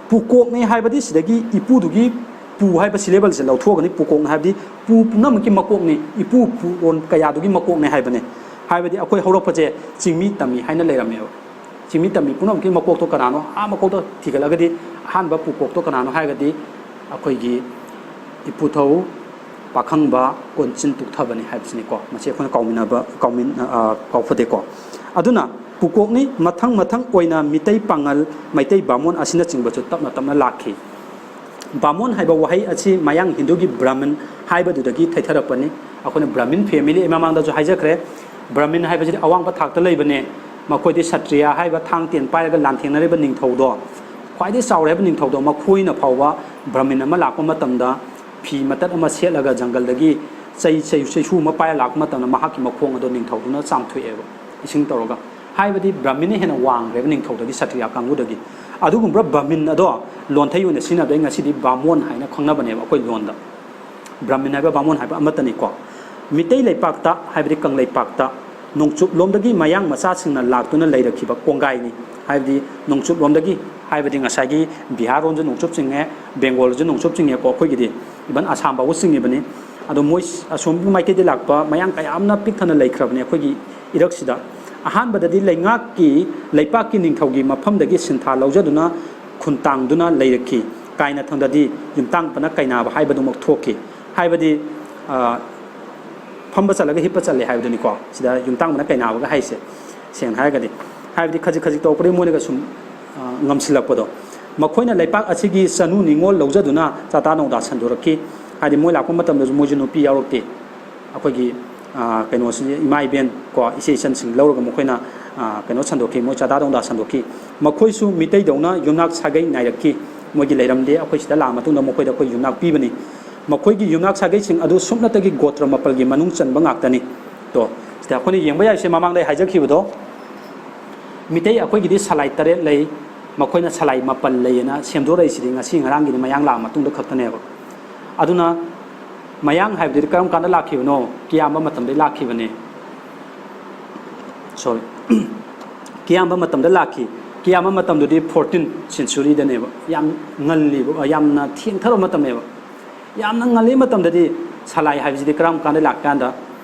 ꯄꯨꯀꯣꯛꯅꯤ ꯍꯥꯏꯕꯗꯤ ꯁꯤꯗꯒꯤ ꯏꯄꯨꯗꯨꯒꯤ ꯄꯨ ꯍꯥꯏꯕ syllableꯁꯦ ꯂꯧꯊꯣꯛꯑꯒꯅꯤ꯫ ꯄꯨꯀꯣꯛꯅꯤ ꯍꯥꯏꯕꯗꯤ ꯄꯨ ꯄꯨꯝꯅꯃꯛꯀꯤ ꯃꯀꯣꯛꯅꯤ, ꯏꯄꯨ ꯄꯨꯔꯣꯟ ꯀꯌꯥꯗꯨꯒꯤ ꯃꯀꯣꯛꯅꯤ ꯍꯥꯏꯕꯅꯤ꯫ ꯍꯥꯏꯕꯗꯤ ꯑꯩꯈꯣꯏ ꯍꯧꯔꯛꯄꯁꯦ ꯆꯤꯡꯃꯤ ꯇꯝꯃꯤ ꯍꯥꯏꯅ ꯂꯩꯔꯝꯃꯦꯕ꯫ ꯆꯤꯡꯃꯤ ꯇꯝꯃꯤ ꯄꯨꯝꯅꯃꯛꯀꯤ ꯃꯀꯣꯛꯇꯣ ꯀꯅꯥꯅꯣ? ꯑꯥ ꯃꯀꯣꯛꯇ ꯊꯤꯒꯠꯂꯒꯗꯤ ꯑꯍꯥꯟꯕ ꯄꯨꯀꯣꯛꯇꯣ ꯀꯅꯥꯅꯣ ꯍꯥꯏꯔꯒꯗꯤ ꯑꯩꯈꯣꯏꯒꯤ ꯏꯄꯨꯊꯧ ꯄꯥꯈꯪꯕ ꯀꯣꯟꯆꯤꯟ ꯇꯨꯛꯊꯕꯅꯤ ꯍꯥꯏꯕꯁꯤꯅꯤꯀꯣ꯫ ꯃꯁꯤ ꯑꯩꯈꯣꯏꯅ ꯀꯥꯎꯃꯤꯟꯅꯕ, ꯀꯥꯎꯃꯤꯟ-, ꯑ, ꯀꯥꯎꯐꯗꯦꯀꯣ꯫ ꯑꯗꯨꯅ ꯄꯨꯀꯣꯛꯅꯤ꯫ ꯃꯊꯪ ꯃꯊꯪ ꯑꯣꯏꯅ ꯃꯤꯇꯩ ꯄꯥꯉꯜ, ꯃꯩꯇꯩ ꯕꯥꯃꯣꯟ ꯑꯁꯤꯅꯆꯤꯡꯕꯁꯨ ꯇꯞꯅ ꯇꯞꯅ ꯂꯥꯛꯈꯤ꯫ ꯕꯥꯃꯣꯟ ꯍꯥꯏꯕ ꯋꯥꯍꯩ ꯑꯁꯤ ꯃꯌꯥꯡ ꯍꯤꯟꯗꯨꯒꯤ ꯕ꯭ꯔꯥꯍꯃꯟ ꯍꯥꯏꯕꯗꯨꯗꯒꯤ ꯊꯩꯊꯔꯛꯄꯅꯤ꯫ ꯑꯩꯈꯣꯏꯅ ꯕ꯭ꯔꯥꯍꯃꯤꯟ ꯐꯦꯃꯤꯂꯤ ꯑꯩ ꯃꯃꯥꯡꯗꯁꯨ ꯍꯥꯏꯖꯈ꯭ꯔꯦ꯫ ꯕ꯭ꯔꯥꯍꯃꯤꯟ ꯍꯥꯏꯕꯁꯤꯗꯤ ꯑꯋꯥꯡꯕ ꯊꯥꯛꯇ ꯂꯩꯕꯅꯦ꯫ ꯃꯈꯣꯏꯗꯤ ꯁꯇ꯭ꯔꯤꯌꯥ ꯍꯥꯏꯕ ꯊꯥꯡ ꯇꯦꯟ ꯄꯥꯏꯔꯒ ꯂꯥꯟꯊꯦꯡꯅꯔꯤꯕ ꯅꯤꯡꯊꯧꯗꯣ, ꯈ꯭ꯋꯥꯏꯗꯒꯤ ꯆꯥꯎꯔꯦ ꯍꯥꯏꯕ ꯅꯤꯡꯊꯧꯗꯣ, ꯃꯈꯣꯏꯅ ꯐꯥꯎꯕ ꯕ꯭ꯔꯥꯍꯃꯤꯟ ꯑꯃ ꯂꯥꯛꯄ ꯃꯇꯝꯗ ꯐꯤ ꯃꯇꯠ ꯑꯃ ꯁꯦꯠꯂꯒ ꯖꯪꯒꯜꯗꯒꯤ ꯆꯩ, ꯆꯩ, ꯆꯩꯁꯨ ꯑꯃ ꯄꯥꯏꯔ ꯂꯥꯛꯄ ꯃꯇꯝꯗ ꯃꯍꯥꯛꯀꯤ ꯃꯈꯣꯡ ꯑꯗꯣ ꯅꯤꯡꯊꯧꯗꯨꯅ ꯆꯥꯝꯊꯣꯛꯑꯦꯕ, ꯏꯁꯤꯡ ꯇꯧꯔꯒ꯫ ꯍꯥꯏꯕꯗꯤ ꯕ꯭ꯔꯥꯍꯃꯤꯟꯅ ꯍꯦꯟꯅ ꯋꯥꯡꯈ꯭ꯔꯦꯕ ꯅꯤꯡꯊꯧꯗꯒꯤ, ꯁꯇ꯭ꯔꯤꯌꯥ ꯀꯥꯡꯕꯨꯗꯒꯤ꯫ ꯑꯗꯨꯒꯨꯝꯕ ꯕ꯭ꯔꯥꯍꯃꯤꯟ ꯑꯗꯣ ꯂꯣꯟꯊꯩ ꯑꯣꯏꯅ ꯁꯤꯖꯤꯟꯅꯕꯗꯩ ꯉꯁꯤꯗꯤ ꯕꯥꯃꯣꯟ ꯍꯥꯏꯅ ꯈꯪꯅꯕꯅꯦꯕ ꯑꯩꯈꯣꯏ ꯂꯣꯟꯗ꯫ ꯕ꯭ꯔꯥꯍꯃꯤꯟ ꯍꯥꯏꯕ ꯕꯥꯃꯣꯟ ꯍꯥꯏꯕ ꯑꯃꯠꯇꯅꯤꯀꯣ꯫ ꯃꯤꯇꯩ ꯂꯩꯄꯥꯛꯇ, ꯍꯥꯏꯕꯗꯤ ꯀꯪꯂꯩꯄꯥꯛꯇ ꯅꯣꯡꯆꯨꯞꯂꯣꯝꯗꯒꯤ ꯃꯌꯥꯡ ꯃꯆꯥꯁꯤꯡꯅ ꯂꯥꯛꯇꯨꯅ ꯂꯩꯔꯛꯈꯤꯕ ꯀꯣꯡꯒꯥꯏꯅꯤ꯫ ꯍꯥꯏꯕꯗꯤ ꯅꯣꯡꯆꯨꯞꯂꯣꯝꯗꯒꯤ, ꯍꯥꯏꯕꯗꯤ ꯉꯁꯥꯏꯒꯤ ꯕꯤꯍꯥꯔ ꯔꯣꯝꯁꯨ ꯅꯣꯡꯆꯨꯞ ꯆꯤꯡꯉꯦ, ꯕꯦꯡꯒꯣꯜꯁꯨ ꯅꯣꯡꯆꯨꯞ ꯆꯤꯡꯉꯦꯀꯣ ꯑꯩꯈꯣꯏꯒꯤꯗꯤ, ꯏꯚꯟ ꯑꯁꯥꯝ ꯐꯥꯎꯕ ꯆꯤꯡꯉꯤꯕꯅꯤ꯫ ꯑꯗꯣ ꯃꯣꯏ ꯑꯁꯣꯝꯒꯤ ꯃꯥꯏꯀꯩꯗꯒꯤ ꯂꯥꯛꯄ ꯃꯌꯥꯡ ꯀꯌꯥ ꯑꯃꯅ ꯄꯤꯛ ꯊꯟꯅ ꯂꯩꯈ꯭ꯔꯕꯅꯤ ꯑꯩꯈꯣꯏꯒꯤ ꯏꯔꯛꯁꯤꯗ꯫ ꯑꯍꯥꯟꯕꯗꯗꯤ ꯂꯩꯉꯥꯛꯀꯤ, ꯂꯩꯄꯥꯛꯀꯤ ꯅꯤꯡꯊꯧꯒꯤ ꯃꯐꯝꯗꯒꯤ ꯁꯤꯟꯊꯥ ꯂꯧꯖꯗꯨꯅ ꯈꯨꯟꯇꯥꯡꯗꯨꯅ ꯂꯩꯔꯛꯈꯤ꯫ ꯀꯥꯏꯅꯊꯪꯗꯗꯤ ꯌꯨꯝꯇꯥꯡꯕꯅ ꯀꯩꯅꯥꯕ ꯍꯥꯏꯕꯗꯨꯃꯛ ꯊꯣꯛꯈꯤ꯫ ꯍꯥꯏꯕꯗꯤ, ꯑ, ꯐꯝꯕ ꯆꯠꯂꯒ ꯍꯤꯞꯄ ꯆꯠꯂꯦ ꯍꯥꯏꯕꯗꯨꯅꯤꯀꯣ꯫ ꯁꯤꯗ ꯌꯨꯝꯇꯥꯡꯕꯅ ꯀꯩꯅꯥꯕꯒ ꯍꯥꯏꯁꯦ, ꯁꯦꯡꯅ ꯍꯥꯏꯔꯒꯗꯤ꯫ ꯍꯥꯏꯕꯗꯤ ꯈꯖꯤꯛ ꯈꯖꯤꯛ ꯇꯧꯔꯛꯄꯗꯒꯤ ꯃꯣꯏꯅꯒ ꯁꯨꯝ, ꯑ, ꯉꯝꯁꯤꯜꯂꯛꯄꯗꯣ꯫ ꯃꯈꯣꯏꯅ ꯂꯩꯄꯥꯛ ꯑꯁꯤꯒꯤ ꯆꯅꯨ ꯅꯤꯉꯣꯜ ꯂꯧꯖꯗꯨꯅ ꯆꯥꯗꯥ ꯅꯧꯗꯥ ꯁꯟꯗꯣꯔꯛꯈꯤ꯫ ꯍꯥꯏꯗꯤ ꯃꯣꯏ ꯂꯥꯛꯄ ꯃꯇꯝꯗꯁꯨ ꯃꯣꯏꯁꯨ ꯅꯨꯄꯤ ꯌꯥꯎꯔꯛꯇꯦ꯫ ꯑꯩꯈꯣꯏꯒꯤ, ꯑ, ꯀꯩꯅꯣꯁꯤ, ꯏꯃꯥ ꯏꯕꯦꯟ ꯀꯣ, ꯏꯆꯦ ꯏꯆꯟꯁꯤꯡ ꯂꯧꯔꯒ ꯃꯈꯣꯏꯅ, ꯑ, ꯀꯩꯅꯣ ꯁꯟꯗꯣꯛꯈꯤ, ꯃꯣꯏ ꯆꯥꯗꯥ ꯅꯧꯗꯥ ꯁꯟꯗꯣꯛꯈꯤ꯫ ꯃꯈꯣꯏꯁꯨ ꯃꯤꯇꯩꯗꯧꯅ ꯌꯨꯝꯅꯥꯛ ꯁꯥꯒꯩ ꯅꯥꯏꯔꯛꯈꯤ꯫ ꯃꯣꯏꯒꯤ ꯂꯩꯔꯝꯗꯦ꯫ ꯑꯩꯈꯣꯏ ꯁꯤꯗ ꯂꯥꯛꯑ ꯃꯇꯨꯡꯗ ꯃꯈꯣꯏꯗ ꯑꯩꯈꯣꯏ ꯌꯨꯝꯅꯥꯛ ꯄꯤꯕꯅꯤ꯫ ꯃꯈꯣꯏꯒꯤ ꯌꯨꯝꯅꯥꯛ ꯁꯥꯒꯩꯁꯤꯡ ꯑꯗꯨ ꯁꯨꯞꯅꯇꯒꯤ ꯒꯣꯇ꯭ꯔ ꯃꯥꯄꯜꯒꯤ ꯃꯅꯨꯡ ꯆꯟꯕ ꯉꯥꯛꯇꯅꯤ꯫ ꯇꯣ, ꯁꯤꯗ ꯑꯩꯈꯣꯏꯅ ꯌꯦꯡꯕ ꯌꯥꯏꯁꯦ, ꯃꯃꯥꯡꯗ ꯑꯩ ꯍꯥꯏꯖꯈꯤꯕꯗꯣ, ꯃꯤꯇꯩ ꯑꯩꯈꯣꯏꯒꯤꯗꯤ ꯁꯂꯥꯏ ꯇꯔꯦꯠ ꯂꯩ, ꯃꯈꯣꯏꯅ ꯁꯂꯥꯏ ꯃꯥꯄꯜ ꯂꯩꯌꯦꯅ ꯁꯦꯝꯗꯣꯔꯛꯏꯁꯤꯗꯤ ꯉꯁꯤ ꯉꯔꯥꯡꯒꯤꯗꯤ ꯃꯌꯥꯡ ꯂꯥꯛꯑ ꯃꯇꯨꯡꯗ ꯈꯛꯇꯅꯦꯕ꯫ ꯑꯗꯨꯅ ꯃꯌꯥꯡ ꯍꯥꯏꯕꯗꯨꯗꯤ ꯀꯔꯝ ꯀꯥꯟꯗ ꯂꯥꯛꯈꯤꯕꯅꯣ? ꯀꯤꯌꯥꯝꯕ ꯃꯇꯝꯗꯩ ꯂꯥꯛꯈꯤꯕꯅꯦ꯫ Sorry꯫ ꯀꯤꯌꯥꯝꯕ ꯃꯇꯝꯗ ꯂꯥꯛꯈꯤ꯫ ꯀꯤꯌꯥꯝꯕ ꯃꯇꯝꯗꯨꯗꯤ fourteen century ꯗꯅꯦꯕ꯫ ꯌꯥꯝ ꯉꯜꯂꯤꯕ, ꯌꯥꯝꯅ ꯊꯦꯡꯊꯔꯕ ꯃꯇꯝꯅꯦꯕ꯫ ꯌꯥꯝꯅ ꯉꯜꯂꯤ ꯃꯇꯝꯗꯗꯤ ꯁꯂꯥꯏ ꯍꯥꯏꯕꯁꯤꯗꯤ ꯀꯔꯝ ꯀꯥꯟꯗ ꯂꯥꯛꯀꯥꯟꯗ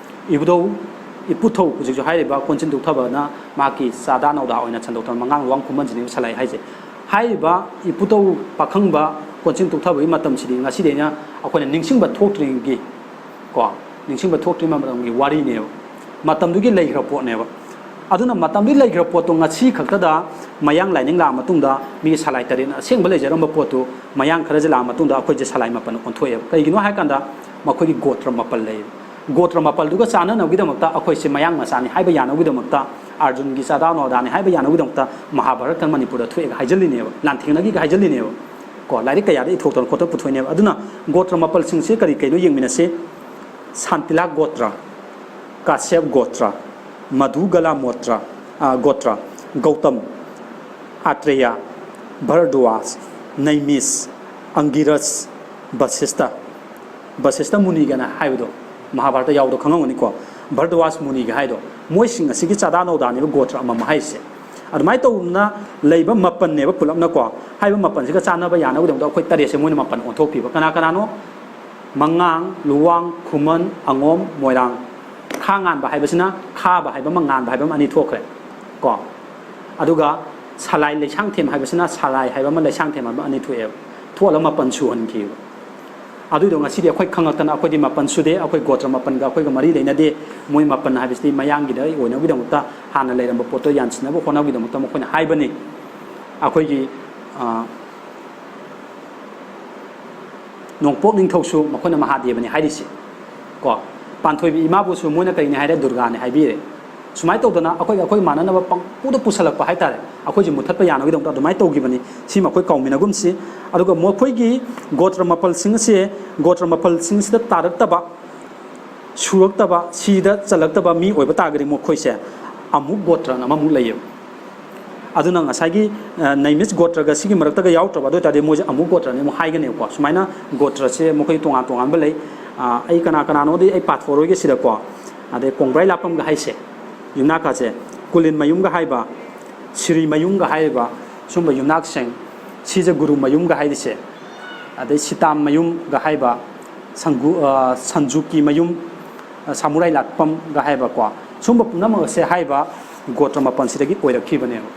ꯏꯕꯨꯙꯧ, ꯏꯄꯨꯊꯧ ꯍꯧꯖꯤꯛꯁꯨ ꯍꯥꯏꯔꯤꯕ ꯀꯣꯟꯆꯤꯟ ꯇꯨꯛꯊꯕꯅ ꯃꯍꯥꯛꯀꯤ ꯆꯥꯗꯥ ꯅꯧꯗꯥ ꯑꯣꯏꯅ ꯁꯟꯗꯣꯛꯇꯅ ꯃꯉꯥꯡ ꯂꯨꯋꯥꯡ ꯈꯨꯃꯟꯁꯤꯅꯦꯕ ꯁꯂꯥꯏ ꯍꯥꯏꯁꯦ꯫ ꯍꯥꯏꯔꯤꯕ ꯏꯄꯨꯊꯧ ꯄꯥꯈꯪꯕ ꯀꯣꯟꯖꯦꯡ ꯇꯨꯛꯊꯕꯒꯤ ꯃꯇꯝꯁꯤꯗꯤ ꯉꯁꯤꯗꯤ ꯑꯩꯅ ꯑꯩꯈꯣꯏꯅ ꯅꯤꯡꯁꯤꯡꯕ ꯊꯣꯛꯇ꯭ꯔꯤꯉꯩꯒꯤ, ꯀꯣ, ꯅꯤꯡꯁꯤꯡꯕ ꯊꯣꯛꯇ꯭ꯔꯤꯕ ꯃꯇꯝꯒꯤ ꯋꯥꯔꯤꯅꯦꯕ꯫ ꯃꯇꯝꯗꯨꯒꯤ ꯂꯩꯈ꯭ꯔ ꯄꯣꯠꯅꯦꯕ꯫ ꯑꯗꯨꯅ ꯃꯇꯝꯗꯨꯒꯤ ꯂꯩꯈ꯭ꯔ ꯄꯣꯠꯇꯣ ꯉꯁꯤ ꯈꯛꯇꯗ ꯃꯌꯥꯡ ꯂꯥꯏꯅꯤꯡ ꯂꯥꯛꯑ ꯃꯇꯨꯡꯗ, ꯃꯤꯒꯤ ꯁꯂꯥꯏ ꯇꯔꯦꯠꯅ ꯑꯁꯦꯡꯕ ꯂꯩꯖꯔꯝꯕ ꯄꯣꯠꯇꯨ ꯃꯌꯥꯡ ꯈꯔꯁꯦ ꯂꯥꯛꯑ ꯃꯇꯨꯡꯗ ꯑꯩꯈꯣꯏꯁꯦ ꯁꯂꯥꯏ ꯃꯥꯄꯟ ꯑꯣꯟꯊꯣꯛꯑꯦꯕ꯫ ꯀꯩꯒꯤꯅꯣ ꯍꯥꯏ ꯀꯥꯟꯗ, ꯃꯈꯣꯏꯒꯤ ꯒꯣꯇ꯭ꯔ ꯃꯥꯄꯜ ꯂꯩꯌꯦꯕ꯫ ꯒꯣꯇ꯭ꯔ ꯃꯥꯄꯜꯗꯨꯒ ꯆꯥꯟꯅꯅꯕꯒꯤꯗꯃꯛꯇ, ꯑꯩꯈꯣꯏꯁꯦ ꯃꯌꯥꯡ ꯃꯆꯥꯅꯤ ꯍꯥꯏꯕ ꯌꯥꯅꯕꯒꯤꯗꯃꯛꯇ, ꯑꯥꯔꯖꯨꯟꯒꯤ ꯆꯥꯗꯥ ꯅꯧꯗꯥꯅꯤ ꯍꯥꯏꯕ ꯌꯥꯅꯕꯒꯤꯗꯃꯛꯇ ꯃꯍꯥꯚꯥꯔꯠꯇ ꯃꯅꯤꯄꯨꯔꯗ ꯊꯣꯛꯑꯦꯒ ꯍꯥꯏꯖꯜꯂꯤꯅꯦꯕ, ꯂꯥꯟꯊꯦꯡꯅꯈꯤꯒ ꯍꯥꯏꯖꯜꯂꯤꯅꯦꯕ꯫ ꯀꯣ, ꯂꯥꯏꯔꯤꯛ ꯀꯌꯥꯗ ꯏꯊꯣꯛꯇꯅ ꯈꯣꯠꯇꯅ ꯄꯨꯊꯣꯛꯏꯅꯦꯕ꯫ ꯑꯗꯨꯅ ꯒꯣꯇ꯭ꯔ ꯃꯥꯄꯜꯁꯤꯡꯁꯦ ꯀꯔꯤ ꯀꯩꯅꯣ ꯌꯦꯡꯃꯤꯟꯅꯁꯤ꯫ ꯁꯥꯟꯇꯤꯂꯥ ꯒꯣꯇ꯭ꯔ, ꯀꯥꯁ꯭ꯌꯞ ꯒꯣꯇ꯭ꯔ, ꯃꯙꯨꯒꯂꯥ ꯃꯣꯇ꯭ꯔ, ꯑ, ꯒꯣꯇ꯭ꯔ, ꯒꯧꯇꯝ, ꯑꯥꯇ꯭ꯔꯦꯌ, ꯚꯔꯗ꯭ꯋꯥꯖ, ꯅꯩꯃꯤꯁ, ꯑꯪꯒꯤꯔꯁ, ꯕꯁꯤꯁꯇ꯫ ꯕꯁꯤꯁꯇ ꯃꯨꯅꯤꯒꯅ ꯍꯥꯏꯕꯗꯣ, ꯃꯍꯥꯚꯥꯔꯠꯇ ꯌꯥꯎꯕꯗꯣ ꯈꯪꯉꯝꯒꯅꯤꯀꯣ, ꯚꯔꯗ꯭ꯋꯥꯖ ꯃꯨꯅꯤꯒ ꯍꯥꯏꯗꯣ꯫ ꯃꯣꯏꯁꯤꯡ ꯑꯁꯤꯒꯤ ꯆꯥꯗꯥ ꯅꯧꯗꯥꯅꯦꯕ ꯒꯣꯇ꯭ꯔ ꯑꯃꯃꯝ ꯍꯥꯏꯔꯤꯁꯦ꯫ ꯑꯗꯨꯃꯥꯏꯅ ꯇꯧꯗꯅ ꯂꯩꯕ ꯃꯥꯄꯟꯅꯦꯕ ꯄꯨꯂꯞꯅꯀꯣ꯫ ꯍꯥꯏꯔꯤꯕ ꯃꯥꯄꯟꯁꯤꯒ ꯆꯥꯟꯅꯕ ꯌꯥꯅꯕꯒꯤꯗꯃꯛꯇ ꯑꯩꯈꯣꯏ ꯇꯔꯦꯠꯁꯦ ꯃꯣꯏꯅ ꯃꯥꯄꯟ ꯑꯣꯟꯊꯣꯛꯄꯤꯕ꯫ ꯀꯅꯥ ꯀꯅꯥꯅꯣ? ꯃꯉꯥꯡ, ꯂꯨꯋꯥꯡ, ꯈꯨꯃꯟ, ꯑꯉꯣꯝ, ꯃꯣꯏꯔꯥꯡ꯫ ꯈꯥ ꯉꯥꯟꯕ ꯍꯥꯏꯕꯁꯤꯅ, ꯈꯥꯕ ꯍꯥꯏꯕ ꯑꯃ, ꯉꯥꯟꯕ ꯍꯥꯏꯕ ꯑꯃ, ꯑꯅꯤ ꯊꯣꯛꯈ꯭ꯔꯦ ꯀꯣ꯫ ꯑꯗꯨꯒ ꯁꯂꯥꯏ ꯂꯩꯁꯥꯡꯊꯦꯝ ꯍꯥꯏꯕꯁꯤꯅ, ꯁꯂꯥꯏ ꯍꯥꯏꯕ ꯑꯃ, ꯂꯩꯁꯥꯡꯊꯦꯝ ꯍꯥꯏꯕ ꯑꯃ, ꯑꯅꯤ ꯊꯣꯛꯑꯦꯕ꯫ ꯊꯣꯛꯍꯜꯂꯒ ꯃꯥꯄꯟ ꯁꯨꯍꯟꯈꯤꯕ꯫ ꯑꯗꯨꯏꯗꯣ ꯉꯁꯤꯗꯤ ꯑꯩꯈꯣꯏ ꯈꯪꯉꯛꯇꯅ, ꯑꯩꯈꯣꯏꯗꯤ ꯃꯥꯄꯟ ꯁꯨꯗꯦ, ꯑꯩꯈꯣꯏ ꯒꯣꯇ꯭ꯔ ꯃꯥꯄꯟꯒ ꯑꯩꯈꯣꯏꯒ ꯃꯔꯤ ꯂꯩꯅꯗꯦ, ꯃꯣꯏ ꯃꯥꯄꯟ ꯍꯥꯏꯕꯁꯤꯗꯤ ꯃꯌꯥꯡꯒꯤꯗ ꯑꯣꯏꯅꯕꯒꯤꯗꯃꯛꯇ, ꯍꯥꯟꯅ ꯂꯩꯔꯝꯕ ꯄꯣꯠꯇꯣ ꯌꯥꯟꯁꯤꯟꯅꯕ ꯍꯣꯠꯅꯕꯒꯤꯗꯃꯛꯇ ꯃꯈꯣꯏꯅ ꯍꯥꯏꯕꯅꯤ꯫ ꯑꯩꯈꯣꯏꯒꯤ, ꯑ, ꯅꯣꯡꯄꯣꯛ ꯅꯤꯡꯊꯧꯁꯨ ꯃꯈꯣꯏꯅ ꯃꯍꯥꯗꯦꯕꯅꯤ ꯍꯥꯏꯔꯤꯁꯦ ꯀꯣ꯫ ꯄꯥꯟꯊꯣꯏꯕꯤ ꯏꯃꯥꯕꯨꯁꯨ ꯃꯣꯏꯅ ꯀꯔꯤꯅꯤ ꯍꯥꯏꯔꯦ? ꯗꯨꯔꯒꯥꯅꯤ ꯍꯥꯏꯕꯤꯔꯦ꯫ ꯁꯨꯃꯥꯏꯅ ꯇꯧꯗꯅ ꯑꯩꯈꯣꯏꯒ ꯑꯩꯈꯣꯏ ꯃꯥꯟꯅꯅꯕ ꯄꯪꯄꯨꯗ ꯄꯨꯁꯜꯂꯛꯄ ꯍꯥꯏꯇꯥꯔꯦ, ꯑꯩꯈꯣꯏꯁꯦ ꯃꯨꯠꯊꯠꯄ ꯌꯥꯅꯕꯒꯤꯗꯃꯛꯇ ꯑꯗꯨꯃꯥꯏꯅ ꯇꯧꯈꯤꯕꯅꯤ꯫ ꯁꯤꯃ ꯑꯩꯈꯣꯏ ꯀꯥꯎꯃꯤꯟꯅꯒꯨꯝꯁꯤ꯫ ꯑꯗꯨꯒ ꯃꯈꯣꯏꯒꯤ ꯒꯣꯇ꯭ꯔ ꯃꯥꯄꯜꯁꯤꯡ ꯑꯁꯦ, ꯒꯣꯇ꯭ꯔ ꯃꯥꯄꯜꯁꯤꯡꯁꯤꯗ ꯇꯥꯔꯛꯇꯕ, ꯁꯨꯔꯛꯇꯕ, ꯁꯤꯗ ꯆꯜꯂꯛꯇꯕ ꯃꯤ ꯑꯣꯏꯕ ꯇꯥꯔꯒꯗꯤ ꯃꯈꯣꯏꯁꯦ ꯑꯃꯨꯛ ꯒꯣꯇ꯭ꯔꯅ ꯑꯃꯃꯨꯛ ꯂꯩꯌꯦꯕ꯫ ꯑꯗꯨꯅ ꯉꯁꯥꯏꯒꯤ, ꯑ, ꯅꯩꯃꯤꯁ ꯒꯣꯇ꯭ꯔꯒ ꯁꯤꯒꯤ ꯃꯔꯛꯇꯒ ꯌꯥꯎꯔꯛꯇ꯭ꯔꯕ, ꯑꯗꯨ ꯑꯣꯏꯇꯥꯔꯗꯤ ꯃꯣꯏꯁꯦ ꯑꯃꯨꯛ ꯒꯣꯇ꯭ꯔꯅꯤ ꯑꯃꯨꯛ ꯍꯥꯏꯒꯅꯦꯕꯀꯣ꯫ ꯁꯨꯃꯥꯏꯅ ꯒꯣꯇ꯭ꯔꯁꯦ ꯃꯈꯣꯏ ꯇꯣꯉꯥꯟ ꯇꯣꯉꯥꯟꯕ ꯂꯩ꯫ ꯑ, ꯑꯩ ꯀꯅꯥ ꯀꯅꯥꯅꯣꯗꯤ ꯑꯩ ꯄꯥꯊꯣꯛꯑꯔꯣꯏꯒꯦ ꯁꯤꯗꯀꯣ꯫ ꯑꯗꯩ ꯀꯣꯡꯕ꯭ꯔꯥꯏ ꯂꯥꯛꯄꯝꯒ ꯍꯥꯏꯁꯦ, ꯌꯨꯝꯅꯥꯛꯀꯥꯁꯦ, ꯀꯨꯂꯤꯟ ꯃꯌꯨꯝꯒ ꯍꯥꯏꯕ, ꯁꯤꯔꯤ ꯃꯌꯨꯝꯒ ꯍꯥꯏꯔꯤꯕ ꯁꯨꯝꯕ ꯌꯨꯝꯅꯥꯛꯁꯤꯡ, ꯁꯤꯖ ꯒꯨꯔꯨ ꯃꯌꯨꯝꯒ ꯍꯥꯏꯔꯤꯁꯦ, ꯑꯗꯩ ꯁꯤꯇꯥꯝ ꯃꯌꯨꯝꯒ ꯍꯥꯏꯕ, ꯁꯪꯒꯨ-, ꯑ, ꯁꯟꯖꯨꯀꯤ ꯃꯌꯨꯝ, ꯑ, ꯁꯥꯃꯨꯔꯥꯏ ꯂꯥꯠꯄꯝꯒ ꯍꯥꯏꯕꯀꯣ, ꯁꯨꯝꯕ ꯄꯨꯝꯅꯃꯛ ꯑꯁꯦ ꯍꯥꯏꯔꯤꯕ ꯒꯣꯇ꯭ꯔ ꯃꯥꯄꯟꯁꯤꯗꯒꯤ ꯑꯣꯏꯔꯛꯈꯤꯕꯅꯦꯕ꯫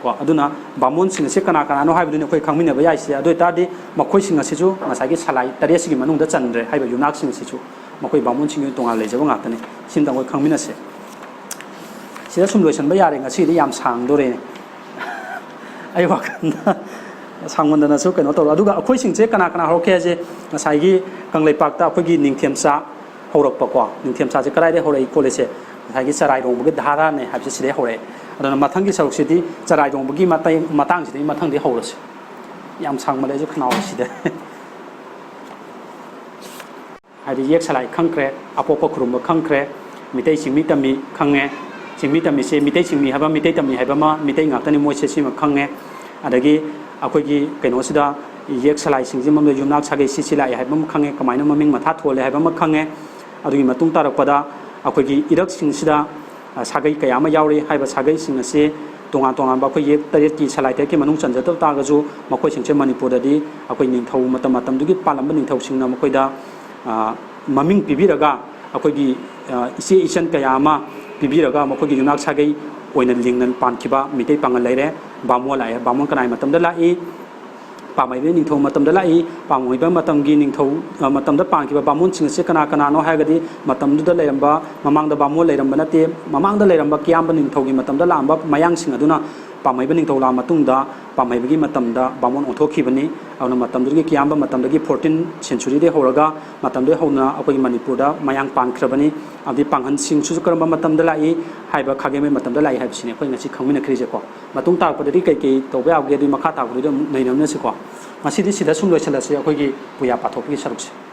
ꯀꯣ, ꯑꯗꯨꯅ ꯕꯥꯃꯣꯟꯁꯤꯡ ꯑꯁꯤ ꯀꯅꯥ ꯀꯅꯥꯅꯣ ꯍꯥꯏꯕꯗꯨꯅꯤ ꯑꯩꯈꯣꯏ ꯈꯪꯃꯤꯟꯅꯕ ꯌꯥꯏꯁꯦ꯫ ꯑꯗꯨ ꯑꯣꯏꯇꯥꯔꯗꯤ ꯃꯈꯣꯏꯁꯤꯡ ꯑꯁꯤꯁꯨ ꯉꯁꯥꯏꯒꯤ ꯁꯂꯥꯏ ꯇꯔꯦꯠꯁꯤꯒꯤ ꯃꯅꯨꯡꯗ ꯆꯟꯗ꯭ꯔꯦ ꯍꯥꯏꯕ ꯌꯨꯝꯅꯥꯛꯁꯤꯡ ꯑꯁꯤꯁꯨ ꯃꯈꯣꯏ ꯕꯥꯃꯣꯟꯁꯤꯡꯒꯤ ꯑꯣꯏꯅ ꯇꯣꯉꯥꯟꯅ ꯂꯩꯖꯕ ꯉꯥꯛꯇꯅꯤ꯫ ꯁꯤꯝꯇꯪ ꯑꯩꯈꯣꯏ ꯈꯪꯃꯤꯟꯅꯁꯦ꯫ ꯁꯤꯗ ꯁꯨꯝ ꯂꯣꯏꯁꯤꯟꯕ ꯌꯥꯔꯦ, ꯉꯁꯤꯗꯤ ꯌꯥꯝ ꯁꯥꯡꯗꯣꯔꯦꯅꯦ꯫ ꯑꯩ ꯋꯥꯈꯜꯗ ꯁꯥꯡꯃꯟꯗꯅꯁꯨ ꯀꯩꯅꯣ ꯇꯧꯔꯣ꯫ ꯑꯗꯨꯒ ꯑꯩꯈꯣꯏꯁꯤꯡꯁꯦ ꯀꯅꯥ ꯀꯅꯥ ꯍꯧꯔꯛꯀꯦ ꯍꯥꯏꯁꯦ, ꯉꯁꯥꯏꯒꯤ ꯀꯪꯂꯩꯄꯥꯛꯇ ꯑꯩꯈꯣꯏꯒꯤ ꯅꯤꯡꯊꯦꯝꯆꯥ ꯍꯧꯔꯛꯄꯀꯣ, ꯅꯤꯡꯊꯦꯝꯆꯥꯁꯦ ꯀꯗꯥꯏꯗꯒꯤ ꯍꯧꯔꯛꯏ ꯈꯣꯠꯂꯤꯁꯦ, ꯉꯁꯥꯏꯒꯤ ꯆꯔꯥꯏꯔꯣꯡꯕꯒꯤ ꯙꯥꯔꯥꯅꯦ ꯍꯥꯏꯕꯁꯦ ꯁꯤꯗꯩ ꯍꯧꯔꯛꯑꯦ꯫ ꯑꯗꯨꯅ ꯃꯊꯪꯒꯤ ꯁꯔꯨꯛꯁꯤꯗꯤ ꯆꯔꯥꯏꯔꯣꯡꯕꯒꯤ ꯃꯇꯥꯡ-, ꯃꯇꯥꯡꯁꯤꯗꯒꯤ ꯃꯊꯪꯗꯤ ꯍꯧꯔꯁꯤ꯫ ꯌꯥꯝ ꯁꯥꯡꯃꯜꯂꯦ ꯑꯩꯁꯨ ꯈꯅꯥꯎꯁꯤꯗ꯫ ꯍꯥꯏꯗꯤ ꯌꯦꯛ ꯁꯂꯥꯏ ꯈꯪꯈ꯭ꯔꯦ, ꯑꯄꯣꯛꯄ ꯈꯨꯔꯨꯝꯕ ꯈꯪꯈ꯭ꯔꯦ, ꯃꯤꯇꯩ ꯆꯤꯡꯃꯤ ꯇꯝꯃꯤ ꯈꯪꯉꯦ꯫ ꯆꯤꯡꯃꯤ ꯇꯝꯃꯤꯁꯦ ꯃꯤꯇꯩ ꯆꯤꯡꯃꯤ ꯍꯥꯏꯕ, ꯃꯤꯇꯩ ꯇꯝꯃꯤ ꯍꯥꯏꯕ ꯑꯃ, ꯃꯤꯇꯩ ꯉꯥꯛꯇꯅꯤ ꯃꯣꯏꯁꯦ, ꯁꯤꯃ ꯈꯪꯉꯦ꯫ ꯑꯗꯒꯤ ꯑꯩꯈꯣꯏꯒꯤ ꯀꯩꯅꯣꯁꯤꯗ ꯌꯦꯛ ꯁꯂꯥꯏꯁꯤꯡꯁꯤ ꯃꯅꯨꯡꯗ ꯌꯨꯝꯅꯥꯛ ꯁꯥꯒꯩ ꯁꯤ ꯁꯤ ꯂꯥꯛꯑꯦ ꯍꯥꯏꯕ ꯑꯃ ꯈꯪꯉꯦ, ꯀꯃꯥꯏꯅ ꯃꯃꯤꯡ ꯃꯊꯥ ꯊꯣꯜꯂꯦ ꯍꯥꯏꯕ ꯑꯃ ꯈꯪꯉꯦ꯫ ꯑꯗꯨꯒꯤ ꯃꯇꯨꯡ ꯇꯥꯔꯛꯄꯗ ꯑꯩꯈꯣꯏꯒꯤ ꯏꯔꯛꯁꯤꯡꯁꯤꯗ ꯑ, ꯁꯥꯒꯩ ꯀꯌꯥ ꯑꯃ ꯌꯥꯎꯔꯤ꯫ ꯍꯥꯏꯔꯤꯕ ꯁꯥꯒꯩꯁꯤꯡ ꯑꯁꯤ ꯇꯣꯉꯥꯟ ꯇꯣꯉꯥꯟꯕ ꯑꯩꯈꯣꯏ ꯌꯦꯛ ꯇꯔꯦꯠꯀꯤ ꯁꯂꯥꯏ ꯇꯔꯦꯠꯀꯤ ꯃꯅꯨꯡ ꯆꯟꯖꯗꯕ ꯇꯥꯔꯒꯁꯨ, ꯃꯈꯣꯏꯁꯤꯡꯁꯦ ꯃꯅꯤꯄꯨꯔꯗꯗꯤ ꯑꯩꯈꯣꯏ ꯅꯤꯡꯊꯧ ꯃꯇꯝ ꯃꯇꯝꯗꯨꯒꯤ ꯄꯥꯜꯂꯝꯕ ꯅꯤꯡꯊꯧꯁꯤꯡꯅ ꯃꯈꯣꯏꯗ, ꯑ, ꯃꯃꯤꯡ ꯄꯤꯕꯤꯔꯒ ꯑꯩꯈꯣꯏꯒꯤ, ꯑ, ꯏꯆꯦ ꯏꯆꯟ ꯀꯌꯥ ꯑꯃ ꯄꯤꯕꯤꯔꯒ ꯃꯈꯣꯏꯒꯤ ꯌꯨꯝꯅꯥꯛ ꯁꯥꯒꯩ ꯑꯣꯏꯅ ꯂꯤꯡꯅ ꯄꯥꯟꯈꯤꯕ ꯃꯤꯇꯩ ꯄꯥꯉꯜ ꯂꯩꯔꯦ꯫ ꯕꯥꯃꯣꯟ ꯂꯥꯛꯑꯦ꯫ ꯕꯥꯃꯣꯟ ꯀꯅꯥꯏ ꯃꯇꯝꯗ ꯂꯥꯛꯏ? ꯄꯥꯝꯍꯩꯕ ꯅꯤꯡꯊꯧ ꯃꯇꯝꯗ ꯂꯥꯛꯏ꯫ ꯄꯥꯝꯍꯩꯕ ꯃꯇꯝꯒꯤ ꯅꯤꯡꯊꯧ, ꯑ, ꯃꯇꯝꯗ ꯄꯥꯟꯈꯤꯕ ꯕꯥꯃꯣꯟꯁꯤꯡ ꯑꯁꯤ ꯀꯅꯥ ꯀꯅꯥꯅꯣ ꯍꯥꯏꯔꯒꯗꯤ, ꯃꯇꯝꯗꯨꯗ ꯂꯩꯔꯝꯕ, ꯃꯃꯥꯡꯗ ꯕꯥꯃꯣꯟ ꯂꯩꯔꯝꯕ ꯅꯠꯇꯦ, ꯃꯃꯥꯡꯗ ꯂꯩꯔꯝꯕ ꯀꯤꯌꯥꯝꯕ ꯅꯤꯡꯊꯧꯒꯤ ꯃꯇꯝꯗ ꯂꯥꯛꯑꯝꯕ ꯃꯌꯥꯡꯁꯤꯡ ꯑꯗꯨꯅ ꯄꯥꯝꯍꯩꯕ ꯅꯤꯡꯊꯧ ꯂꯥꯛꯑ ꯃꯇꯨꯡꯗ ꯄꯥꯝꯍꯩꯕꯒꯤ ꯃꯇꯝꯗ ꯕꯥꯃꯣꯟ ꯑꯣꯟꯊꯣꯛꯈꯤꯕꯅꯤ꯫ ꯑꯗꯨꯅ ꯃꯇꯝꯗꯨꯗꯒꯤ ꯀꯤꯌꯥꯝꯕ ꯃꯇꯝꯗꯒꯤ, fourteenth centuryꯗꯒꯤ ꯍꯧꯔꯒ, ꯃꯇꯝꯗꯨꯗꯒꯤ ꯍꯧꯅ ꯑꯩꯈꯣꯏꯒꯤ ꯃꯅꯤꯄꯨꯔꯗ ꯃꯌꯥꯡ ꯄꯥꯟꯈ꯭ꯔꯕꯅꯤ꯫ ꯑꯃꯗꯤ ꯄꯥꯡꯒꯜꯁꯤꯡꯁꯤꯁꯨ ꯀꯔꯝꯕ ꯃꯇꯝꯗ ꯂꯥꯛꯏ ꯍꯥꯏꯕ, ꯈꯥꯒꯦꯝꯕꯩ ꯃꯇꯝꯗ ꯂꯥꯛꯏ ꯍꯥꯏꯕꯁꯤꯅꯤ ꯑꯩꯈꯣꯏ ꯉꯁꯤ ꯈꯪꯃꯤꯟꯅꯈ꯭ꯔꯤꯁꯦꯀꯣ꯫ ꯃꯇꯨꯡ ꯇꯥꯔꯛꯄꯗꯗꯤ ꯀꯩ ꯀꯩ ꯇꯧꯕ ꯌꯥꯕꯒꯦ, ꯑꯗꯨꯒꯤ ꯃꯈꯥ ꯇꯥꯔꯛꯄꯗꯨꯗꯤ ꯑꯃꯨꯛ ꯅꯩꯅꯃꯤꯟꯅꯁꯤꯀꯣ꯫ ꯉꯁꯤꯗꯤ ꯁꯤꯗ ꯁꯨꯝ ꯂꯣꯏꯁꯤꯜꯂꯁꯤ ꯑꯩꯈꯣꯏꯒꯤ ꯄꯨꯌꯥ ꯄꯥꯊꯣꯛꯄꯒꯤ ꯁꯔꯨꯛꯁꯦ꯫